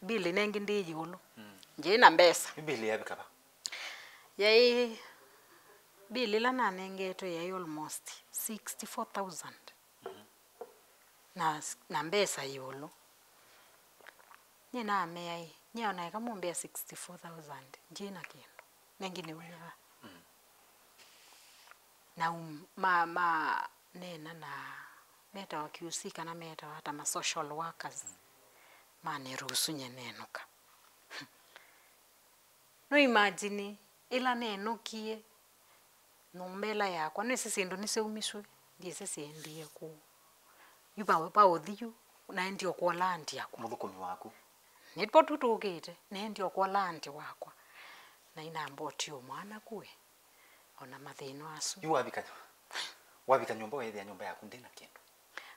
Bill nengĩ ndĩ ĩũlũ. Mm. Ndyaĩ na mbesa. Yu bill yavika va? Yaĩ, bill ĩla nanengetwe yaĩ almost sixty-four thousand. Mhm. Na, na mbesa ĩũlũ. Nyie namea ĩ, nyie ona eka mũmbĩa sixty-four thousand, ndyĩ na kĩndũ. Nengĩ nĩwĩaa. Mm. Na um, ma, ma, neena na metawa Q C kana metawa ata ma social workers. Mm. Manĩruhusu nye nenũka. No imagine, ĩla nenũkie, nyũmba ĩla yakwa, nĩsĩ syĩndũ nĩsyaumiswe, ndyĩsĩ syendie kũu. Yu va, va ũthi yu, naendie ũkwola anti yakwa. Mũthũkũmi waku? Nĩvo tu tũkĩte, naendie ũkwola anti wakwa. Na inamba ũtio mwana kũe. Ona mathĩna asu. Yu wavika, wavika nyũmba weethĩa nyũmba yaku ndĩ na kĩndũ?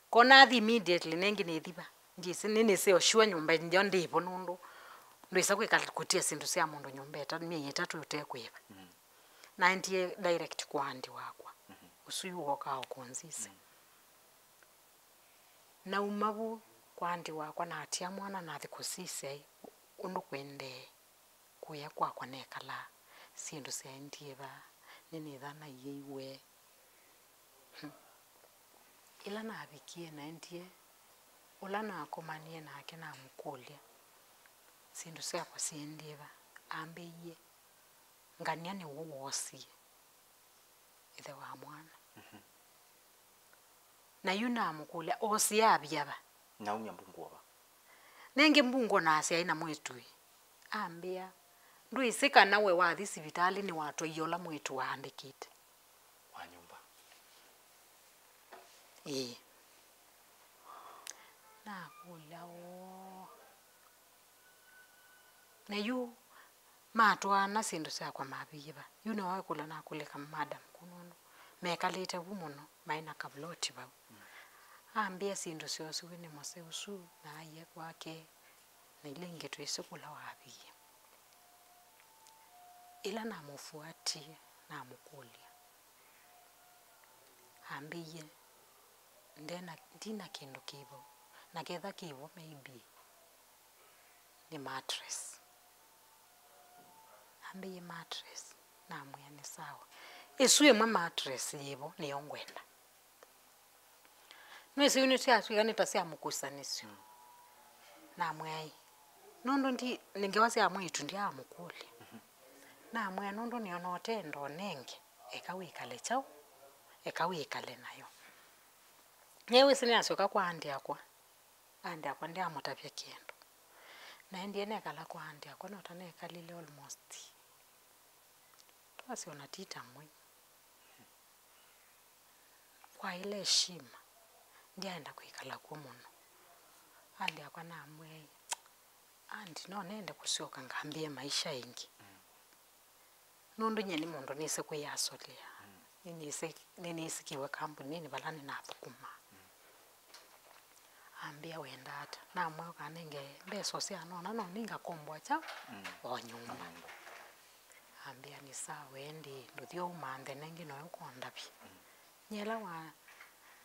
Ko nathi immediately, nengĩ nĩthi va? Ndyĩsĩ, nĩnĩsĩ o sure nyũmba ndio ndĩvo nũndũ ndwĩsa kwĩka kũtia syĩndũ sya mũndũ nyũmba ĩtatũ, myei ĩtatũ ũtekwĩva. Mm. Naendie direct kwa anti wakwa. Mhm. Ũsu yu wokaa o kũnzisya. Mm. Nauma vu kwa anti wakwa, natia mwana nathi kũsisya ũndũ kũendee. Kũya kwakwa nekalaa, syĩndũ syaendie va, nĩnĩtha naiĩiwe. Hmm. Ĩla navikie naendie, ũla nakomanie nake namũkũlya, "Syĩndũ syakwa siendie va?" Ambĩie, "Ngania nĩwe woosie." Ĩthe wa mwana. Mhm. Na yu namũkũlya, "Oosie avya va?" Naumya mbungu o va? Nengĩ mbungu nasyaĩ na mwĩĩtu ĩ. Ambĩa, "Ndwĩsĩ kana we wathi sivitalĩ nĩwatwaie ũla mwĩĩtu waandĩkĩte?" Wa nyũmba. Ĩĩ. Nakũlya, "Oo." Na yu matwaana syĩndũ syakwa mavĩie va? Yu nĩwaĩkũlya nakũlĩka madam kũ nũndũ mekalĩte vu mũno, maĩ na kavuloti vau. Ambĩa syĩndũ syosiwe nĩ mũsee ũsu na aiye kwake, na ila ingĩ twĩsĩ kũla wavĩie. Ĩla namũfuatie, namũkũlya, ambĩie, "Ndena, ndina kĩndũ kĩvo, na ketha kĩvo, maybe nĩ mattress." Ambĩie, "Mattress?" Namwĩa, "Nĩ sawa. Ĩsu ĩmwe mattress yĩvo nĩyo ngwenda." Nĩwĩsĩ yu nĩsyatw'ĩka nĩ ta sya mũkusanĩsyo. Namwĩa, "Ĩ, nũndũ ndi, nĩ ngewa sya mwĩĩtu ndyaamũkũlya." Namwĩa, "Nũndũ nĩona ũtenda ũnenge, eka wĩkale kyaũ, eka wĩkale nayo." Nĩwĩsĩ nĩasyoka kwa aunty akwa. Aunty akwa ndyaamũtavya kĩndũ. Naendie nekala kwa aunty akwa, no ta nekalile almost, twasye ona ti ta mwei. Kwaĩle heshima, ndyaenda kwĩkala kw'o mũno. Aunty akwa namwĩa, "Aunty, no nende kũsyoka ngambĩĩe maisha ĩngĩ." Nũndũ nyie nĩ mũndũ nĩsĩ kwĩyasũlĩa. Nĩnĩsĩ-, nĩnĩsĩkĩwe kambuninĩ vala nĩnathũkũmaa. Ambĩa, "Wenda ata?" Namwĩa, "Ũkanenge mbesa ũsyanona no ningakomboa kyaũ o nyũmba." Ambĩa, "Nĩ sawa, ĩndĩ ndũthi ũmanthe nengĩ noyo ũkondavya." Nyie ĩla wa,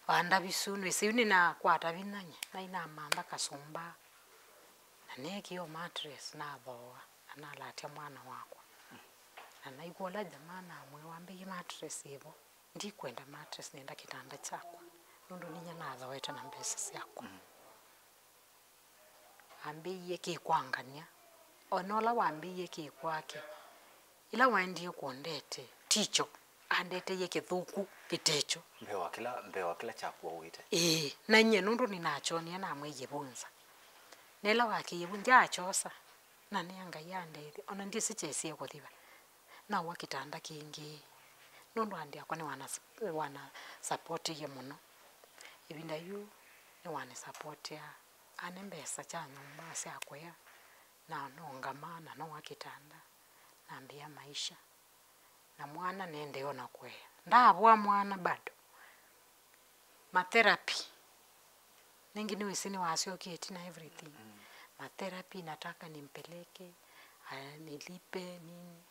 wandavi su, nĩwĩsĩ yu nĩnakwata vinya nyie, naĩ namantha kasũmba, na neekĩa o mattress, nathooa, na nalatya mwana wakwa. Na naĩkũlya jamaa namwĩa, "Wambĩie mattress ĩvo?" "Ndikwenda mattress, nenda kĩtanda kyakwa, nũndũ ninyie nathooete na mbesa syakwa." Ambĩie kĩ kwa ngania, o na ũla wambĩie kĩ kwake. Ĩla waendie kũndete, tikyo, andeteie kĩthũku kĩtekyo. Mbee wa kĩla, mbee wa kĩla kyakuaũĩte. Ĩĩ, na nyie nũndũ nĩnakyonie namwĩie vunza. Na ĩla wakĩie vu, ndyakyosa. Na nĩa Ngai andethya, ona ndyĩsĩ kyesie kũthi va. Naũa kĩtanda kĩngĩ, nũndũ aunty akwa nĩwana, wana supportie mũno. Ĩvinda yu nĩwanĩsupportia, ane mbesa kya nyũmba sya kũya, na nongama, na noa kĩtanda, nambĩa maisha. Na mwana nĩendee ona kũea. Ndavoa mwana bado. Matherapy. Nĩngĩ nĩwĩsĩ nĩwasyokie ĩtina everything. Matherapy, nataka nimpeleke, a-, nilipe, nini.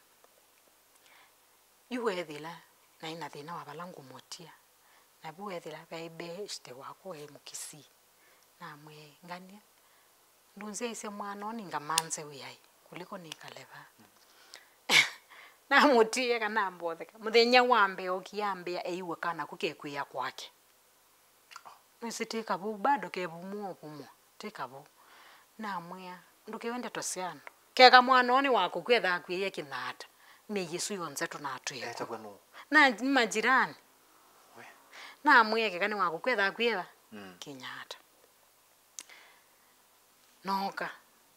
Yu weethĩla naĩ na thĩna wa vala ngũmũtia. Na vu weethĩla vaĩ beshte wakwa e Mũkisii. Namwĩie, "Ngania, ndũnzyaĩsye mwana ũũ nĩngamanze wĩaĩ, kũliko nĩkale vaa." Namũtiie kana ambotheka. Mũthenya wa mbee ookie ambĩa eiwe kana kũ kekw'ĩĩa kwake. Nĩsĩ tĩ kavũu, bado kevumwa ũvumwa, tĩ kavũu. Namwĩa, "Ndũkĩwe ndeto sya andũ. Keka mwana ũũ nĩ wakũkw'a ethĩwa akw'ĩĩe Kĩnyaata, mĩĩ ĩsu yonthe tũnatwĩe kũ?" Etagwa nũũ? Na nĩ majirani. We. Namwĩa, "Keka nĩ wakũkw'a ethĩwa akw'ĩĩe va?" Mm. Kĩnyaata. Nooka,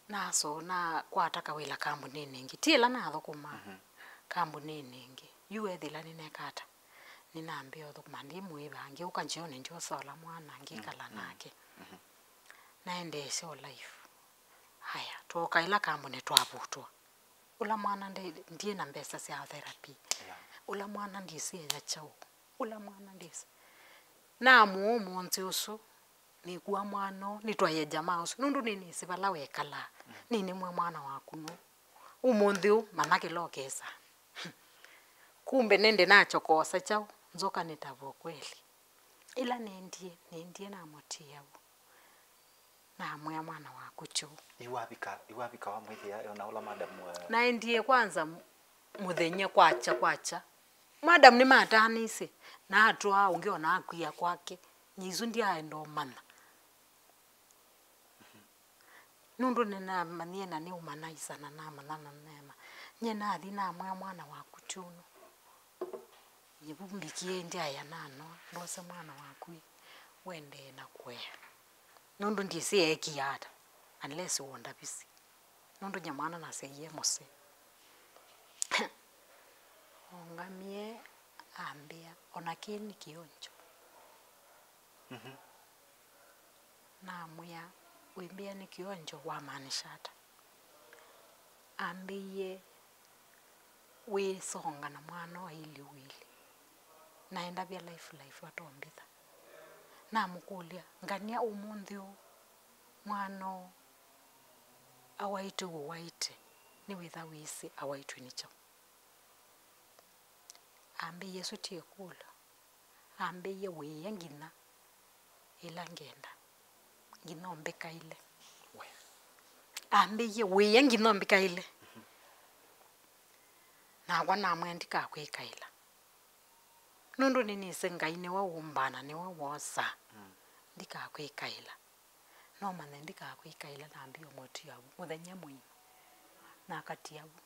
nasoo, nakwata kawĩla kambuninĩ ĩngĩ. Ti ĩla nathũkũmaa, mhm, kambuninĩ ĩngĩ. Yu weethĩla nĩneka ata? Nĩnambĩa ũthũkũma, ndimũĩva, ngĩũka ngyonĩ, ndyosa ũla mwana, ngĩkala, mhm, nake. Mhm. Naendeesya o life. Aya, twooka ĩla kambuni twavutwa. Ũla mwana nde-, ndiĩ na mbesa sya therapy. Yeah. Ũla mwana ndĩsĩ eya kyaũ. Ũla mwana ndĩsĩ. Namũa ũmũnthĩ ũsu, nĩkua mwana ũũ, nĩtwaie jamaa ũsu. Nũndũ nĩnĩsĩ vala wekalaa. Mm. Nĩnĩmwĩa mwana waku nũũ. Ũmũnthĩ ũũ, manya kĩla ũkesa. Kumbe nĩndĩ nakyokoosa kyaũ, nzoka nĩtavwa kweli. Ĩla nendie, nendie namũtia vu. Namwĩa mwana waku kyũũ. Yu wavika, yu wavika wamwĩthĩa, ona ũla madam, eh, naendie kwanza m-, mũthenya kwakya, kwakya. Madam nĩmatanĩisye, na atwaa ũngĩ ona akw'ĩĩa kwake. Nyie isu ndyaenda ũmanya. Nũndũ nĩnamanyie na nĩũmanaisa na namanya na nĩma. Nyie nathi namwĩa mwana waku kyũnũ. Nyie vu mbikie ndyaĩa nanoa, ndose mwana waku ĩ, wendee na kũea. Nũndũ ndyĩsĩ eekie ata, unless wondavisi. Nũndũ nyie mwana nasyaie mũsee. Ongamie ambĩa, "Ona kĩĩ nĩ kĩonjo." Mhm. Namwĩa, "Wĩmbĩa nĩ kĩonjo, wamaanisha ata?" Ambĩie, "Wĩsonga na mwana wa ilĩ ũilĩ." Naendavya life life atombitha. Namũkũlya, "Ngania ũmũnthĩ ũũ, mwana ũũ awaĩtwe ũwaĩte, nĩwĩtha wĩsĩ awaĩtwe nĩ kyaũ?" Ambĩie, "Ĩsu ti ĩkũlyo." Ambĩie, "Wĩĩa nginya ĩla ngenda, nginya ũmbĩkaĩle." We. Ambĩie, "Wĩĩa nginya ũmbĩkaĩle." Nakwa namwĩa, "Ndikakwĩkaĩla, nũndũ nĩnĩsĩ Ngai nĩwe ũmbaa na nĩwe wosaa. Mm. Ndikakwĩkaĩla. No manye ndikakwĩkaĩla." Nambie ũmũtia vu mũthenya mũima. Nakatia vu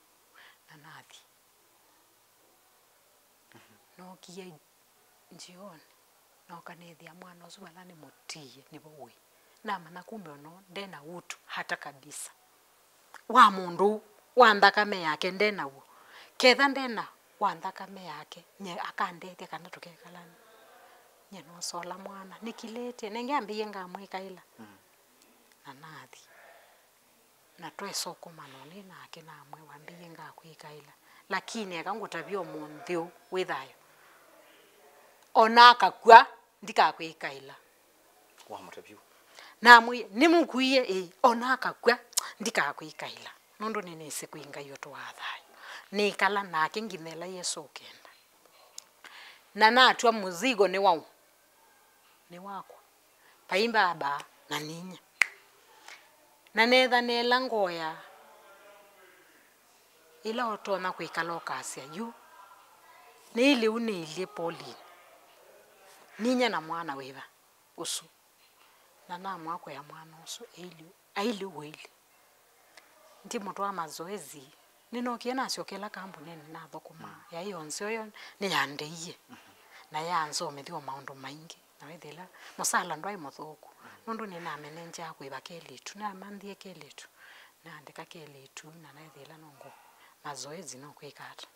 na nathi. Nookie njioni, nooka neethĩa mwana ũsu vala nĩmũtiie nĩvo ũĩ. Namanya kumbe ono nde na utu hata kabisa wa mũndũ ũũ, wa nthakame yake nde naw'o. Ketha nde na wa nthakame yake, nye akandethya kana tũkekalana. Nye nosola mwana, nĩkilĩtye, nenge ambĩie ngamwĩkaĩla. Mm. Na nathi. Na tweesũkũma nĩ nake namwĩa, "Wambĩie ngakwĩkaĩla. Lakini eka ngũtavye ũmũnthĩ ũũ wĩ thayũ. Ona akakw'a, ndikakwĩkaĩla." Wamũtavya ũu? Namwĩie, "Nĩmũkw'ĩe, ĩĩ, ona akakw'a, ndikakwĩkaĩla. Nũndũ nĩnĩsĩ kwĩ Ngai ũtũaa thayũ." Nĩkala nake nginya ĩla Yesũ ũkenda. Na natw'a mũzigo nĩ waũ? Nĩ wakwa. Vai mbaba na ninyie. Na neetha nĩ ĩla ngoya ĩla ũtonya kwĩkala ũkasya, "Yu nĩ ĩlĩu nĩilyĩ Pauline." Ninyie na mwana wĩva ũsu? Na namwakwĩa mwana ũsu ailye, ailye ũilye. Ndimũtwaa mazoezi, nĩnookie nasyokela kambunĩnĩ nathũkũma. Mm. Yaĩ o nzeo yo nĩyandeie. Mhm. Na yansomethya o maũndũ maingĩ. Na wĩthĩla mũsala ndwaĩ mũthũku. Mm. Nũndũ nĩnamenenjaa kũĩva kelĩtu, namanthie kelĩtu, naandĩka kelĩtu, na naĩthĩla nũngũ mazoezi nũkwĩka ata.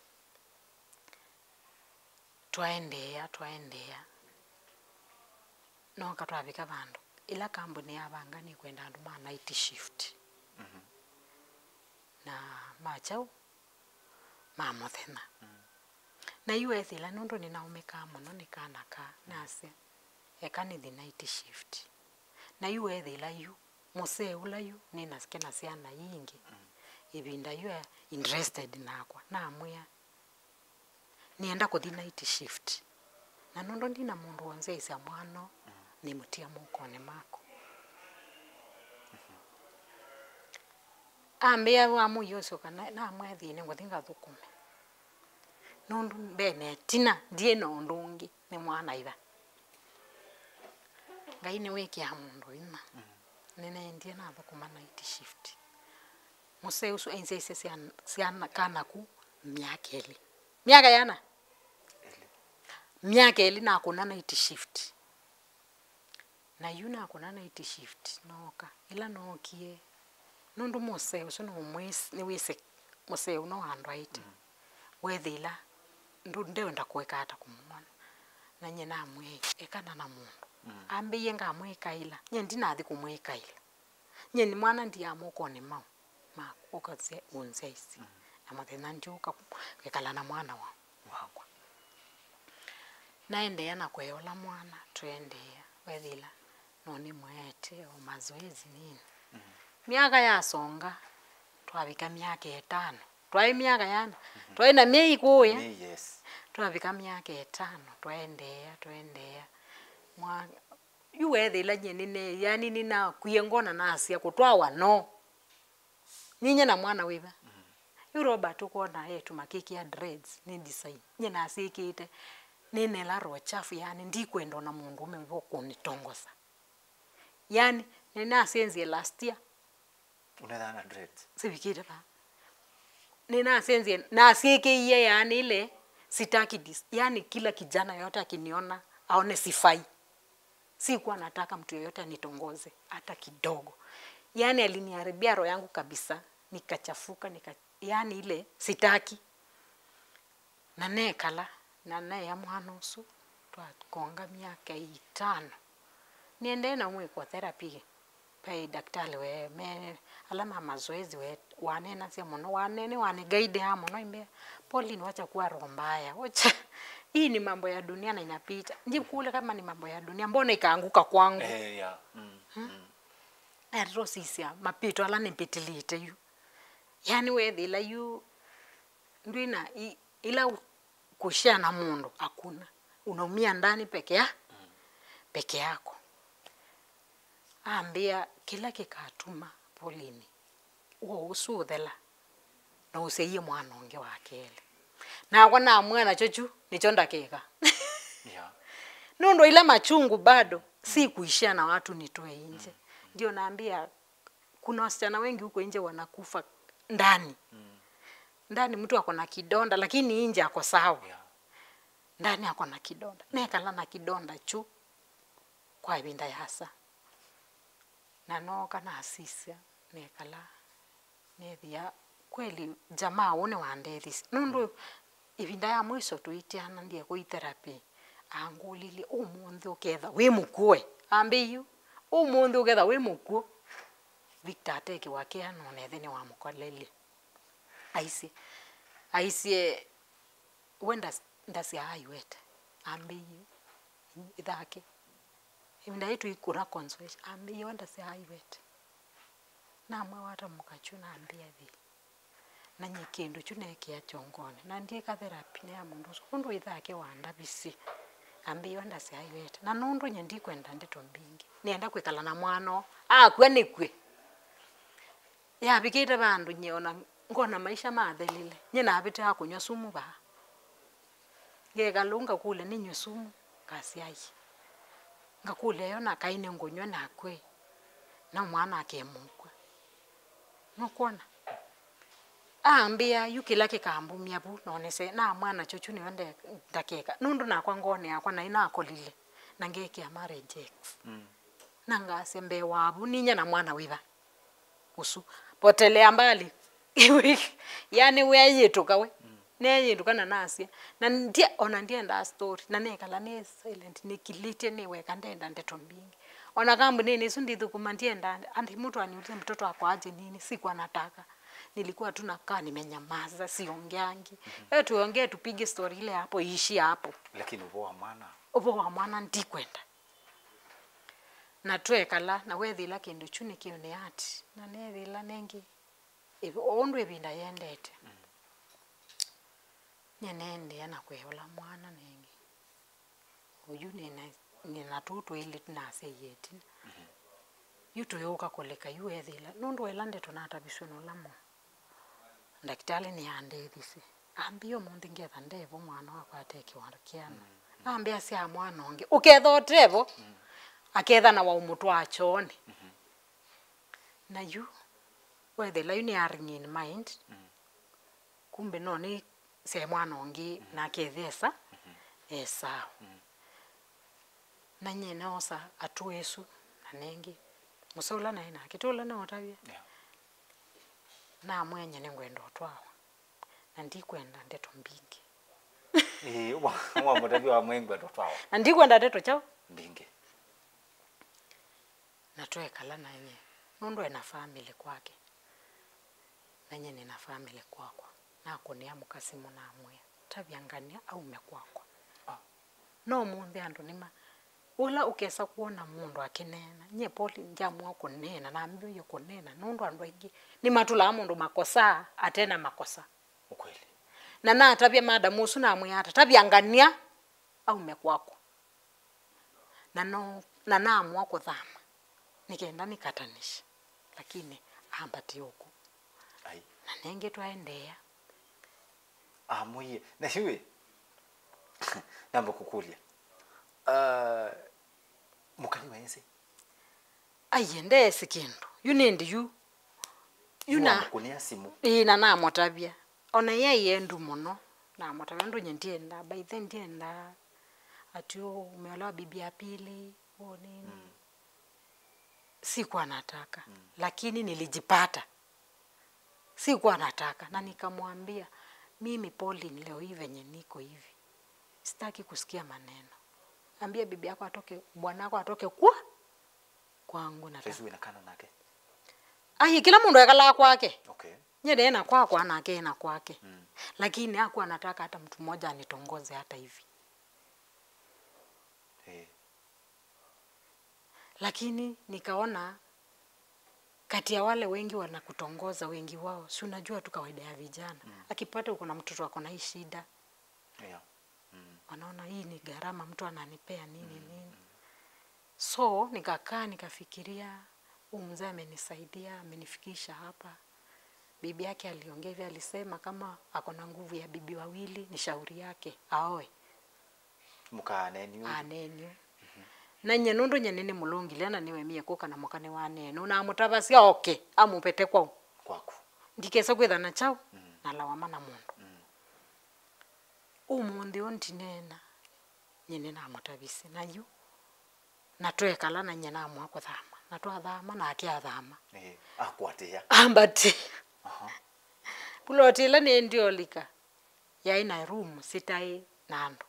Twaendeea, twaendeea. Nooka twavika vandũ. Ĩla kambunĩ yavanga nĩkwenda andũ ma night shift. Mhm. Na ma kyaũ? Ma mũthenya. Mm. Na yu ethĩla nũndũ nĩnaũmĩkaa mũno nĩ kana ka, nasya, "Eka nĩthi night shift." Na yu ethĩla yu, mũsee ũla yu, nĩnake na syana ingĩ. Mm. Ĩvinda yu e interested nakwa. Namwĩa, "Nĩenda kũthi night shift. Na nũndũ ndina mũndũ ũnzyaĩsya mwana ũũ, mm, nĩmũtia mokonĩ maku." Mhm. Ambĩa, "Wa mũio ũsyoka na, namwĩa thiĩ nĩngũthi ngathũkũme. Nũndũ mbee na ĩtina, ndiĩ na ũndũ ũngĩ, nĩ mwana ĩva." Ngai nĩwĩkĩaa mũndũ vinya. Mm. Nĩnaendie nathũkũma night shift. Mũsee ũsu ainsyaisye syana, syana, kana ku myaka ĩlĩ. Myaka yana? Ĩlĩ. Myaka ĩlĩ nakũna night shift. Na yu nakũna night shift, nooka. Ĩla nookie, nũndũ mũsee ũsu nũmwĩs-, nĩwĩsĩ mũsee ũno andwaĩte. Mm. Wethĩla ndũ-, ndewenda kũeka ata kũmwona. Na nyie namwĩa, "Ekana na mũndũ." Mm. Ambĩie ngamwĩkaĩla. Nyie ndinathi kũmwĩkaĩla. Nyie nĩ mwana ndiaa mokonĩ mau maku, ũkasya ũnzyaisye. Mm. Na mũthenya ndiũka kwĩkala na mwana wa, wakwa. Naendeea na kũeola mwana, tũendeea, wethĩla no nĩmũete o mazoezi nini. Mm. Myaka yasonga, twavika myaka ĩtano. Twaĩ myaka yana, mhm, twaĩ na myei kũya. Myei, yes. Twavika myaka ĩtano, twaendeea, twaendeea. Mwa-, yu weethĩla nyie nĩne, yani nĩnakwie ngona nasya kũtwawa no. Ninyie na mwana wĩva? Mhm. Yu Robert ũkwona eĩtu makĩkĩa dreads, nĩ design. Nyie nasyĩkĩĩte, nĩnela roho chafu, yani ndikwenda ona mũndũũme wĩva ũkũnĩtongosa. Yani, nĩnasenzie last year. Ũnethaa na dreads? Sivikĩte vaa. Nĩnasenzie, nasyĩkĩie yani ile sitaki dis-, yani kila kijana yote akiniona aone sifai. Sikuwa nataka mtu yoyote anitongoze hata kidogo. Yani aliniharibia roho yangu kabisa, nikachafuka, nika-, yani ile sitaki. Na nekala, na neea mwana ũsu, twakonga myaka ĩtano. Nĩendee na mwĩko therapy Vai daktari we, me ala ma mazoezi we, waneenasya mũno, waneene, wanĩgaidia mũno, imbĩa, "Pauline, wacha kuwa roho mbaya, wacha. Hii ni mambo ya dunia na inapita." Njikũlya kama ni mambo ya dunia, mbona ikaanguka kwangu? Eh, yeah. Mm, mm. Natosisya mapito ala nĩpĩtĩlĩte yu. Yaani, weethĩla yu ndwĩna i-, ila u-, kushare na mũndũ, hakuna. Unaumia ndani peke ya-, peke yako. Ambĩa kĩla kĩkatuma Pauline ũo ũsu ũthela, na ũsyaie mwana ũngĩ wa kelĩ. Nakwa namwĩa nakyo kyu nĩkyo ndakĩka. Yeah. Nũndũ ila machungu bado si kuishia na watu nitoe nje. Ndio naambia, kuna wasichana wengi huko nje wanakufa ndani. Ndani mtu ako na kidonda, lakini nje ako sawa. Yeah. Ndani ako na kidonda. Nekala na kidonda kyu kwa ĩvinda yasa. Na nooka nasisya, nekala, nethĩa, kweli jamaa ũũ nĩwandethisye. Nũndũ ĩvinda ya mwiso tũiteana ndie kũi therapy, angũlilye, "Ũmũnthĩ ũketha wĩ mũkw'ũ we?" Ambĩie, "Ũmũnthĩ ũketha wĩ mũkw'ũ." Victor atekĩwa kĩa nonethe nĩwamũkolelye. Aisye, aisye, "We ndas-, ndasyaa aiwete." Ambĩie, "Ĩthake." Ĩvinda yĩĩ tũikũna consolation. Ambĩie, "We ndasyaa aiwete." Namwawata mũkakyu nambĩa thĩ. Na nyie kĩndũ kyu neekĩa kyongonĩ. Na ndyĩka therapy nĩ ya mũndũ ũsu. Ũndũ ĩthake wandavisye. Ambĩie, "We ndasyaa aiwete." Na nũndũ nyie ndikwenda ndeto mbingĩ. Nĩenda kwĩkala na mwana ũũ. Akw'a nĩkw'e. Yavikĩte vandũ nyie ona ngona maisha mathelile. Nyie navĩtĩaa kũnyw'a sumu vaa. Ngekala ũu ngakũlya nĩnyw'e sumu, ngasyaie. Ngakũlya yo na kaĩ nĩngũnyw'a nakw'e, na mwana akemũkw'a. Nũkwona? Ambĩa yu kĩla kĩkambumya vu, nonese namwĩa nakyo kyu nĩyo nde-, ndakeka. Nũndũ nakwa ngoonĩ yakwa naĩ nakolile, na ngekĩa marriage ex. Mm. Na ngasya mbee wa vu, ninyie na mwana wĩva? Ũsu. Potelea mbali. Yaani, weeyĩtũka we. Mm. Neeyĩtũka na nasya. Na ndie-, ona ndiendaa story. Na nekala nĩ silent, nĩkilĩtye nĩ weka, ndenda ndeto mbingĩ. Ona kambunĩnĩ ĩsu ndithũkũma, ndiendaa, ati mtu aniulize mtoto ako aje nini, sikuwa nataka. Nilikuwa tu nakaa nimenyamaza, siongeangi. Mhm. Wewe tuongee, tupige story ile hapo, iishie hapo. Lakini ũvoo wa mwana? Ũvoo wa mwana ndikwenda. Na twekala, na weethĩla kĩndũ kyu nĩkĩũnĩati, na neethĩla nengĩ, ĩv-, o ũndũ ĩvinda yĩendete. Mm. Nyie neendeea na kũeũla mwana nengĩ. Oyu nĩna, nĩna tũu twĩlĩ nasyaie ĩtina. Mhm. Yu tũyũka kũlika yu weethĩla, nũndũ wa ĩla ndeto natavisw'e nĩ ũla mũ-, ndakĩtalĩ nĩandethisye. Ambĩa ũmũnthĩ ngetha ndevo mwana wakwa atekĩwa kĩana. Mm, mm. Ambĩa syaa mwana ũngĩ. Ũketha ũtevo, mm, aketha na waũmũtwaa kyoonĩ. Mhm. Na yu, weethĩla yu nĩ a ring in mind. Mm. Kumbe no nĩ syaĩ mwana ũngĩ, mm, nake ethesa, mhm, e sawa. Mm. Na nyie noosa atũa ĩsu, na nengĩ. Mũseo ũla naĩ nake, ti ũla naũtavya? Yeah. Namwĩa nyie nĩngwenda ũtwawa. Na ndikwenda ndeto mbingĩ. Ĩĩ, wa-, wamũtavya wamwĩa nĩngwenda ũtwawa. Na ndikwenda ndeto kyaũ? Mbingĩ. Na twekala na nyie. Nũndũ ena family kwake. Na nyie nĩna family kwakwa. Nakũnĩa mũka simũ namwĩa, "Tavya ngania aume kwakwa." Ah. No ũmũnthĩ andũ nĩma, ũla ũkesa kwona mũndũ akĩneena, nyie Pauline ndyamũa kũneena, nambĩĩie kũneena, nũndũ andũ aingĩ nĩmatũlaa mũndũ makosa ate na makosa. Ukweli. Na natavya madam ũsu namwĩa ata, "Tavya ngania aume kwakwa." Na no, na naamua kũthama nĩ kenda nĩkatanishe, lakini ambatie ũkũ. Ai. Na nengĩ twaendeea. Amwĩie, na siwe, namba kũkũlya. Uh, mũkali waĩsĩ? Aiye, ndeesĩ kĩndũ. Yu nĩndĩ yu. Yu na wamũkũnĩa simũ? Ĩĩ, na namũtavya. Ona ye aĩ endu mũno, namũtavya, nũndũ nye ndiendaa, by then ndiendaa ati ũũ, umeolewa bibi ya pili, ũũ nini. Mm. Sikuwa nataka, mm, lakini nilijipata. Sikuwa nataka, na nikamwambia, "Mimi Pauline leo hii venye niko hivi, sitaki kusikia maneno. Ambia bibi yako atoke, bwana yako atoke kwa." Kwangu nataka. Saizi wĩna kana nake? Ai, kila mũndũ ekalaa kwake. Okay. Nye ndee na kwakwa, nake ena kwake. Mm. Lakini hakuwa nataka hata mtu mmoja anitongoze hata hivi. Eh. Lakini nikaona kati ya wale wengi wanakutongoza, wengi wao, si unajua tu kawaida ya vijana. Mm. Akipata uko na mtoto ako na hii shida. Yeah. Mm. Wanaona hii ni gharama mtu ananipea nini, mm, nini. Mm. So, nikakaa, nikafikiria, "Huyu mzee amenisaidia, amenifikisha hapa." Bibi yake aliongea hivi, alisema kama ako na nguvu ya bibi wawili, ni shauri yake, aoe. Mũkaaneenyu. Aneenyu. Mhm. Na nye nũndũ nye nĩnĩmũlũngile na nĩwemie kũka na mũka nĩwaneenũ, na amũtavasya oke, amũvete kwau. Kwaku. Ndikesa kwĩtha na kyaũ, mm, na lawama na mũndũ. Mm. Ũmũnthĩ ũũ ndineena, nye nĩnamũtavisye. Na yu, na twekala na nye namũa kũthama. Na twathama, nake athama. Ĩĩ, akwatĩĩa. Ambatĩ. Aha. Puloti ĩla nĩendie ũlika, yaĩ na room sitaĩ na andũ.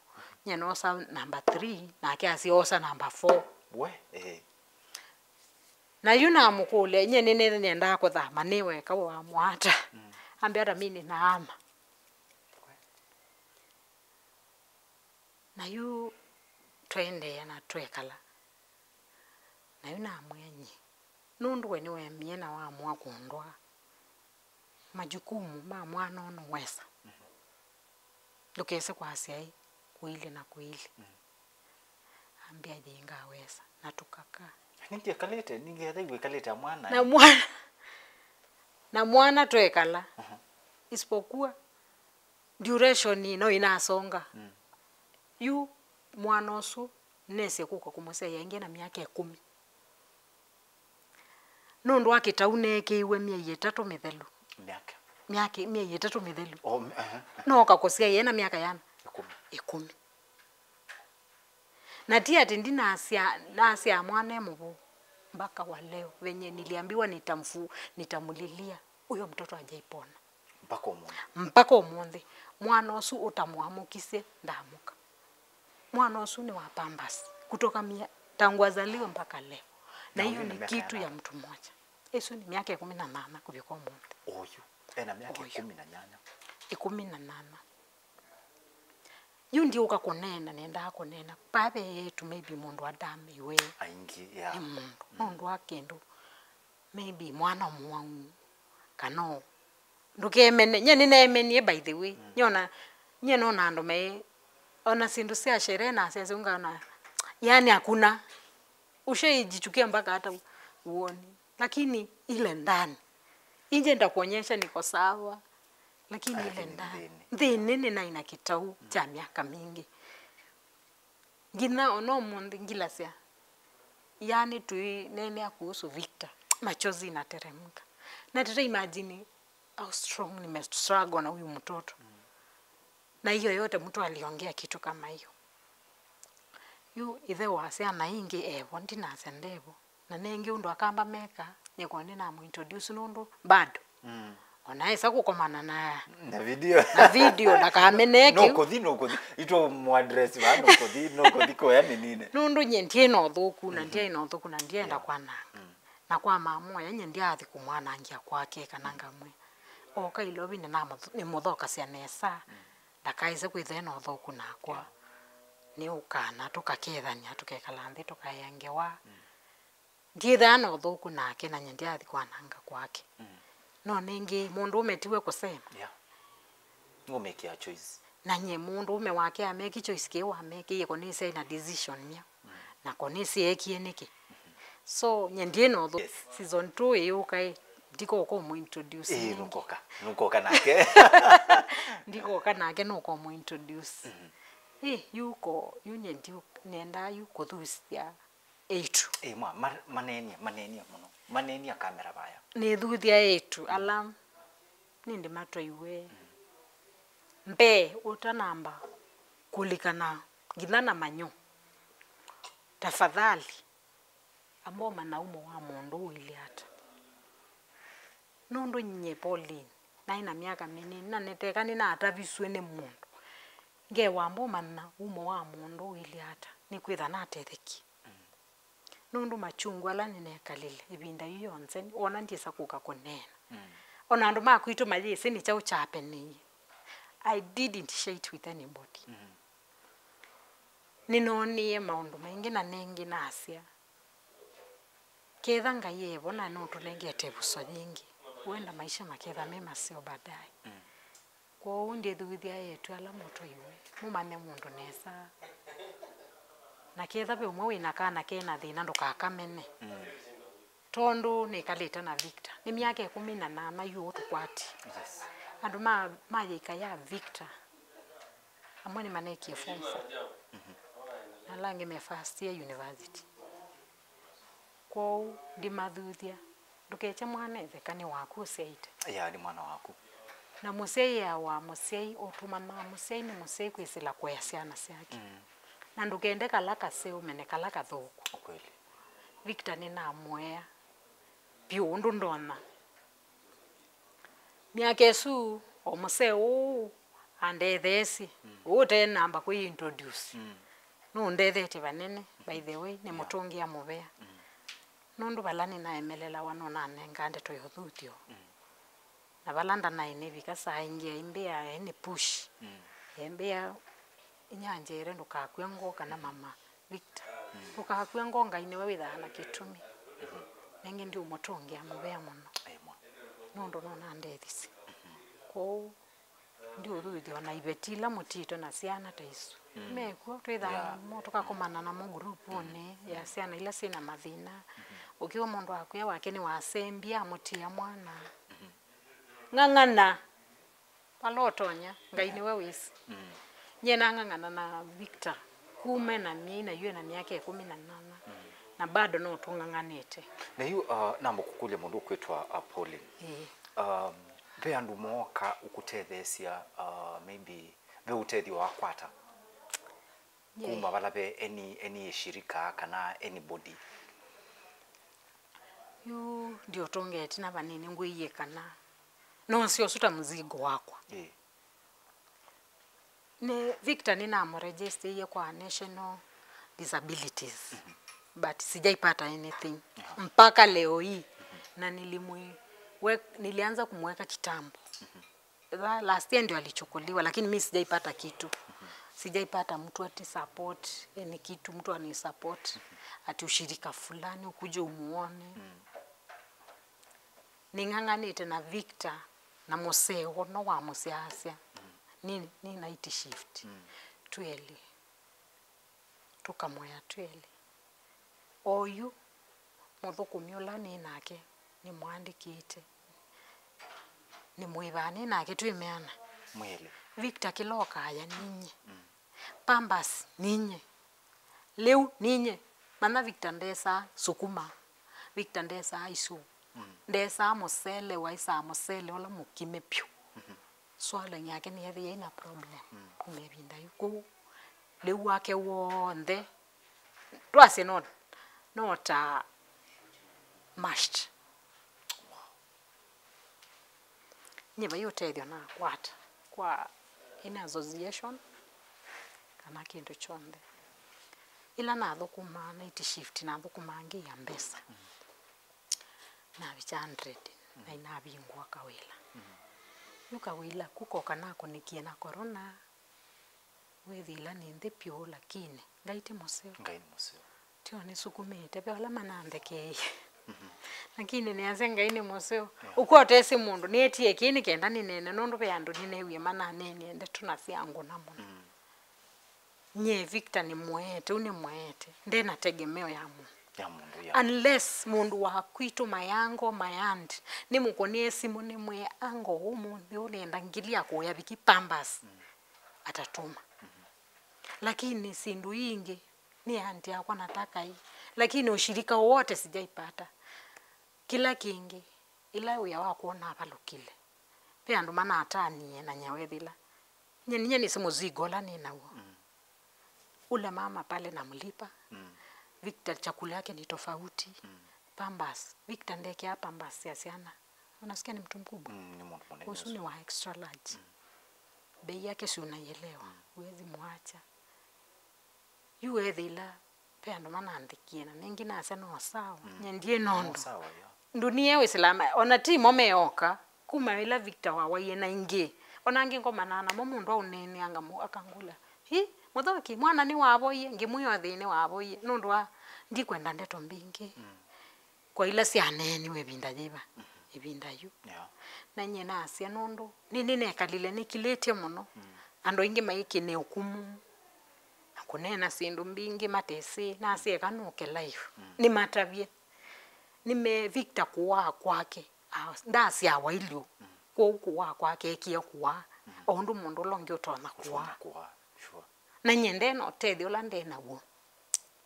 Nye noosa number three, nake asyosa number four. We, eh. Na yu namũkũlya, nye nĩnendaa kũthama, nĩ weka wamwata. Mm. Ambĩa, "Hata mimi ninaama." Na yu twaendeea na twekala. Na yu namwĩa, "Nyie, nũndũ we nĩwemie na wamũa kũndwaa, majukumu ma mwana ũũ nũwesa. Ndũkese kwasya ĩ, kũilye na kũilye." Mm. Ambĩa, "Yĩ, ngawesa." Na tũkakaa. Nĩngĩkalĩte, nĩngĩetha wĩkalĩte na mwana. Na mwana, na mwana twekala. Mhm. Isipokuwa duration no inasonga. Mm. Yu mwana ũsu nesie kũka kũmũsyaĩa ĩngĩ na myaka ĩkũmi. Nũndũ wa kĩtau neekĩiwe myei ĩtatũ mĩthelu. Myaka. Myaka, myei ĩtatũ mĩthelu. Oh, m-, aha. Nooka kũsyaĩa ena myaka yana? Ĩkũmi. Ĩkũmi. Na ti atĩ ndinasya, nasyaa mwana e mũvũ. Mpaka wa leo, venye niliambiwa nitamfu-, nitamulilia, huyo mtoto hajaipona. Mpaka ũmũnthĩ. Mpaka ũmũnthĩ. Mwana ũsu ũtamũamũkisye, ndaamũka. Mwana ũsu nĩ wa Pampers. Kutoka mia-, tangu azaliwe mpaka leo. Na hiyo ni kitu ya mtu mmoja. Ĩsu nĩ myaka ĩkũmi na nana kũvika ũmũnthĩ. Ũyu. Ena myaka ĩkũmi na nyanya. Ĩkũmi na nana. Yu ndiũka kũneena, nendaa kũneena. Vaa ve eĩtu, maybe mũndũ adamĩwe. Aingĩ, yeah. Nĩ mũndũ. Mm. Nũndũ wa kĩndũ. Maybe mwana mũwau. Kana ũ-, ndũkemene. Nye nĩneemenie, by the way. Mm. Nyona, nye nona andũ me, ona syĩndũ sya sherehe na sya siunga na, yani hakuna. Ushaijichukia mpaka hata uoni. Lakini ile ndani. Nje ndakuonyesha niko sawa. Lakini ile ndani. Lakini ndani. Nthĩnĩ nĩnaĩ na kĩtau kya myaka mingĩ. Nginya ona ũmũnthĩ ngilasya. Yani tuineenea kuhusu Victor, machozi inateremka. Na tata imagine how strong nimestruggle na huyu mtoto. Mm. Na hiyo yote mtu aliongea kitu kama hiyo. Yu ithe wa syana ingĩ evo, ndinasya ndevo. Na nengĩ ũndũ akamba meka, nĩko ndinamu introduce nũndũ bado. Mm. Ona esa kũkomana na, na video. Na video, ndakamene kĩu. Nũkũthi, nũkũthi. Itũ mũ address va, nũkũthi, nũkũthi kũya nĩ nini. Nũndũ nye ndiĩ na ũthũku, na ndiĩ na ũthũku, na ndienda kwananga. Mm. Na kwa mamoya, nye ndiathi kũmwanangia kwake kana ngamwe. Oka ilovi nĩnamũth-, nĩmũthokasya nesa. Mm. Ndakaĩse kwĩthĩa na ũthũku nakwa. Yeah. Nĩũkana, tũkakethania, tũkekala nthĩ, tũkaea ngewa. Mm. Ndiĩthaa na ũthũku nake, na nye ndyathi kwananga kwake. Mm. No nĩngĩ, mũndũũme tiwe kũsema. Yeah. Nũmĩkĩa choice. Na nye mũndũũme wake ameki choice kĩĩ wamekĩie, ko nĩsyaĩ na decision mya. Mm. Na ko nĩsyeekie nĩkĩ. Mm-hmm. So, nye ndiĩ na ũthũku. Yes. Season two ĩyũka ĩ, ndikoka ũmũ introduce. Ĩĩ, nũkoka. Nũkoka nake. Ndikoka nake, nũka ũmũ introduce. Mm-hmm. Ĩ, yu ko, yu nye ndiũ, nendaa yu kũthusya. Eĩtu. Ĩ, mwa, ma-, maneenie, maneenie mũno. Maneenie kamera vaya. Nĩthuthya eĩtu, ala nĩndĩ matwaiwe. Mm. Mbee, ũtanamba kũlikana nginya na manyũ. Tafadhali, amba ũmanya umo wa mũndũ ũilyĩ ata. Nũndũ nyie Pauline, naĩ na myaka mĩnini, na nĩteka nĩnatavisw'e nĩ mũndũ. Ngewa amba ũmanya umo wa mũndũ ũilyĩ ata, nĩkwĩtha natethekie. Mm. Nũndũ machungu ala nĩnekalile ĩvinda yu yonthe, wona ndyĩsa kũka kũneena. Mm. Ona andũ ma kwitũ mayĩsĩ nĩ kyaũ kyapeneie. I didn't share it with anybody. Mm. Nĩnoonie maũndũ maingĩ na nengĩ nasya, ketha Ngai evo na nũtũnengete ĩvuso yĩngĩ, wenda maisha maketha me maseo baadaye. Mm. Kwoou ndĩthuthya eĩtu ala mũtwaiwe, mũmanye mũndũ nesa. Na ketha ve ũmwe wĩ na kana ke na thĩna, ndũkakamene. Mm. Tondũ nĩkalĩte na Victor. Nĩ myaka ĩkũmi na nana yu ũtũkwati. Yes. Andũ ma, ma yĩika ya Victor, amwe nĩmanekie form four. Mhm. Na ala angĩ me first year university. Kwoou ndimathuthya, ndũkekye mwana etheka nĩ waku ũsyaĩte. Ya, nĩ mwana waku. Na mũsyai eawa mũsyai, ũtũmanaa mũsyai nĩ mũsyai kwĩsĩla kũea syana syake. Mm. Na ndũkende kala kaseo, mene kala kathũku. Ukweli. Victor nĩnamũea vyũ ũndũ ndonya. Myaka ĩsu, o mũsee ũũ andetheesye, mm, ũũ ũte namba kwĩ introduce. Mm. Nũndethetye vanene, by the way, nĩ, yeah, mũtũngĩa mũvea. Mm. Nũndũ vala nĩnaemelelawa, nũnanenga ndeto ya ũthuthyo. Mm. Na vala ndanaĩ nĩvika saa ingĩ aimbĩa, eni push. Mm. Aimbĩa, inyanjĩre ndũkakw'e ngoo kana, mm, mama Victor. Mm. Ndũkakw'e ngoo, Ngai nĩwe wĩthaa na kĩtumi. Mm-hmm. Nengĩ ndiũmũtũngĩa mũvea mũno. Amen. Nũndũ nũnandethisye. Mm-hmm. Kwoou ndiũthuthya ona iveti ila mũtiĩtwe na syana ta isu. Mm. Mekw'o, twĩthaa, yeah, namo, tũkakomana namo ngurupũnĩ, mm, ya syana ila syĩ na mathĩna. Mm-hmm. Ũkĩwa mũndũ akwĩa wake nĩwasembie, amũtia mwana. Mm-hmm. Ng'ang'ana. Vala ũtonya, Ngai nĩwe wĩsĩ. Mm. Nyie nang'ang'ana na Victor kuma na myei na yu ena myaka ĩkũmi na nana. Mm. Na bado no tũng'ang'anĩte. Na yu, uh, namba kũkũlya mũndũ ũkwĩtwa, uh, Pauline. Ĩĩ. Um, ve andũ mooka ũkũtetheesya, uh, maybe ve ũtethyo wakwata? Yee. Kuma vala ve any, any shirika kana anybody? Yu ndiũtũngĩa ĩtina vanini ngwĩie kana nose ũsu ta mzigo wakwa. Ĩĩ. Nĩ Victor nĩnamũregisteie kwa National Disabilities, mhm, but sijaipata anything, aha, mpaka leo hii. Mhm. Na nilimwe-, we-, nilianza kumweka kitambo. Mhm. La-, last year ndio alichukuliwa, lakini mi sijaipata kitu. Mhm. Sijaipata mtu ati support, yani kitu, mtu ani support, mhm, ati ushirika fulani ukuje umuone. Mm. Ning'ang'anĩte na Victor na mũseo no wamũsyaasya. Mm. Ni, ni night shift. Mm. Twelĩ. Tũkamũea twelĩ. Oyu mũthũkũmi ũla nĩ nake nĩmũandĩkĩte. Nĩmwĩvaa nĩ nake twĩ meana. Mwĩlĩ. Victor kĩla ũkaaya ninyie. Mm. Pampers ninyie. Lĩu ninyie. Manya Victor ndesaa sukuma. Victor ndesaa isu. Mm. Ndesaa mũsele, waisaa mũsele ũla mũkime pyũ. Mhm. Swallowing yake nĩyethĩie ĩna problem. Mm. Kuma ĩvinda yu. Kwoou lĩu wake w'onthe, twasye no, no ta mashed. Nyie vai ũtethyo nakwata kwa any association kana kĩndũ kyonthe. Ĩla nathũkũmaa night shift, nathũkũmaa ngĩia mbesa. Mm. Navikya hundred, mm, na inavingũa kawĩla. Mm. Yu kawĩla ku koka nakũnĩkie na corona. Wĩthĩla nĩ nthĩ pyũ, lakini Ngai ti mũseo. Ngai nĩ mũseo. Tyo nĩsukumĩte ve ala mananthekeie. Mhm. Lakini nĩasya Ngai nĩ mũseo. Yeah. Ũkw'a ũtesĩ mũndũ, nĩetie kĩĩ nĩ kenda nĩneene, nũndũ ve andũ nĩneewie mananeenie ndeto na syangũna mũno. Mm. Nyie Victor nĩmũeete, ũu nĩmũeete. Nde na tegemeo ya mũndũ. Ya mũndũ, ya. Unless mũndũ wa kwitũ, my uncle, my aunt, nĩmũkũnĩe simũ nĩmwĩe, "Uncle, ũmũnthĩ ũũ nĩenda ngili ya kũya Viki Pampers." Mm. Atatũma. Mhm. Lakini syĩndũ ingĩ, nĩ aunty yakwa nataka hii. Lakini ushirika wote sijaipata. Kĩla kĩngĩ, ĩla wĩa wa kwona avalũkile. Ve andũ manatanie na nyie wethĩla. Nye ninyie nĩsĩ mũzigo ũla nĩ naw'o. Mm. Ule mama pale namlipa. Mm. Victor chakula yake ni tofauti. Mm. Pampers. Victor ndekea pampers ya syana. Unasikia ni mtu mkubwa? Mm, nĩ mũndũ mũnene ũsu. Ũsu nĩ wa extra large. Mm. Bei yake si unaielewa. Mm. Huwezi mwacha. Yu ethĩla Ve andũ mananthĩkie na nĩngĩ nasya no sawa. Mm. Nye ndiĩ na ũndũ. No sawa, yeah. Ndunia ĩsilama, ona ti mo meoka, kuma ĩla Victor wawaie na ingĩ. Ona angĩ ngomanaa namo mũndũ aũneeneanga mu-, akangũlya, "Hi, mũthoki, mwana nĩwavoie?" Ngĩmwĩa, "Ĩĩ, nĩwavoie." Nũndũ wa, ndikwenda ndeto mbingĩ. Mm. Kwa ila syaneeniwe ĩvinda yĩva? Mhm. Ĩvinda yu. Yeah. Na nyie nasya nũndũ nĩ, nĩnekalile nĩkilĩtye mũno. Mm. Andũ aingĩ maikĩne ũkumu na kũneena syĩndũ mbingĩ matesĩ, nasya eka nũke live. Mm. Nĩmatavye. Nĩme Victor kũwaa kwake, a, ndasyawa ilyo. Mm. Kwoou kũwaa kwake ekie kũwaa. Mm. O ũndũ mũndũ ũla ũngĩ ũtonya kũwaa. Ũtonya kũwaa, sure. Na nyie nde na ũtethyo ũla nde naw'o.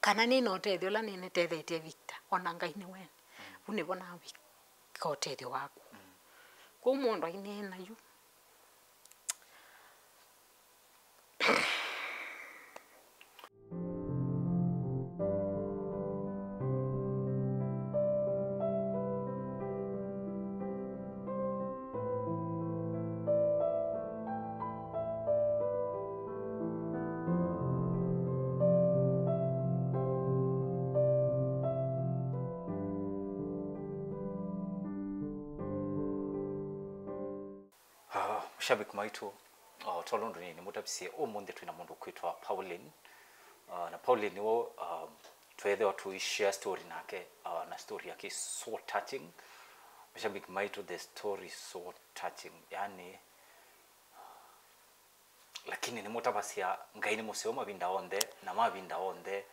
Kana nĩ na ũtethyo ũla nĩnĩtethetye Victor, ona Ngai nĩ wene. Mm. Vu nĩvo navika ũtethyo waku. Mm. Kwoou mũndũ aineena yu. Ah, mashabiki maitũ, ah, tolo ndũ nini mũtavisye, ũmũnthĩ twĩna mũndũ ũkwĩtwa Pauline. Ah, na Pauline nĩwe, ah, tweethĩwa tũi share story nake, ah, na story yake is so touching. Mashabiki maitũ, the story is so touching. Yani, lakini nĩmũtavasya Ngai nĩ mũseo mavinda onthe, na mavinda onthe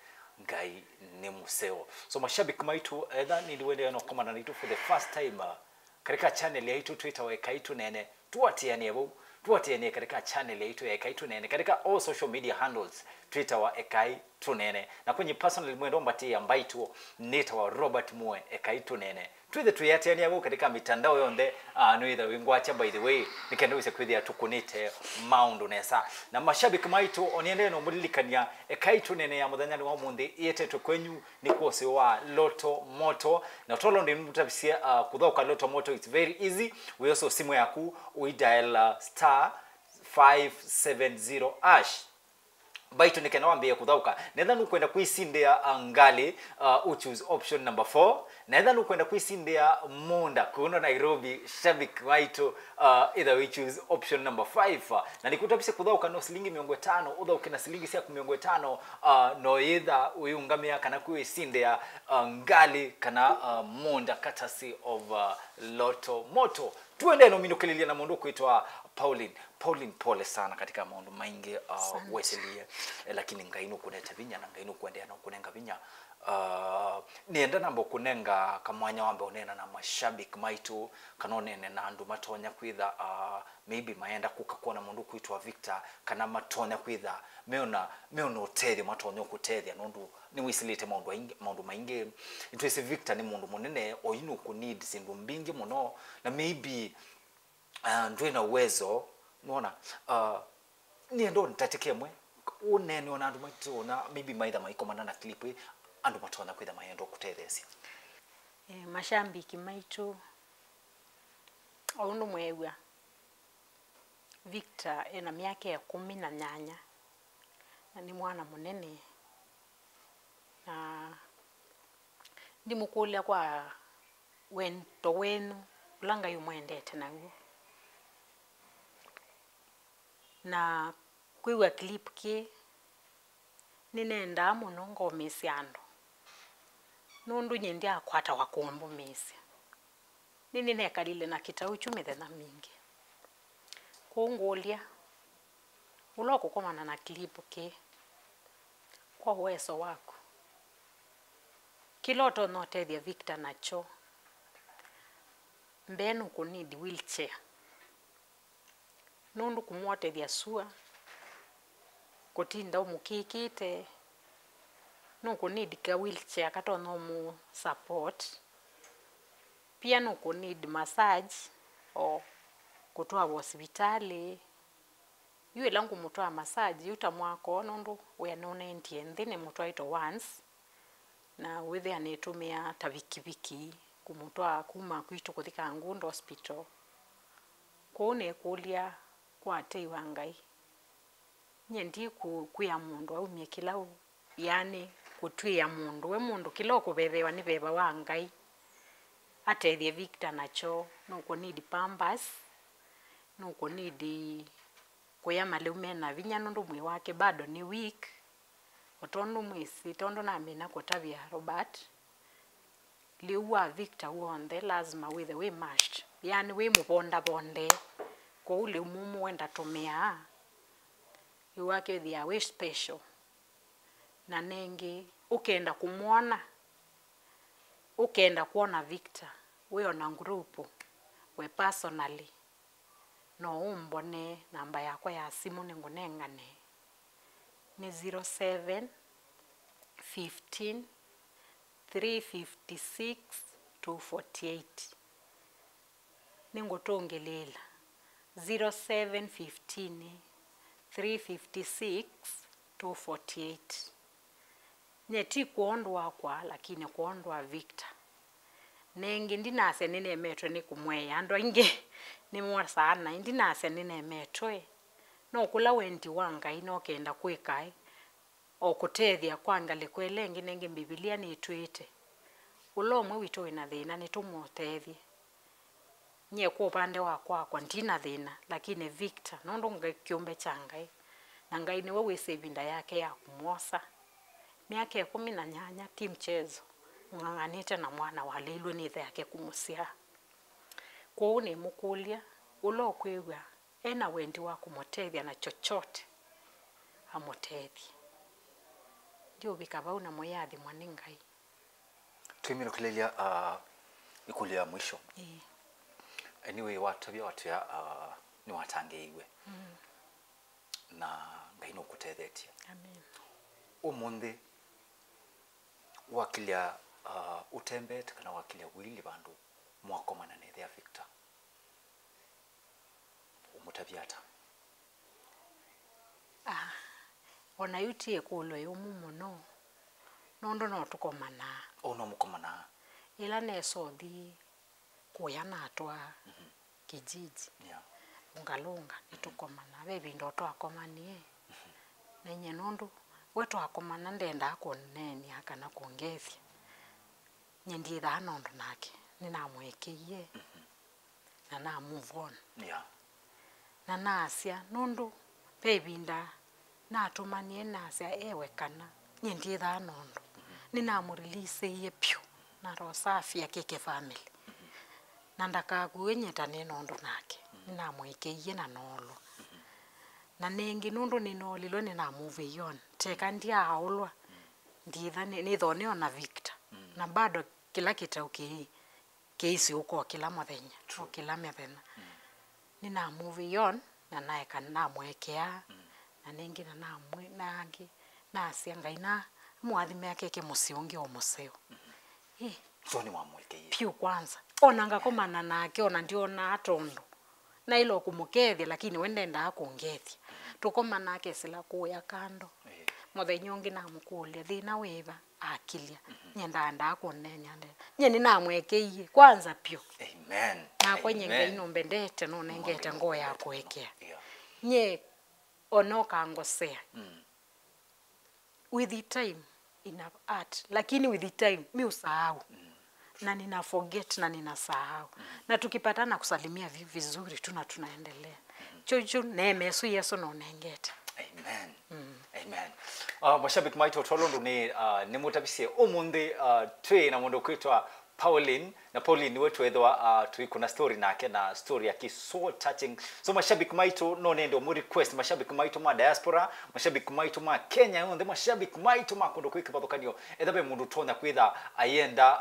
Ngai nĩ mũseo. So, mashabiki maitũ, etha nĩndĩ wendee na ũkomana naitũ for the first time, uh, katika channel yaitũ twĩtawa Ekai Tũneene, tũatĩanĩe vau, tũatĩanĩe katika channel yaitũ ya Ekai Tũneene, katika all social media handles twĩtawa Ekai Tũneene. Na kwenye personal mwendo mbatĩĩa mbaitũ nĩtawa Robert Mue, Ekai Tũneene. Twĩthe twĩatĩanĩa vau katika mitandao yonthe, ah, nĩwĩtha wĩngwatya, by the way, nĩ kenda wĩse kwĩthĩa tũkũnĩte maũndũ nesa. Na mashabiki maitũ, o nĩendee no mũlilikania, Ekai Tũneene ya mũthenyanĩ wa ũmũnthĩ ĩetetwe kwenyu nĩ kwa ũseo wa Lotto Moto. Na tolo ndĩ mũtavisye, ah, kũthaũka Lotto Moto, it's very easy. Wĩosa simũ yaku, ũidial, ah, star five seven zero hash. Mbaitũ nĩ kenda wambĩĩe kũthaũka. Netha nũkwenda kwĩsindĩa, uh, ngalĩ, uh, u choose option number four. Netha nũkwenda kwĩsindĩa mũũnda kũno Nairobi, shabik waitũ, uh, ĩtha wĩ choose option number five. Na nĩkũtavisye kũthaũka no silingi mĩongo ĩtano, ũthaũke na silingi syaku mĩongo ĩtano, uh, no yĩtha ũyĩũngamĩa kana kwĩsindĩa, uh, ngalĩ kana, uh, mũũnda courtesy of, uh, Lotto Moto. Tuendee no minũkĩlĩlya na mũndũ ũkwĩtwa Pauline. Pauline, pole sana katika maũndũ maingĩ, uh, asante, wesilie, eh, lakini Ngai nũkũnete vinya na Ngai nũkũendeea na ũkũnenga vinya. Uh, nĩenda namba ũkũnenga kamwanya wambe ũneena na mashabiki maitũ, kana ũneene na andũ matonya kwĩtha, uh, maybe mayenda kũka kwona mũndũ kwĩtwa Victor, kana matonya kwĩtha meona, meona ũtethyo matonya ũkũtethya, nũndũ nĩwĩsĩlĩte maũndũ aingĩ, maũndũ maingĩ. Nĩtwĩsĩ Victor nĩ mũndũ mũnene, oyu nũkũ need syĩndũ mbingĩ mũno, na maybe, uh, ndwĩ na uwezo, nona, uh, nĩenda ũnĩtatĩke ĩmwe, ũneene ona andũ maitũ ona maybe maitha maikomana na clip ĩ, andũ matonya kwĩtha mayenda ũkũtetheesya. Eh, mashambiki maitũ, o ũndũ mweew'a, Victor ena myaka ĩkũmi na nyanya, na nĩ mwana mũnene, na ndimũkũlya kwa wendo wenyu ũla Ngai ũmwendete naw'o. Na kwĩw'a clip kĩĩ, nĩnendaa mũno ngomĩĩsya andũ, nũndũ nyie ndyakwatawa kũmbũmĩĩsya. Nĩnĩnekalile na kĩtaũ kyu mĩthenya mingĩ. Kwoou ngũlya, ũla ũkũkomana na clip kĩĩ, kwa ũweso waku, kĩla ũtonya ũtethya Victor nakyo, mbee nũkũ need wheelchair. Nũndũ kũmwotethya sua, kũtinda ũmũkĩkĩte, nũkũ need ka wheelchair katonya ũmũ support. Pia nũkũ need massage o kũtwawa sivitalĩ. Yu ĩla ngũmũtwaa massage, yu ta mwaka ũũ, nũndũ wĩa nũnendie nthĩ, nĩmũtwaĩtwe once. Na wĩthĩa nĩtũmĩaa ta vikiviki kũmũtwaa kuma kwitũ kũthi Kangundo Hospital. Kwoou nĩkũlya kwa tei wa Ngai. Nyie ndikwĩa mũndũ aumye kĩla u-, yani, kũtw'ĩĩa mũndũ, we mũndũ kĩla ũkũvevewa nĩ veva wa Ngai. Atethye Victor nakyo, nũkũ need pampers, nũkũ need kũya malĩu mena vinya nũndũ mwĩĩ wake bado nĩ weak. O tondũ mwĩsĩ, tondũ namina kũtavya Robert, lĩu wa Victor w'onthe lazima wĩthe wĩ mashed, yani wĩ mũvondavonde. Kwoou lĩu mũmũ we ndatũmĩaa, lĩu wake wĩthĩaa wĩ special. Na nengĩ, ũkenda kũmwona, ũkenda kwona Victor, wĩ ona ngulupu, we personally, no ũmbonee, namba yakwa ya simũ nĩngũnengane. Nĩ zero seven fifteen, three fifty six, two forty eight. Nĩngũtũngĩlĩĩla, zero seven fifteen, three fifty six, two forty eight. Nye ti kwondũ wakwa, lakini kwondũ wa Victor. Nengĩ ndinasya nĩnemetwe nĩ kũmweea andũ aingĩ nĩmosaa naĩ, ndinasya nĩnemetwe. No kũla wendi wa Ngai nokenda kwĩkae, o kũtethya kwa ngalĩko ĩla ĩngĩ. Nengĩ Mbivilia nĩtwĩĩte, ũla ũmwe witũ wĩna thĩna nĩtũmũtethye. Nyie kwa ũvande wa kwakwa ndina thĩna, lakini Victor, nũndũ Ngai kĩũmbe kya Ngai, na Ngai nĩwe wĩsĩ ĩvinda yake ya kũmwosa. Myaka ĩkũmi na nyanya ti mchezo, ũng'ang'anĩte na mwana waleilwe nĩ ĩthe yake kũmũsyaa. Kwoou nĩmũkũlya, ũla ũkwĩw'a ena wendi wa kũmũtethya na chochote, amũtethye. Ndiũvika vau na mũyaathimwa nĩ Ngai. Tũiminũkĩlĩlya, ah, ĩkũlyo ya mwisho. Ĩĩ. Anyway, watavya watwĩa, ah, nĩwatangĩĩiwe. Mm. Na Ngai nũkũtethetye. Amen. Ũmũnthĩ, wakilya, ah, ũtembete kana wakilya wĩlĩ vandũ mwakomana na ĩthe ya Victor, ũmũtavya ata? Ah, o na yu ti ĩkũlyo yũmũ mũno, nũndũ no tũkomanaa. O, no mũkomanaa? Ĩla nesa ũthi kũya natwaa, mhm, kijiji, yeah, Lungalunga, nĩtũkomanaa. Ve ĩvinda o twakomanie, mhm, na nyie nũndũ we twakomana ndendaa kũneena kana kũngethya. Nyie ndyĩthaa na ũndũ nake, nĩnamũekeie, mhm, na na move on. Yeah. Na nasya, nũndũ ve ĩvinda natũmanie nasya ewe kana nyie ndyĩthaa na ũndũ, mhm, nĩnamũreleaseie vyũ, na roho safi akĩke family. Mhm. Na ndakakuwe nyie ta nĩ na ũndũ nake, mhm, nĩnamũekeie na noolwa. Mhm. Na nengĩ nũndũ nĩnoolilwe nĩnamove on, teka ndyaaũlwa, mhm, ndyĩtha nĩ- nĩthoo nĩona Victor. Mhm. Na bado kĩla kĩtau kĩĩ kĩisi ũka o kĩla mũthenya, o kĩla mĩthenya. Mm. Nĩnamove on, na naeka namũekea, mm, na nengĩ na namwĩ- nangĩ, nasya Ngai na mũathime akeke mũsyĩ ũngĩ o mũseo. Mm-hmm. Ĩ. So nĩwamũekeie? Vyũ kwanza. Ona ngakomana nake, ona ndionaa tondũ naĩle o kũmũkethya, lakini we ndendaa kũngethya. Tũkomana akesĩla kũya kando. Ĩĩ. Mũthenya ũngĩ namũkũlya, "Thĩna wĩva?" Akilya. Mhm. Nyie ndaendaa kũneena nde. Nyie nĩnamũekeie kwanza vyũ. Amen. Nakwa nyie Ngai, amen, nũmbendete, nũnengete ngoo ya kũekea. Yeah. Nyie ona ũkangosea. Mm. With the time, ina hurt, lakini with the time mi usahau. Mm. Na nina forget na ninasahau. Mm. Na tukipatana kusalimia vi- vizuri tu na tunaendelea. Mm. Chocho neema ĩsu Yesũ nũnengete. Amen. Mm. Amen. Uh, mashabiki maitũ, tolo ndũ nĩ, uh, nĩmũtavisye ũmũnthĩ, uh, twĩ na mũndũ kwĩtwa Pauline, na Pauline nĩwe twethwa, uh, tũikũna story nake, na story yake so touching. So mashabiki maitũ, no nende ũmũ request, mashabiki maitũ ma diaspora, mashabiki maitũ ma Kenya yonthe, mashabiki maitũ ma kũndũ kwĩ kĩvathũkanio, etha ve mũndũ ũtonya kwĩtha ayenda,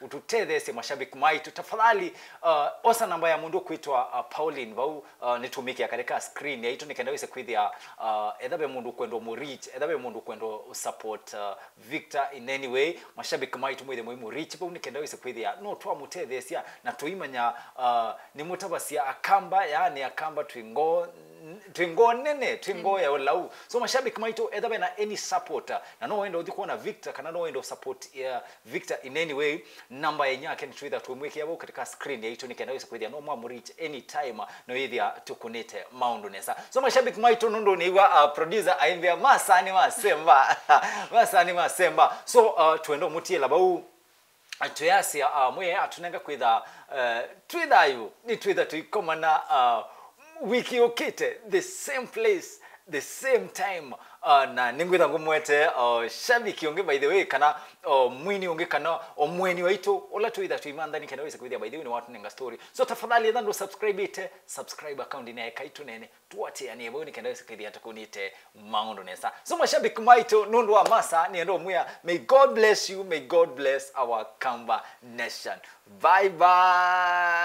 uh, ũtũtetheesye, mashabiki maitũ, tafadhali, uh, osa namba ya mũndũ kwĩtwa, uh, Pauline vau, uh, nĩtũmĩkĩa katĩ ka screen yaitũ nĩ kenda wĩse kwĩthĩa, uh, etha ve mũndũ ũkwenda ũmũ reach, etha ve mũndũ ũkwenda ũ support, uh, Victor in any way, mashabiki maitũ mwĩthe mũimũ reach vau nĩ kenda wĩse kwĩthĩa no twamũtetheesya na tũimanya, uh, nĩmũtavasya Akamba, yaani Akamba twĩ ngoo, Twĩ ngoo nene, twĩ ngoo ya ũlau. So mashabiki maitũ, etha vena any support, na no wenda ũthi kuona Victor, kana no wenda support ya Victor in any way, namba yenyu yake nĩtwĩtha twĩmwĩkĩa vau katika screen yaitũ, nĩ kenda wĩse kwĩthĩa no mwamũreach anytime, no yĩthĩa tũkũnĩte maũndũ nesa. So mashabiki maitũ, nũndũ nĩw'a, uh, producer aimbĩa masani masemba. Masani masemba. So, uh, twenda ũmũtiĩla vau. Twĩasya, uh, mwĩe atũnenga kwĩtha, uh, twĩ thayũ, nĩ twĩtha tũikomana, uh, wiki yũkĩte, the same place, the same time. Uh, na nĩngwĩtha ngũmwete, uh, shabiki ũngĩ, by the way, kana, uh, mwini ũngĩ, kana, uh, mweni waitũ ũla twĩtha tũimanthani kenda wĩse kwĩthĩa, by the way, nĩwatũnenga story. So tafadhali, etha ndũ subscribe ĩte, subscribe account-inĩ ya Ĩkai Tũnene. Tuatĩanĩe vau nĩ kenda wĩse kwĩthĩa tũkũnĩte maũndũ nesa. So mashabiki maitũ, nũndũ wa masa, nĩenda ũmwĩa, may God bless you, may God bless our Kamba nation. Bye bye.